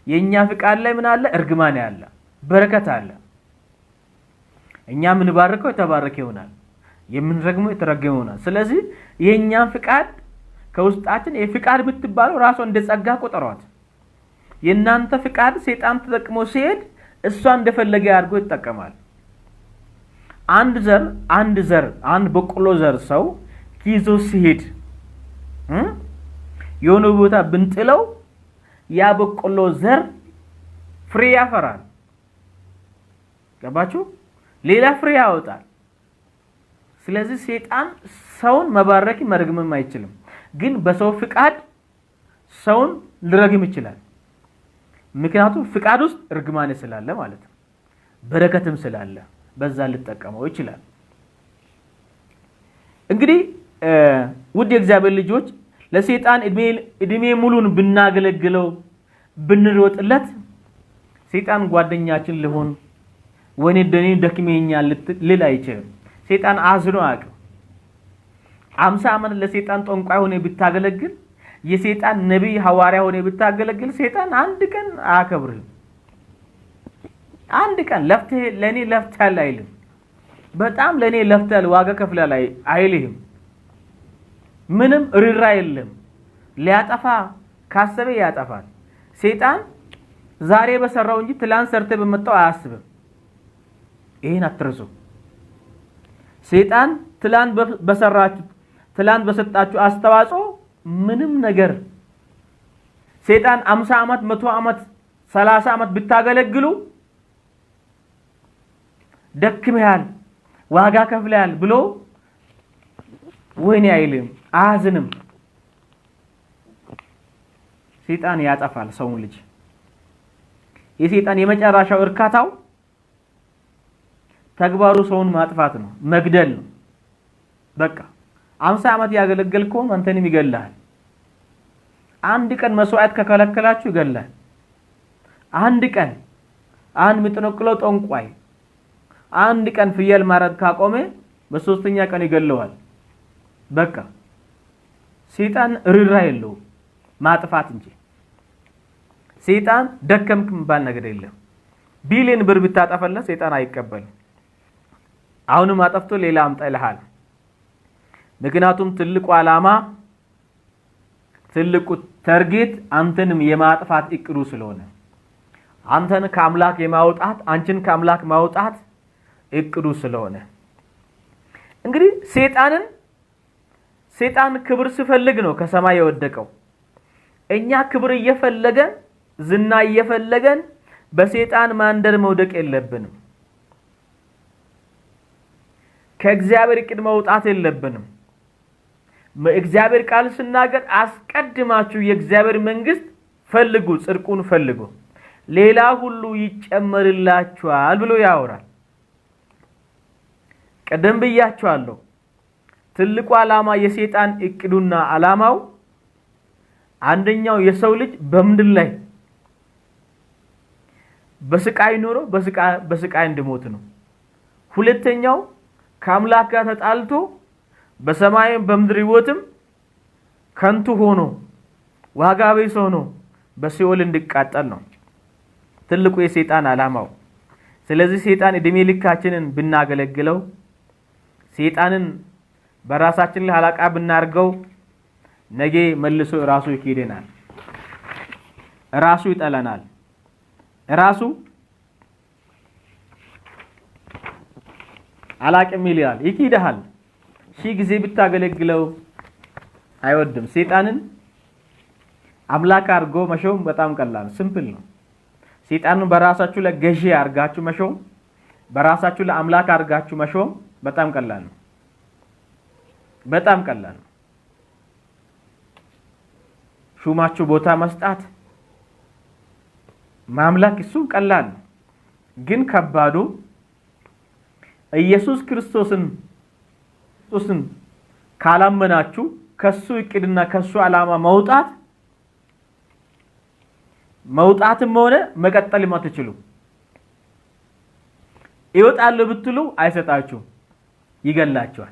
የእኛ ፍቃድ ላይ ምን አለ? እርግማን ያለ በረከት አለ። እኛ የምንባርከው የተባረከ ይሆናል፣ የምንረግመው የተረገመ ይሆናል። ስለዚህ የእኛን ፍቃድ ከውስጣችን የፍቃድ የምትባለው ራሷ እንደ ጸጋ ቆጠሯት። የእናንተ ፍቃድ ሰይጣን ተጠቅሞ ሲሄድ እሷ እንደፈለገ አድርጎ ይጠቀማል። አንድ ዘር አንድ ዘር አንድ በቆሎ ዘር ሰው ይዞ ሲሄድ የሆነ ቦታ ብንጥለው ያ በቆሎ ዘር ፍሬ ያፈራል። ገባችሁ? ሌላ ፍሬ ያወጣል። ስለዚህ ሰይጣን ሰውን መባረክ መርግምም አይችልም። ግን በሰው ፍቃድ ሰውን ሊረግም ይችላል። ምክንያቱም ፍቃድ ውስጥ እርግማን ስላለ ማለት ነው፣ በረከትም ስላለ በዛ ሊጠቀመው ይችላል። እንግዲህ ውድ የእግዚአብሔር ልጆች ለሰይጣን እድሜ ሙሉን ብናገለግለው ብንሮጥለት ሰይጣን ጓደኛችን ሊሆን ወይኔ ደኔ ደክሜኛል ልል አይችልም። ሰይጣን አዝኖ አያውቅም። 50 ዓመት ለሰይጣን ጠንቋይ ሆነ ብታገለግል፣ የሰይጣን ነቢይ ሐዋርያ ሆነ ብታገለግል ሰይጣን አንድ ቀን አያከብርህም። አንድ ቀን ለፍተህ ለኔ ለፍተሃል አይልም። በጣም ለኔ ለፍተሃል ዋጋ ከፍለሃል አይልህም። ምንም ርራ የለም። ሊያጠፋ ካሰበ ያጠፋል። ሰይጣን ዛሬ በሰራው እንጂ ትላንት ሰርተ በመጣው አያስብም። ይሄን አትርሱ። ሰይጣን ትላንት በሰራችሁ ትላንት በሰጣችሁ አስተዋጽኦ ምንም ነገር ሰይጣን 50 ዓመት 100 ዓመት 30 ዓመት ብታገለግሉ ደክመሃል ዋጋ ከፍለሃል ብሎ ወይኔ አይልም፣ አያዝንም። ሰይጣን ያጠፋል ሰውን ልጅ። የሰይጣን የመጨረሻው እርካታው ተግባሩ ሰውን ማጥፋት ነው፣ መግደል ነው። በቃ 50 ዓመት ያገለገልከውን አንተንም ይገልሃል። አንድ ቀን መስዋዕት ከከለከላችሁ ይገልሃል። አንድ ቀን አንድ የሚጠነቁለው ጠንቋይ አንድ ቀን ፍየል ማረድ ካቆመ በሶስተኛ ቀን ይገለዋል። በቃ ሰይጣን ርራ የለውም ማጥፋት እንጂ። ሰይጣን ደከምክ የሚባል ነገር የለም። ቢሊዮን ብር ብታጠፈለት ሰይጣን አይቀበልም። አሁንም አጠፍቶ ሌላ አምጣ ይልሃል። ምክንያቱም ትልቁ ዓላማ ትልቁ target አንተንም የማጥፋት እቅዱ ስለሆነ አንተን ከአምላክ የማውጣት አንቺን ከአምላክ ማውጣት እቅዱ ስለሆነ እንግዲህ ሰይጣን ክብር ሲፈልግ ነው ከሰማይ የወደቀው። እኛ ክብር እየፈለገን ዝና እየፈለገን በሰይጣን ማንደር መውደቅ የለብንም። ከእግዚአብሔር እቅድ መውጣት የለብንም። እግዚአብሔር ቃል ሲናገር አስቀድማችሁ የእግዚአብሔር መንግስት ፈልጉ፣ ጽድቁን ፈልጉ፣ ሌላ ሁሉ ይጨመርላችኋል ብሎ ያወራል። ቀደም ብያችኋለሁ። ትልቁ ዓላማ የሰይጣን እቅዱና ዓላማው አንደኛው የሰው ልጅ በምድር ላይ በስቃይ ኖሮ በስቃይ እንዲሞት ነው። ሁለተኛው ከአምላክ ጋር ተጣልቶ በሰማይም በምድር ሕይወትም ከንቱ ሆኖ ዋጋ ቢስ ሆኖ በሲኦል እንዲቃጠል ነው ትልቁ የሰይጣን ዓላማው። ስለዚህ ሰይጣን እድሜ ልካችንን ብናገለግለው፣ ሰይጣንን በራሳችን ላይ አለቃ ብናርገው ነገ መልሶ ራሱ ይክደናል፣ ራሱ ይጠላናል፣ ራሱ አላቅም ይላል፣ ይክድሃል። ሺህ ጊዜ ብታገለግለው አይወድም። ሰይጣንን አምላክ አድርጎ መሾም በጣም ቀላል simple ነው። ሰይጣንን በራሳችሁ ላይ ገዢ አድርጋችሁ መሾም፣ በራሳችሁ ላይ አምላክ አድርጋችሁ መሾም በጣም ቀላል ነው። በጣም ቀላል ነው። ሹማችሁ ቦታ መስጣት ማምላክ እሱ ቀላል ነው። ግን ከባዱ ኢየሱስ ክርስቶስን ካላመናችሁ ከሱ እቅድና ከሱ ዓላማ መውጣትም ሆነ መቀጠልም አትችሉ። ይወጣሉ ብትሉ አይሰጣችሁም፣ ይገላችኋል።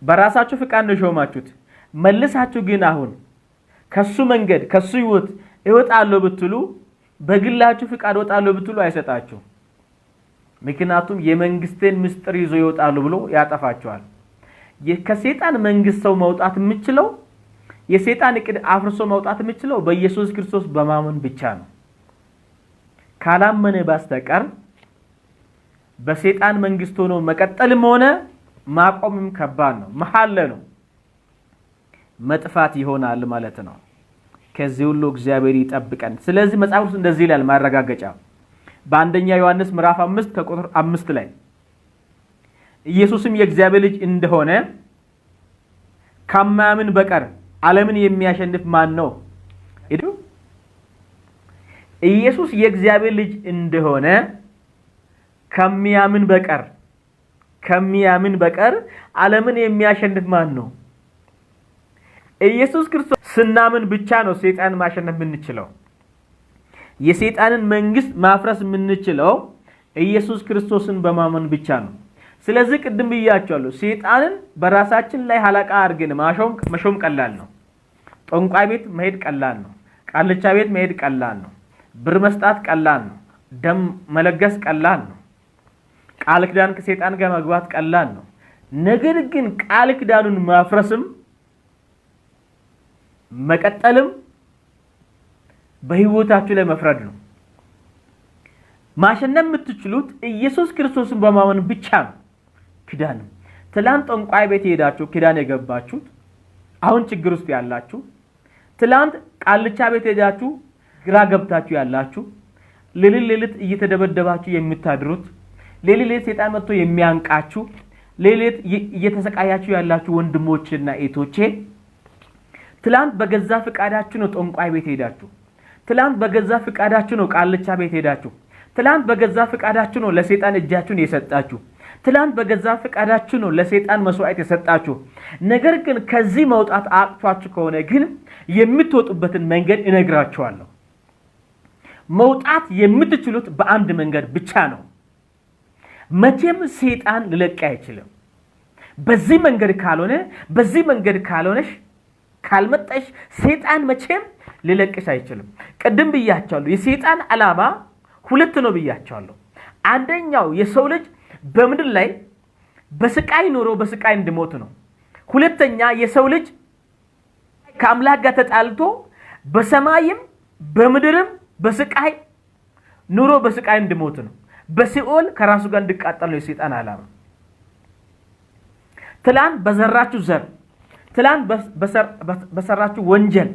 በራሳችሁ ፍቃድ ነው የሾማችሁት። መልሳችሁ ግን አሁን ከሱ መንገድ ከሱ ህይወት እወጣለሁ ብትሉ፣ በግላችሁ ፍቃድ እወጣለሁ ብትሉ አይሰጣችሁም። ምክንያቱም የመንግስቴን ምስጢር ይዞ ይወጣሉ ብሎ ያጠፋቸዋል። ከሰይጣን መንግስት ሰው መውጣት የምችለው፣ የሰይጣን እቅድ አፍርሶ መውጣት የምችለው በኢየሱስ ክርስቶስ በማመን ብቻ ነው። ካላመነ በስተቀር በሰይጣን መንግስት ሆኖ መቀጠልም ሆነ ማቆምም ከባድ ነው። መሐለ ነው፣ መጥፋት ይሆናል ማለት ነው። ከዚህ ሁሉ እግዚአብሔር ይጠብቀን። ስለዚህ መጽሐፍ ቅዱስ እንደዚህ ይላል፣ ማረጋገጫ በአንደኛ ዮሐንስ ምዕራፍ 5 ከቁጥር 5 ላይ ኢየሱስም የእግዚአብሔር ልጅ እንደሆነ ከማያምን በቀር ዓለምን የሚያሸንፍ ማን ነው? ኢየሱስ የእግዚአብሔር ልጅ እንደሆነ ከሚያምን በቀር ዓለምን የሚያሸንፍ ማን ነው? ኢየሱስ ክርስቶስ ስናምን ብቻ ነው ሰይጣንን ማሸነፍ የምንችለው። የሰይጣንን መንግስት ማፍረስ የምንችለው ኢየሱስ ክርስቶስን በማመን ብቻ ነው። ስለዚህ ቅድም ብያቸዋለሁ፣ ሰይጣንን በራሳችን ላይ አለቃ አድርገን መሾም ቀላል ነው። ጠንቋይ ቤት መሄድ ቀላል ነው። ቃልቻ ቤት መሄድ ቀላል ነው። ብር መስጣት ቀላል ነው። ደም መለገስ ቀላል ነው። ቃል ኪዳን ከሰይጣን ጋር መግባት ቀላል ነው። ነገር ግን ቃል ኪዳኑን ማፍረስም መቀጠልም በህይወታችሁ ላይ መፍረድ ነው። ማሸነፍ የምትችሉት ኢየሱስ ክርስቶስን በማመን ብቻ ነው። ኪዳንም ትላንት ጠንቋይ ቤት ሄዳችሁ ኪዳን የገባችሁት አሁን ችግር ውስጥ ያላችሁ፣ ትላንት ቃልቻ ቤት ሄዳችሁ ግራ ገብታችሁ ያላችሁ፣ ሌሊት ሌሊት እየተደበደባችሁ የምታድሩት፣ ሌሊት ሌሊት ሰይጣን መጥቶ የሚያንቃችሁ፣ ሌሊት እየተሰቃያችሁ ያላችሁ ወንድሞችና እህቶቼ፣ ትላንት በገዛ ፍቃዳችሁ ነው ጠንቋይ ቤት ሄዳችሁ፣ ትላንት በገዛ ፍቃዳችሁ ነው ቃልቻ ቤት ሄዳችሁ፣ ትላንት በገዛ ፍቃዳችሁ ነው ለሰይጣን እጃችሁን የሰጣችሁ፣ ትላንት በገዛ ፍቃዳችሁ ነው ለሰይጣን መስዋዕት የሰጣችሁ። ነገር ግን ከዚህ መውጣት አቅቷችሁ ከሆነ ግን የምትወጡበትን መንገድ እነግራችኋለሁ። መውጣት የምትችሉት በአንድ መንገድ ብቻ ነው። መቼም ሰይጣን ሊለቅ አይችልም። በዚህ መንገድ ካልሆነ፣ በዚህ መንገድ ካልሆነሽ ካልመጣሽ ሰይጣን መቼም ሊለቅሽ አይችልም። ቅድም ብያቸዋለሁ። የሰይጣን ዓላማ ሁለት ነው ብያቸዋለሁ። አንደኛው የሰው ልጅ በምድር ላይ በስቃይ ኖሮ በስቃይ እንዲሞት ነው። ሁለተኛ የሰው ልጅ ከአምላክ ጋር ተጣልቶ በሰማይም በምድርም በስቃይ ኑሮ በስቃይ እንዲሞት ነው። በሲኦል ከራሱ ጋር እንዲቃጠል ነው የሰይጣን ዓላማ። ትላንት በዘራችሁ ዘር፣ ትላንት በሰራችሁ ወንጀል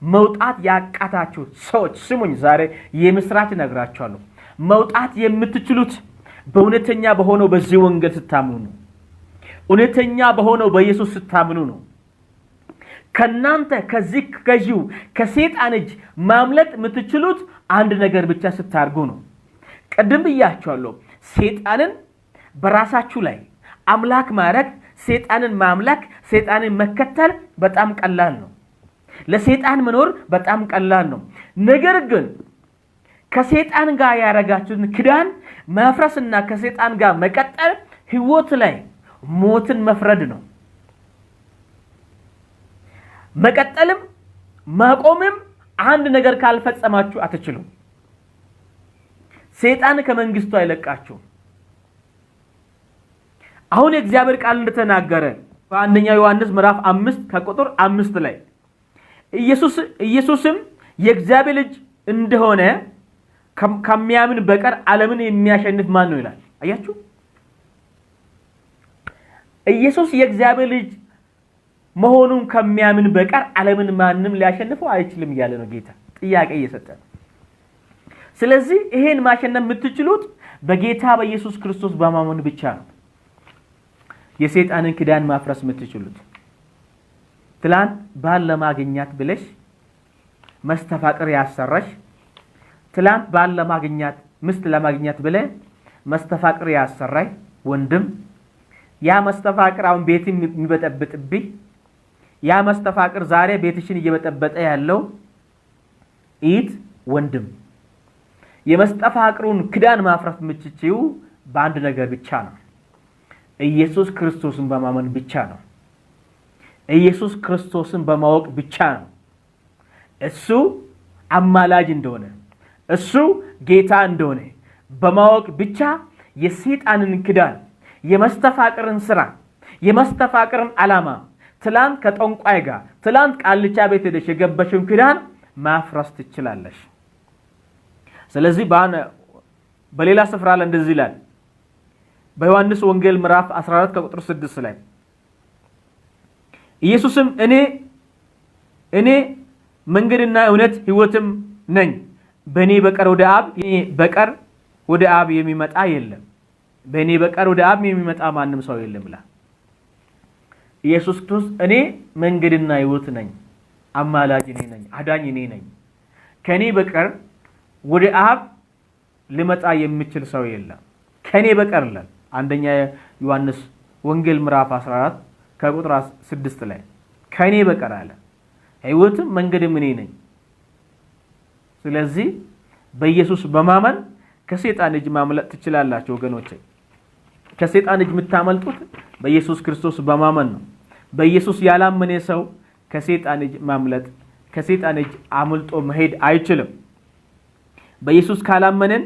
መውጣት ያቃታችሁ ሰዎች ስሙኝ፣ ዛሬ የምስራች እነግራችኋለሁ። መውጣት የምትችሉት በእውነተኛ በሆነው በዚህ ወንጌል ስታምኑ ነው። እውነተኛ በሆነው በኢየሱስ ስታምኑ ነው። ከናንተ ከዚህ ገዢው ከሰይጣን እጅ ማምለጥ የምትችሉት አንድ ነገር ብቻ ስታርጉ ነው። ቅድም ብያችኋለሁ። ሰይጣንን በራሳችሁ ላይ አምላክ ማድረግ፣ ሰይጣንን ማምለክ፣ ሰይጣንን መከተል በጣም ቀላል ነው። ለሰይጣን መኖር በጣም ቀላል ነው። ነገር ግን ከሰይጣን ጋር ያረጋችሁትን ኪዳን ማፍረስና ከሰይጣን ጋር መቀጠል ህይወት ላይ ሞትን መፍረድ ነው። መቀጠልም ማቆምም አንድ ነገር ካልፈጸማችሁ አትችሉም። ሰይጣን ከመንግስቱ አይለቃችሁም። አሁን የእግዚአብሔር ቃል እንደተናገረ በአንደኛ ዮሐንስ ምዕራፍ 5 ከቁጥር 5 ላይ ኢየሱስም የእግዚአብሔር ልጅ እንደሆነ ከሚያምን በቀር ዓለምን የሚያሸንፍ ማን ነው ይላል። አያችሁ፣ ኢየሱስ የእግዚአብሔር ልጅ መሆኑን ከሚያምን በቀር ዓለምን ማንም ሊያሸንፈው አይችልም እያለ ነው ጌታ፣ ጥያቄ እየሰጠ ነው። ስለዚህ ይሄን ማሸነፍ የምትችሉት በጌታ በኢየሱስ ክርስቶስ በማመን ብቻ ነው። የሰይጣንን ኪዳን ማፍረስ የምትችሉት ትላንት ባል ለማግኘት ብለሽ መስተፋቅር ያሰራሽ፣ ትላንት ባል ለማግኘት ምስት ለማግኘት ብለ መስተፋቅር ያሰራይ ወንድም፣ ያ መስተፋቅር አሁን ቤት የሚበጠብጥብኝ፣ ያ መስተፋቅር ዛሬ ቤትሽን እየበጠበጠ ያለው ኢት ወንድም፣ የመስተፋቅሩን ክዳን ማፍረስ የምትችይው በአንድ ነገር ብቻ ነው። ኢየሱስ ክርስቶስን በማመን ብቻ ነው። ኢየሱስ ክርስቶስን በማወቅ ብቻ ነው። እሱ አማላጅ እንደሆነ፣ እሱ ጌታ እንደሆነ በማወቅ ብቻ የሰይጣንን ክዳን፣ የመስተፋቅርን ስራ፣ የመስተፋቅርን ዓላማ፣ ትላንት ከጠንቋይ ጋር፣ ትላንት ቃልቻ ቤት ሄደሽ የገባሽውን ክዳን ማፍረስ ትችላለሽ። ስለዚህ በሌላ ስፍራ ላይ እንደዚህ ይላል። በዮሐንስ ወንጌል ምዕራፍ 14 ከቁጥር 6 ላይ ኢየሱስም እኔ መንገድና እውነት ሕይወትም ነኝ፣ በእኔ በቀር ወደ አብ የሚመጣ የለም፣ በእኔ በቀር ወደ አብ የሚመጣ ማንም ሰው የለም ይላል። ኢየሱስ ክርስቶስ እኔ መንገድና ሕይወት ነኝ፣ አማላጅ እኔ ነኝ፣ አዳኝ እኔ ነኝ፣ ከእኔ በቀር ወደ አብ ሊመጣ የሚችል ሰው የለም ከእኔ በቀር ይላል። አንደኛ ዮሐንስ ወንጌል ምዕራፍ 14 ከቁጥር 6 ላይ ከእኔ በቀር አለ፣ ሕይወትም መንገድም እኔ ነኝ። ስለዚህ በኢየሱስ በማመን ከሰይጣን እጅ ማምለጥ ትችላላችሁ ወገኖቼ። ከሰይጣን እጅ የምታመልጡት በኢየሱስ ክርስቶስ በማመን ነው። በኢየሱስ ያላመነ ሰው ከሰይጣን እጅ ማምለጥ፣ ከሰይጣን እጅ አምልጦ መሄድ አይችልም። በኢየሱስ ካላመንን፣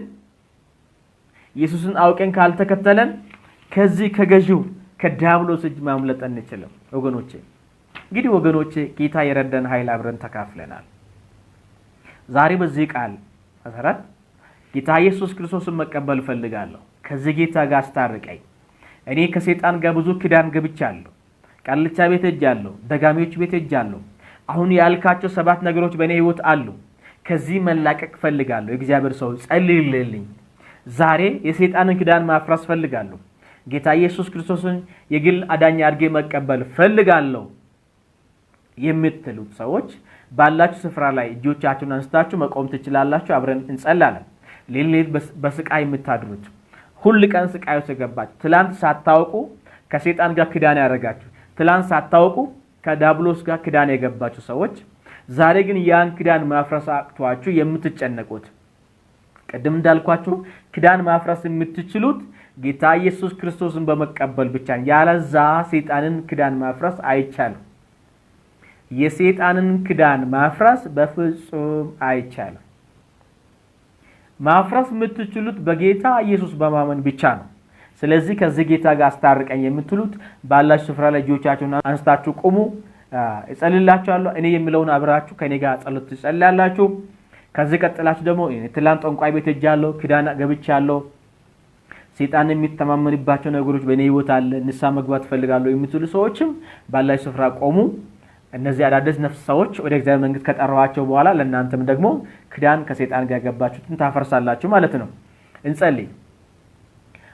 ኢየሱስን አውቀን ካልተከተለን ከዚህ ከገዢው ከዲያብሎስ እጅ ማምለጥ አንችልም ወገኖቼ። እንግዲህ ወገኖቼ ጌታ የረዳን ኃይል አብረን ተካፍለናል። ዛሬ በዚህ ቃል መሰረት ጌታ ኢየሱስ ክርስቶስን መቀበል እፈልጋለሁ፣ ከዚህ ጌታ ጋር አስታርቀኝ፣ እኔ ከሰይጣን ጋር ብዙ ኪዳን ገብቻለሁ፣ ቃልቻ ቤት ሄጃለሁ፣ ደጋሚዎች ቤት ሄጃለሁ፣ አሁን ያልካቸው 7 ነገሮች በእኔ ህይወት አሉ፣ ከዚህ መላቀቅ እፈልጋለሁ፣ የእግዚአብሔር ሰው ጸልይልኝ፣ ዛሬ የሰይጣንን ኪዳን ማፍረስ እፈልጋለሁ፣ ጌታ ኢየሱስ ክርስቶስን የግል አዳኝ አድርጌ መቀበል እፈልጋለሁ የምትሉት ሰዎች ባላችሁ ስፍራ ላይ እጆቻችሁን አንስታችሁ መቆም ትችላላችሁ። አብረን እንጸልያለን። ሌሊት በስቃይ የምታድሩት፣ ሁል ቀን ስቃይ ውስጥ የገባችሁ፣ ትላንት ሳታውቁ ከሰይጣን ጋር ኪዳን ያደረጋችሁ፣ ትላንት ሳታውቁ ከዲያብሎስ ጋር ኪዳን የገባችሁ ሰዎች ዛሬ ግን ያን ኪዳን ማፍረስ አቅቷችሁ የምትጨነቁት፣ ቅድም እንዳልኳችሁ ኪዳን ማፍረስ የምትችሉት ጌታ ኢየሱስ ክርስቶስን በመቀበል ብቻ። ያለዛ ሰይጣንን ኪዳን ማፍረስ አይቻልም። የሰይጣንን ኪዳን ማፍረስ በፍጹም አይቻልም። ማፍረስ የምትችሉት በጌታ ኢየሱስ በማመን ብቻ ነው። ስለዚህ ከዚህ ጌታ ጋር አስታርቀኝ የምትሉት ባላችሁ ስፍራ ላይ እጆቻችሁን አንስታችሁ ቁሙ። እጸልላችኋለሁ። እኔ የሚለውን አብራችሁ ከኔ ጋር ጸሎት ትጸልያላችሁ። ከዚህ ቀጥላችሁ ደግሞ እኔ ትላንት ጠንቋይ ቤት ሄጃለሁ፣ ኪዳን ገብቻለሁ፣ ሰይጣን የሚተማመንባቸው ነገሮች በእኔ ህይወት አለ፣ ንስሐ መግባት እፈልጋለሁ የምትሉ ሰዎችም ባላችሁ ስፍራ ቆሙ። እነዚህ አዳዲስ ነፍስ ሰዎች ወደ እግዚአብሔር መንግስት ከጠራኋቸው በኋላ ለእናንተም ደግሞ ኪዳን ከሰይጣን ጋር የገባችሁትን ታፈርሳላችሁ ማለት ነው። እንጸልይ።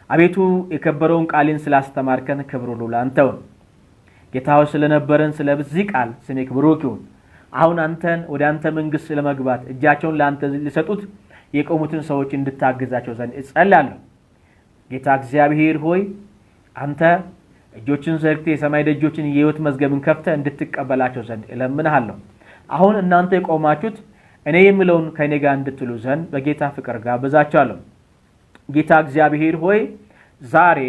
አቤቱ የከበረውን ቃልን ስላስተማርከን ክብር ሁሉ ላንተ ይሁን። ጌታ ሆይ ስለነበረን ስለዚህ ቃል ስምህ ብሩክ ይሁን። አሁን አንተን ወደ አንተ መንግስት ለመግባት እጃቸውን ላንተ ሊሰጡት የቆሙትን ሰዎች እንድታግዛቸው ዘንድ እጸልያለሁ። ጌታ እግዚአብሔር ሆይ አንተ እጆችን ዘርግተህ የሰማይ ደጆችን የህይወት መዝገብን ከፍተህ እንድትቀበላቸው ዘንድ እለምንሃለሁ። አሁን እናንተ የቆማችሁት እኔ የምለውን ከእኔ ጋር እንድትሉ ዘንድ በጌታ ፍቅር ጋብዛችኋለሁ። ጌታ እግዚአብሔር ሆይ ዛሬ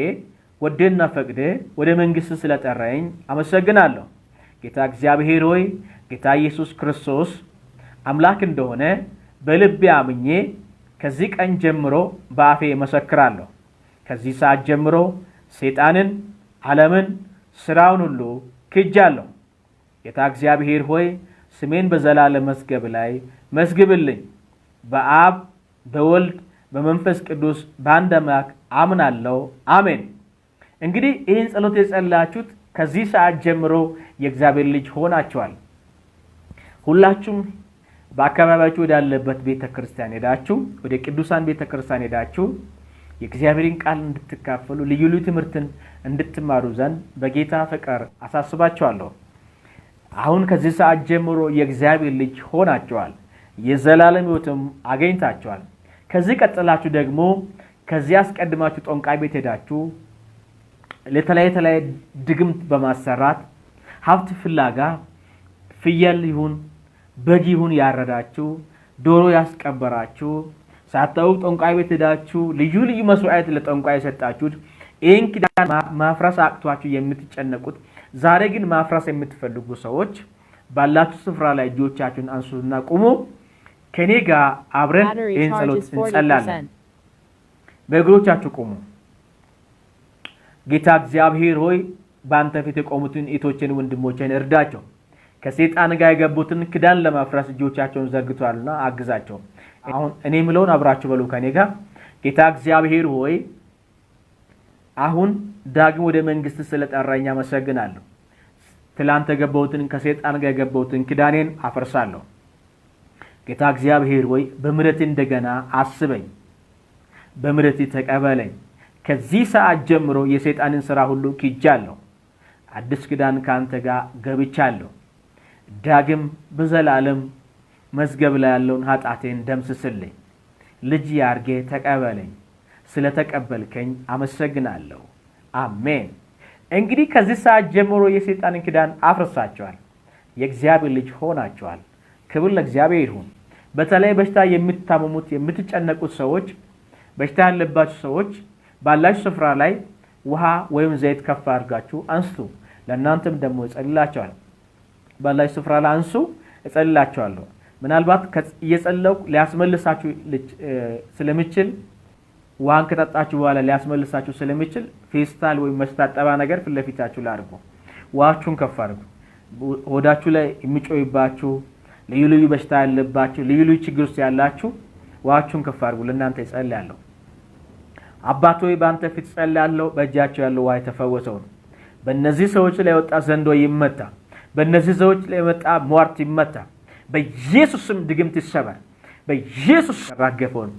ወደና ፈቅደ ወደ መንግስት ስለጠራኝ አመሰግናለሁ። ጌታ እግዚአብሔር ሆይ ጌታ ኢየሱስ ክርስቶስ አምላክ እንደሆነ በልቤ አምኜ ከዚህ ቀን ጀምሮ በአፌ እመሰክራለሁ። ከዚህ ሰዓት ጀምሮ ሰይጣንን፣ ዓለምን፣ ስራውን ሁሉ ክጃለሁ። ጌታ እግዚአብሔር ሆይ ስሜን በዘላለም መዝገብ ላይ መዝግብልኝ። በአብ በወልድ በመንፈስ ቅዱስ በአንድ አምላክ አምናለሁ። አሜን። እንግዲህ ይህን ጸሎት የጸለያችሁት ከዚህ ሰዓት ጀምሮ የእግዚአብሔር ልጅ ሆናችኋል። ሁላችሁም በአካባቢያችሁ ወዳለበት ቤተክርስቲያን ሄዳችሁ፣ ወደ ቅዱሳን ቤተክርስቲያን ሄዳችሁ የእግዚአብሔርን ቃል እንድትካፈሉ፣ ልዩ ልዩ ትምህርትን እንድትማሩ ዘንድ በጌታ ፍቅር አሳስባችኋለሁ። አሁን ከዚህ ሰዓት ጀምሮ የእግዚአብሔር ልጅ ሆናችኋል። የዘላለም ሕይወትም አግኝታችኋል። ከዚህ ቀጥላችሁ ደግሞ ከዚህ አስቀድማችሁ ጠንቋይ ቤት ሄዳችሁ ለተለያየ ድግምት በማሰራት ሀብት ፍላጋ ፍየል ይሁን በግ ይሁን ያረዳችሁ፣ ዶሮ ያስቀበራችሁ፣ ሳታውቁ ጠንቋይ ቤት ሄዳችሁ ልዩ ልዩ መስዋዕት ለጠንቋይ የሰጣችሁት፣ ይህን ኪዳን ማፍረስ አቅቷችሁ የምትጨነቁት፣ ዛሬ ግን ማፍረስ የምትፈልጉ ሰዎች ባላችሁ ስፍራ ላይ እጆቻችሁን አንሱና ቁሙ። ከኔ ጋር አብረን Battery ይህን charge ጸሎት is እንጸላለን። 40%. በእግሮቻችሁ ቁሙ። ጌታ እግዚአብሔር ሆይ፣ በአንተ ፊት የቆሙትን እህቶቼን ወንድሞቼን እርዳቸው። ከሰይጣን ጋር የገቡትን ኪዳን ለማፍረስ እጆቻቸውን ዘርግተዋልና አግዛቸው። አሁን እኔ የምለውን አብራችሁ በሉ ከኔ ጋር። ጌታ እግዚአብሔር ሆይ፣ አሁን ዳግም ወደ መንግስት ስለጠራኝ አመሰግናለሁ። ትላንት የገባሁትን ከሰይጣን ጋር የገባሁትን ኪዳኔን አፈርሳለሁ። ጌታ እግዚአብሔር ሆይ፣ በምሕረት እንደገና አስበኝ፣ በምሕረት ተቀበለኝ። ከዚህ ሰዓት ጀምሮ የሰይጣንን ስራ ሁሉ ክጃለሁ። አዲስ ኪዳን ከአንተ ጋር ገብቻለሁ። ዳግም በዘላለም መዝገብ ላይ ያለውን ኃጢአቴን ደምስስልኝ። ልጅ ያርጌ ተቀበለኝ። ስለተቀበልከኝ አመሰግናለሁ። አሜን። እንግዲህ ከዚህ ሰዓት ጀምሮ የሰይጣንን ኪዳን አፍርሳችኋል። የእግዚአብሔር ልጅ ሆናችኋል። ክብር ለእግዚአብሔር ይሁን። በተለይ በሽታ የምትታመሙት የምትጨነቁት ሰዎች፣ በሽታ ያለባችሁ ሰዎች ባላችሁ ስፍራ ላይ ውሃ ወይም ዘይት ከፍ አድርጋችሁ አንስቱ። ለእናንተም ደግሞ እጸልላችኋለሁ። ባላችሁ ስፍራ ላይ አንሱ፣ እጸልላችኋለሁ። ምናልባት እየጸለይኩ ሊያስመልሳችሁ ስለሚችል፣ ውሃን ከጠጣችሁ በኋላ ሊያስመልሳችሁ ስለሚችል ፌስታል ወይም መስታጠቢያ ነገር ፊት ለፊታችሁ ላይ አድርጉ። ውሃችሁን ከፍ አድርጉ። ሆዳችሁ ላይ የሚጮይባችሁ፣ ልዩ ልዩ በሽታ ያለባችሁ፣ ልዩ ልዩ ችግር ውስጥ ያላችሁ ውሃችሁን ከፍ አድርጉ። ለእናንተ እጸልያለሁ። አባት ሆይ፣ በአንተ ፊት ጸልያለሁ። በእጃቸው ያለው ውሃ የተፈወሰው ነው። በእነዚህ ሰዎች ላይ የወጣ ዘንዶ ይመታ። በእነዚህ ሰዎች ላይ የመጣ ሟርት ይመታ። በኢየሱስ ስም ድግምት ይሰበር። በኢየሱስ ራገፈው ነው።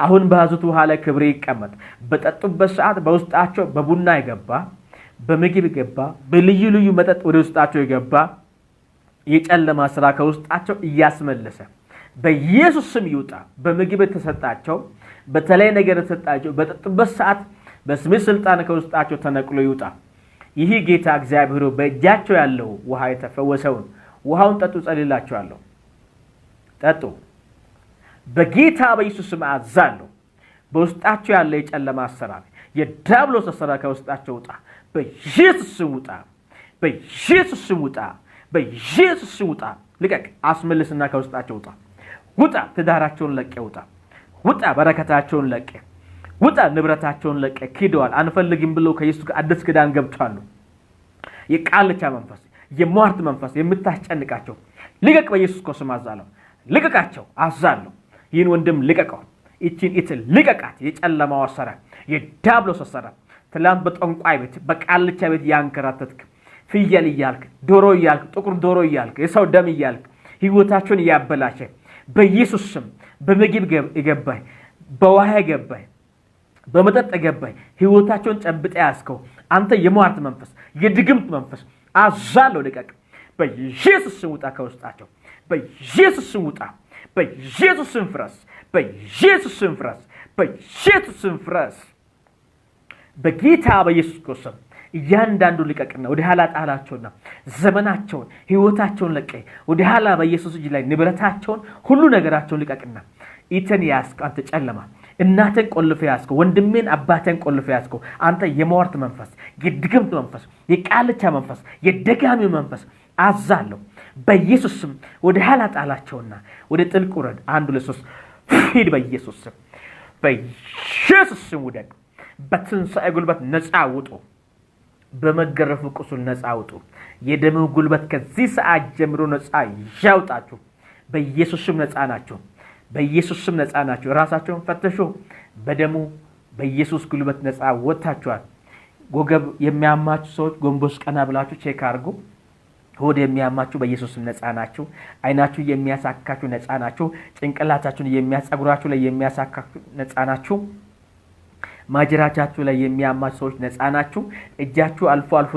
አሁን በያዙት ውሃ ላይ ክብር ይቀመጥ። በጠጡበት ሰዓት በውስጣቸው በቡና የገባ፣ በምግብ የገባ፣ በልዩ ልዩ መጠጥ ወደ ውስጣቸው የገባ የጨለማ ስራ ከውስጣቸው እያስመለሰ በኢየሱስ ስም ይውጣ። በምግብ የተሰጣቸው፣ በተለይ ነገር የተሰጣቸው በጠጡበት ሰዓት በስምህ ስልጣን ከውስጣቸው ተነቅሎ ይውጣ። ይህ ጌታ እግዚአብሔር በእጃቸው ያለው ውሃ የተፈወሰውን ውሃውን ጠጡ፣ ጸልላቸዋለሁ። ጠጡ። በጌታ በኢየሱስ ስም አዛለሁ። በውስጣቸው ያለ የጨለማ አሰራር፣ የዲያብሎስ አሰራር ከውስጣቸው ውጣ። በኢየሱስ ስም ውጣ። በኢየሱስ ስም ውጣ። በኢየሱስ ስም ውጣ። ልቀቅ። አስመልስና ከውስጣቸው ውጣ። ውጣ። ትዳራቸውን ለቀ ውጣ። ውጣ። በረከታቸውን ለቀ ውጣ። ንብረታቸውን ለቀ ክደዋል። አንፈልግም ብለው ከኢየሱስ ጋር አዲስ ኪዳን ገብቷሉ። የቃልቻ መንፈስ፣ የሟርት መንፈስ የምታስጨንቃቸው ልቀቅ። በኢየሱስ ክርስቶስ ስም አዛለሁ። ልቀቃቸው፣ አዛለሁ። ይህን ወንድም ልቀቀው። ይቺን እህት ልቀቃት። የጨለማው አሰራር፣ የዲያብሎስ አሰራር፣ ትላንት በጠንቋይ ቤት በቃልቻ ቤት ያንከራተትክ፣ ፍየል እያልክ፣ ዶሮ እያልክ፣ ጥቁር ዶሮ እያልክ፣ የሰው ደም እያልክ ህይወታቸውን እያበላሸ በኢየሱስ ስም በምግብ የገባህ፣ በውሃ የገባህ፣ በመጠጥ የገባህ፣ ህይወታቸውን ጨብጠ ያዝከው አንተ የሟርት መንፈስ፣ የድግምት መንፈስ አዛለሁ፣ ልቀቅ። በኢየሱስ ስም ውጣ ከውስጣቸው። በኢየሱስ ስም ውጣ። በኢየሱስ ስም ፍረስ። በኢየሱስ ስም ፍረስ። በኢየሱስ ስም ፍረስ። በጌታ በኢየሱስ ክርስቶስ ስም እያንዳንዱ ልቀቅና ወደ ኋላ ጣላቸውና ዘመናቸውን ህይወታቸውን ለቀ ወደ ኋላ በኢየሱስ እጅ ላይ ንብረታቸውን ሁሉ ነገራቸውን ልቀቅና ኢተን ያዝከው አንተ ጨለማ፣ እናቴን ቆልፈ ያዝከው፣ ወንድሜን አባቴን ቆልፈ ያዝከው አንተ የሟርት መንፈስ፣ የድግምት መንፈስ፣ የቃልቻ መንፈስ፣ የደጋሚ መንፈስ አዛለሁ። በኢየሱስ ስም ወደ ኋላ ጣላቸውና ወደ ጥልቅ ውረድ። አንድ፣ ሁለት፣ ሶስት፣ ሂድ። በኢየሱስ ስም፣ በኢየሱስ ስም ውደቅ። በትንሣኤ ጉልበት ነፃ ውጡ። በመገረፉ ቁስል ነፃ ውጡ። የደምህ ጉልበት ከዚህ ሰዓት ጀምሮ ነፃ ያውጣችሁ። በኢየሱስ ስም ነፃ ናችሁ። በኢየሱስ ስም ነፃ ናችሁ። ራሳቸውን ፈተሹ። በደሙ በኢየሱስ ጉልበት ነፃ ወጥታችኋል። ወገብ የሚያማችሁ ሰዎች ጎንበስ ቀና ብላችሁ check አድርጉ። ሆድ የሚያማችሁ በኢየሱስ ስም ነፃ ናችሁ። አይናችሁ የሚያሳካችሁ ነፃ ናችሁ። ጭንቅላታችሁን የሚያጸጉራችሁ ላይ የሚያሳካችሁ ነፃ ናችሁ። ማጅራቻችሁ ላይ የሚያማችሁ ሰዎች ነፃ ናችሁ። እጃችሁ አልፎ አልፎ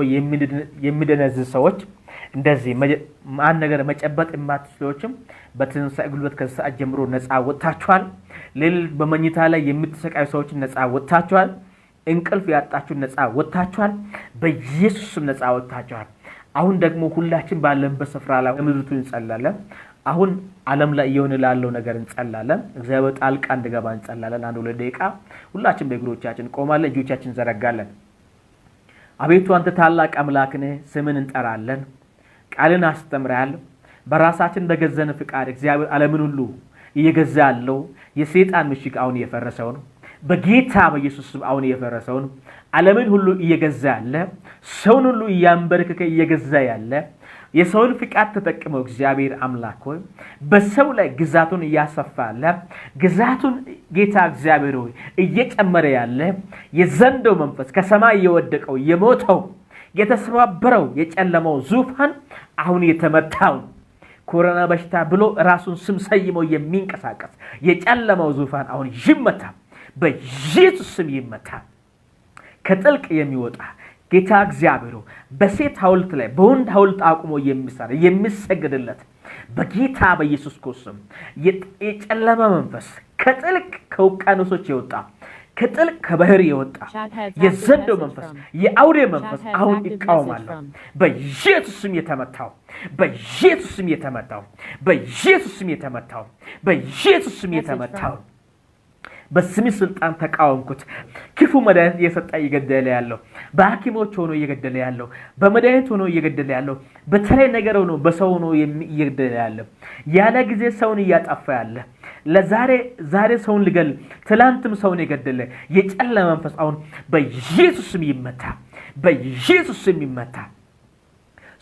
የሚደነዝዝ ሰዎች፣ እንደዚህ አንድ ነገር መጨበጥ የማትችሉዎችም በትንሣኤ ጉልበት ከዚህ ሰዓት ጀምሮ ነፃ ወጥታችኋል። ሌሊት በመኝታ ላይ የምትሰቃዩ ሰዎችን ነፃ ወጥታችኋል። እንቅልፍ ያጣችሁ ነፃ ወጥታችኋል። በኢየሱስ ስም ነፃ ወጥታችኋል። አሁን ደግሞ ሁላችን ባለንበት ስፍራ ላይ ምድሪቱ እንጸላለን። አሁን ዓለም ላይ እየሆነ ላለው ነገር እንጸላለን። እግዚአብሔር ጣልቃ እንዲገባ እንጸላለን። አንድ ሁለት ደቂቃ ሁላችን በእግሮቻችን ቆማለን፣ እጆቻችን እንዘረጋለን። አቤቱ አንተ ታላቅ አምላክ ነህ፣ ስምን እንጠራለን። ቃልን አስተምረሃል። በራሳችን በገዘን ፍቃድ እግዚአብሔር ዓለምን ሁሉ እየገዛ ያለው የሰይጣን ምሽግ አሁን እየፈረሰው ነው። በጌታ በኢየሱስ ስም አሁን እየፈረሰው ነው። ዓለምን ሁሉ እየገዛ ያለ፣ ሰውን ሁሉ እያንበረከከ እየገዛ ያለ፣ የሰውን ፍቃድ ተጠቅመው እግዚአብሔር አምላክ ሆይ በሰው ላይ ግዛቱን እያሰፋ ያለ፣ ግዛቱን ጌታ እግዚአብሔር ሆይ እየጨመረ ያለ የዘንዶው መንፈስ፣ ከሰማይ የወደቀው፣ የሞተው፣ የተሰባበረው የጨለመው ዙፋን አሁን የተመታው፣ ኮሮና በሽታ ብሎ ራሱን ስም ሰይሞ የሚንቀሳቀስ የጨለመው ዙፋን አሁን ይመታ፣ በኢየሱስ ስም ይመታ። ከጥልቅ የሚወጣ ጌታ እግዚአብሔር በሴት ሐውልት ላይ በወንድ ሐውልት አቁሞ የሚሰራ፣ የሚሰገድለት፣ በጌታ በኢየሱስ ክርስቶስ የጨለማ መንፈስ፣ ከጥልቅ ከውቅያኖሶች የወጣ፣ ከጥልቅ ከባህር የወጣ የዘንዶ መንፈስ፣ የአውሬ መንፈስ አሁን ይቃወማለሁ። በኢየሱስ ስም የተመታው፣ በኢየሱስ ስም የተመታው፣ በኢየሱስ ስም የተመታው፣ በኢየሱስ ስም የተመታው፣ በስሜ ስልጣን ተቃወምኩት። ክፉ መድኃኒት እየሰጠ እየገደለ ያለው፣ በሐኪሞች ሆኖ እየገደለ ያለው፣ በመድኃኒት ሆኖ እየገደለ ያለው፣ በተለይ ነገር ሆኖ በሰው ሆኖ እየገደለ ያለው፣ ያለ ጊዜ ሰውን እያጠፋ ያለ፣ ለዛሬ ዛሬ ሰውን ሊገል ትላንትም ሰውን የገደለ የጨለማ መንፈስ አሁን በኢየሱስ ስም ይመታ፣ በኢየሱስ ስም ይመታ።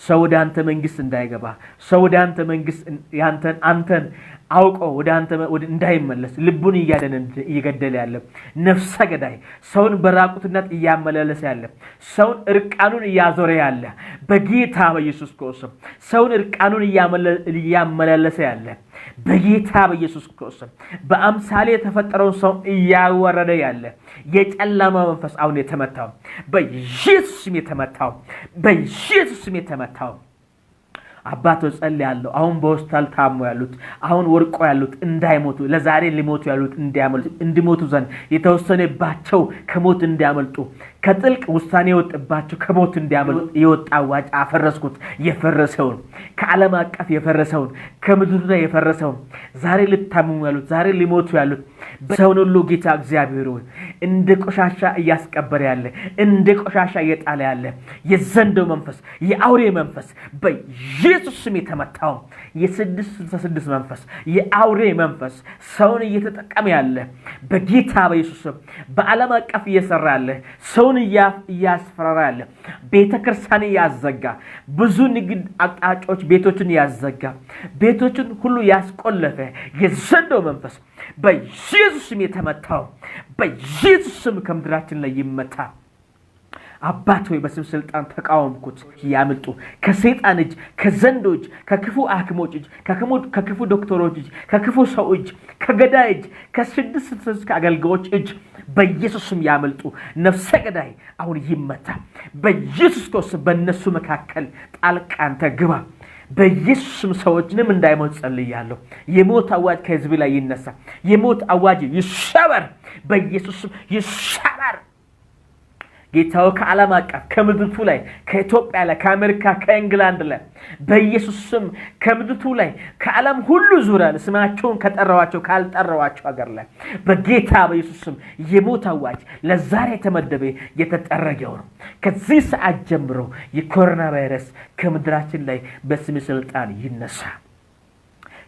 ሰው ወደ አንተ መንግስት እንዳይገባ፣ ሰው ወደ አንተ መንግስት ያንተን አንተን አውቆ ወደ አንተ እንዳይመለስ ልቡን እያደነ እየገደለ ያለ ነፍሰ ገዳይ፣ ሰውን በራቁትነት እያመላለሰ ያለ፣ ሰውን እርቃኑን እያዞረ ያለ፣ በጌታ በኢየሱስ ክርስቶስ ሰውን እርቃኑን እያመላለሰ ያለ፣ በጌታ በኢየሱስ ክርስቶስ በአምሳሌ የተፈጠረውን ሰው እያወረደ ያለ የጨለማ መንፈስ አሁን የተመታው፣ በኢየሱስ ስም የተመታው፣ በኢየሱስ ስም የተመታው። አባቶ ጸልያለሁ። አሁን በሆስፒታል ታሞ ያሉት፣ አሁን ወርቆ ያሉት እንዳይሞቱ፣ ለዛሬ ሊሞቱ ያሉት እንዲያመልጡ፣ እንዲሞቱ ዘንድ የተወሰነባቸው ከሞት እንዲያመልጡ፣ ከጥልቅ ውሳኔ የወጥባቸው ከሞት እንዲያመልጡ የወጣ አዋጅ አፈረስኩት። የፈረሰውን፣ ከዓለም አቀፍ የፈረሰውን፣ ከምድር ላይ የፈረሰውን፣ ዛሬ ሊታመሙ ያሉት፣ ዛሬ ሊሞቱ ያሉት ሰውን ሁሉ ጌታ እግዚአብሔር ሆይ እንደ ቆሻሻ እያስቀበረ ያለ፣ እንደ ቆሻሻ እየጣለ ያለ የዘንዶ መንፈስ፣ የአውሬ መንፈስ፣ በኢየሱስ ስም የተመታው የ666 መንፈስ፣ የአውሬ መንፈስ፣ ሰውን እየተጠቀመ ያለ፣ በጌታ በኢየሱስ ስም በዓለም አቀፍ እየሰራ ያለ፣ ሰውን እያስፈራራ ያለ፣ ቤተ ክርስቲያን እያዘጋ፣ ብዙ ንግድ አቅጣጫዎች ቤቶችን ያዘጋ፣ ቤቶችን ሁሉ ያስቆለፈ የዘንዶ መንፈስ በኢየሱስ ስም የተመታው፣ በኢየሱስ ስም ከምድራችን ላይ ይመታ። አባት ሆይ በስም ስልጣን ተቃወምኩት። ያምልጡ ከሰይጣን እጅ፣ ከዘንዶ እጅ፣ ከክፉ ሐኪሞች እጅ፣ ከክፉ ዶክተሮች እጅ፣ ከክፉ ሰው እጅ፣ ከገዳይ እጅ፣ ከ666 አገልጋዮች እጅ በኢየሱስ ስም ያመልጡ። ነፍሰ ገዳይ አሁን ይመታ። በኢየሱስ ክርስቶስ በእነሱ መካከል ጣልቃ አንተ ግባ። በኢየሱስ ስም ሰዎችንም እንዳይሞት ጸልያለሁ። የሞት አዋጅ ከህዝብ ላይ ይነሳ። የሞት አዋጅ ይሰበር። በኢየሱስ ስም ይሰበር። ጌታው ከዓለም አቀፍ ከምድርቱ ላይ፣ ከኢትዮጵያ ላይ፣ ከአሜሪካ፣ ከእንግላንድ ላይ፣ በኢየሱስ ስም ከምድርቱ ላይ፣ ከዓለም ሁሉ ዙሪያ ስማቸውን ከጠራዋቸው ካልጠራዋቸው ሀገር ላይ በጌታ በኢየሱስ ስም የሞት አዋጅ ለዛሬ የተመደበ የተጠረገው ነው። ከዚህ ሰዓት ጀምሮ የኮሮና ቫይረስ ከምድራችን ላይ በስም ስልጣን ይነሳ።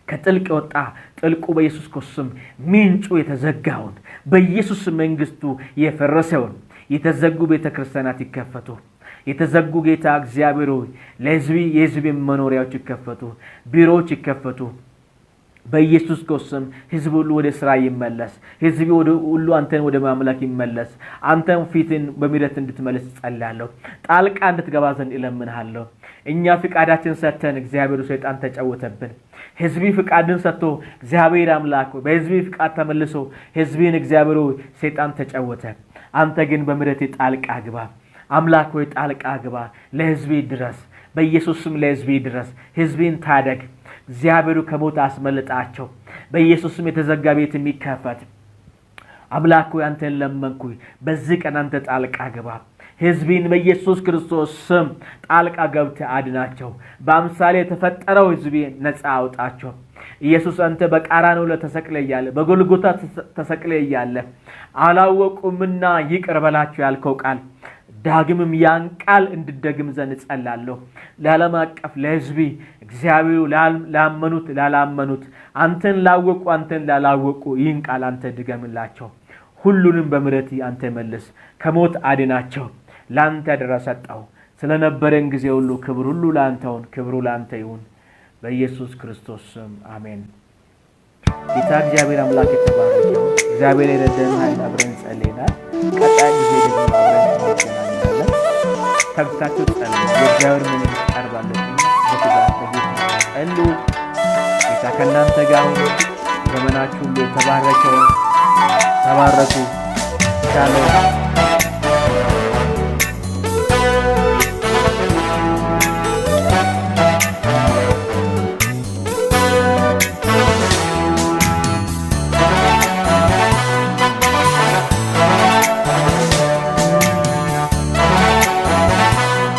ከጥልቅ የወጣ ጥልቁ በኢየሱስ ክርስቶስ ስም ምንጩ የተዘጋውን፣ በኢየሱስ መንግስቱ የፈረሰውን፣ የተዘጉ ቤተ ክርስቲያናት ይከፈቱ። የተዘጉ ጌታ እግዚአብሔር ሆይ ለህዝብ የህዝብ መኖሪያዎች ይከፈቱ፣ ቢሮዎች ይከፈቱ። በኢየሱስ ክርስቶስ ስም ህዝብ ሁሉ ወደ ስራ ይመለስ። ህዝብ ወደ ሁሉ አንተን ወደ ማምለክ ይመለስ። አንተን ፊትን በምሕረት እንድትመለስ ጸልያለሁ። ጣልቃ እንድትገባ ዘንድ እለምንሃለሁ። እኛ ፍቃዳችን ሰጥተን እግዚአብሔር ሰይጣን ተጫወተብን። ህዝቢ ፍቃድን ሰጥቶ እግዚአብሔር አምላክ ሆይ በህዝቢ ፍቃድ ተመልሶ ህዝብን እግዚአብሔር ሆይ ሰይጣን ተጫወተ። አንተ ግን በምሕረት ጣልቃ ግባ። አምላክ ሆይ ጣልቃ ግባ። ለህዝቤ ድረስ። በኢየሱስ ስም ለሕዝቤ ድረስ፣ ሕዝቤን ታደግ። እግዚአብሔሩ ከሞት አስመልጣቸው። በኢየሱስ ስም የተዘጋ ቤት የሚከፈት። አምላክ ሆይ፣ አንተን ለመንኩኝ። በዚህ ቀን አንተ ጣልቃ ግባ። ሕዝቤን በኢየሱስ ክርስቶስ ስም ጣልቃ ገብተህ አድናቸው። በአምሳሌ የተፈጠረው ሕዝቤ ነፃ አውጣቸው። ኢየሱስ፣ አንተ በቀራንዮ ተሰቅለ እያለ፣ በጎልጎታ ተሰቅለ እያለ አላወቁምና ይቅር በላቸው ያልከው ቃል ዳግምም ያን ቃል እንድደግም ዘንድ እጸላለሁ። ለዓለም አቀፍ ለሕዝቤ እግዚአብሔሩ፣ ላመኑት፣ ላላመኑት፣ አንተን ላወቁ፣ አንተን ላላወቁ ይህን ቃል አንተ ድገምላቸው። ሁሉንም በምሕረት አንተ መልስ፣ ከሞት አድናቸው። ለአንተ አደራ ሰጠው። ስለነበረን ጊዜ ሁሉ ክብር ሁሉ ለአንተ ይሁን፣ ክብሩ ለአንተ ይሁን። በኢየሱስ ክርስቶስ ስም አሜን። ጌታ እግዚአብሔር አምላክ የተባረከ ይሁን። እግዚአብሔር የረዳን ኃይል አብረን ጸልየናል። ቀጣይ ጊዜ ደግሞ አብረን እንገናኛለን። ተግታችሁ ጸልዩ። የእግዚአብሔር መንግሥት ቀርባለች። በትጋት በጌታ ጸልዩ። ጌታ ከእናንተ ጋር ይሁን። ዘመናችሁ ሁሉ የተባረከ ይሁን። ተባረኩ። ሻሎም።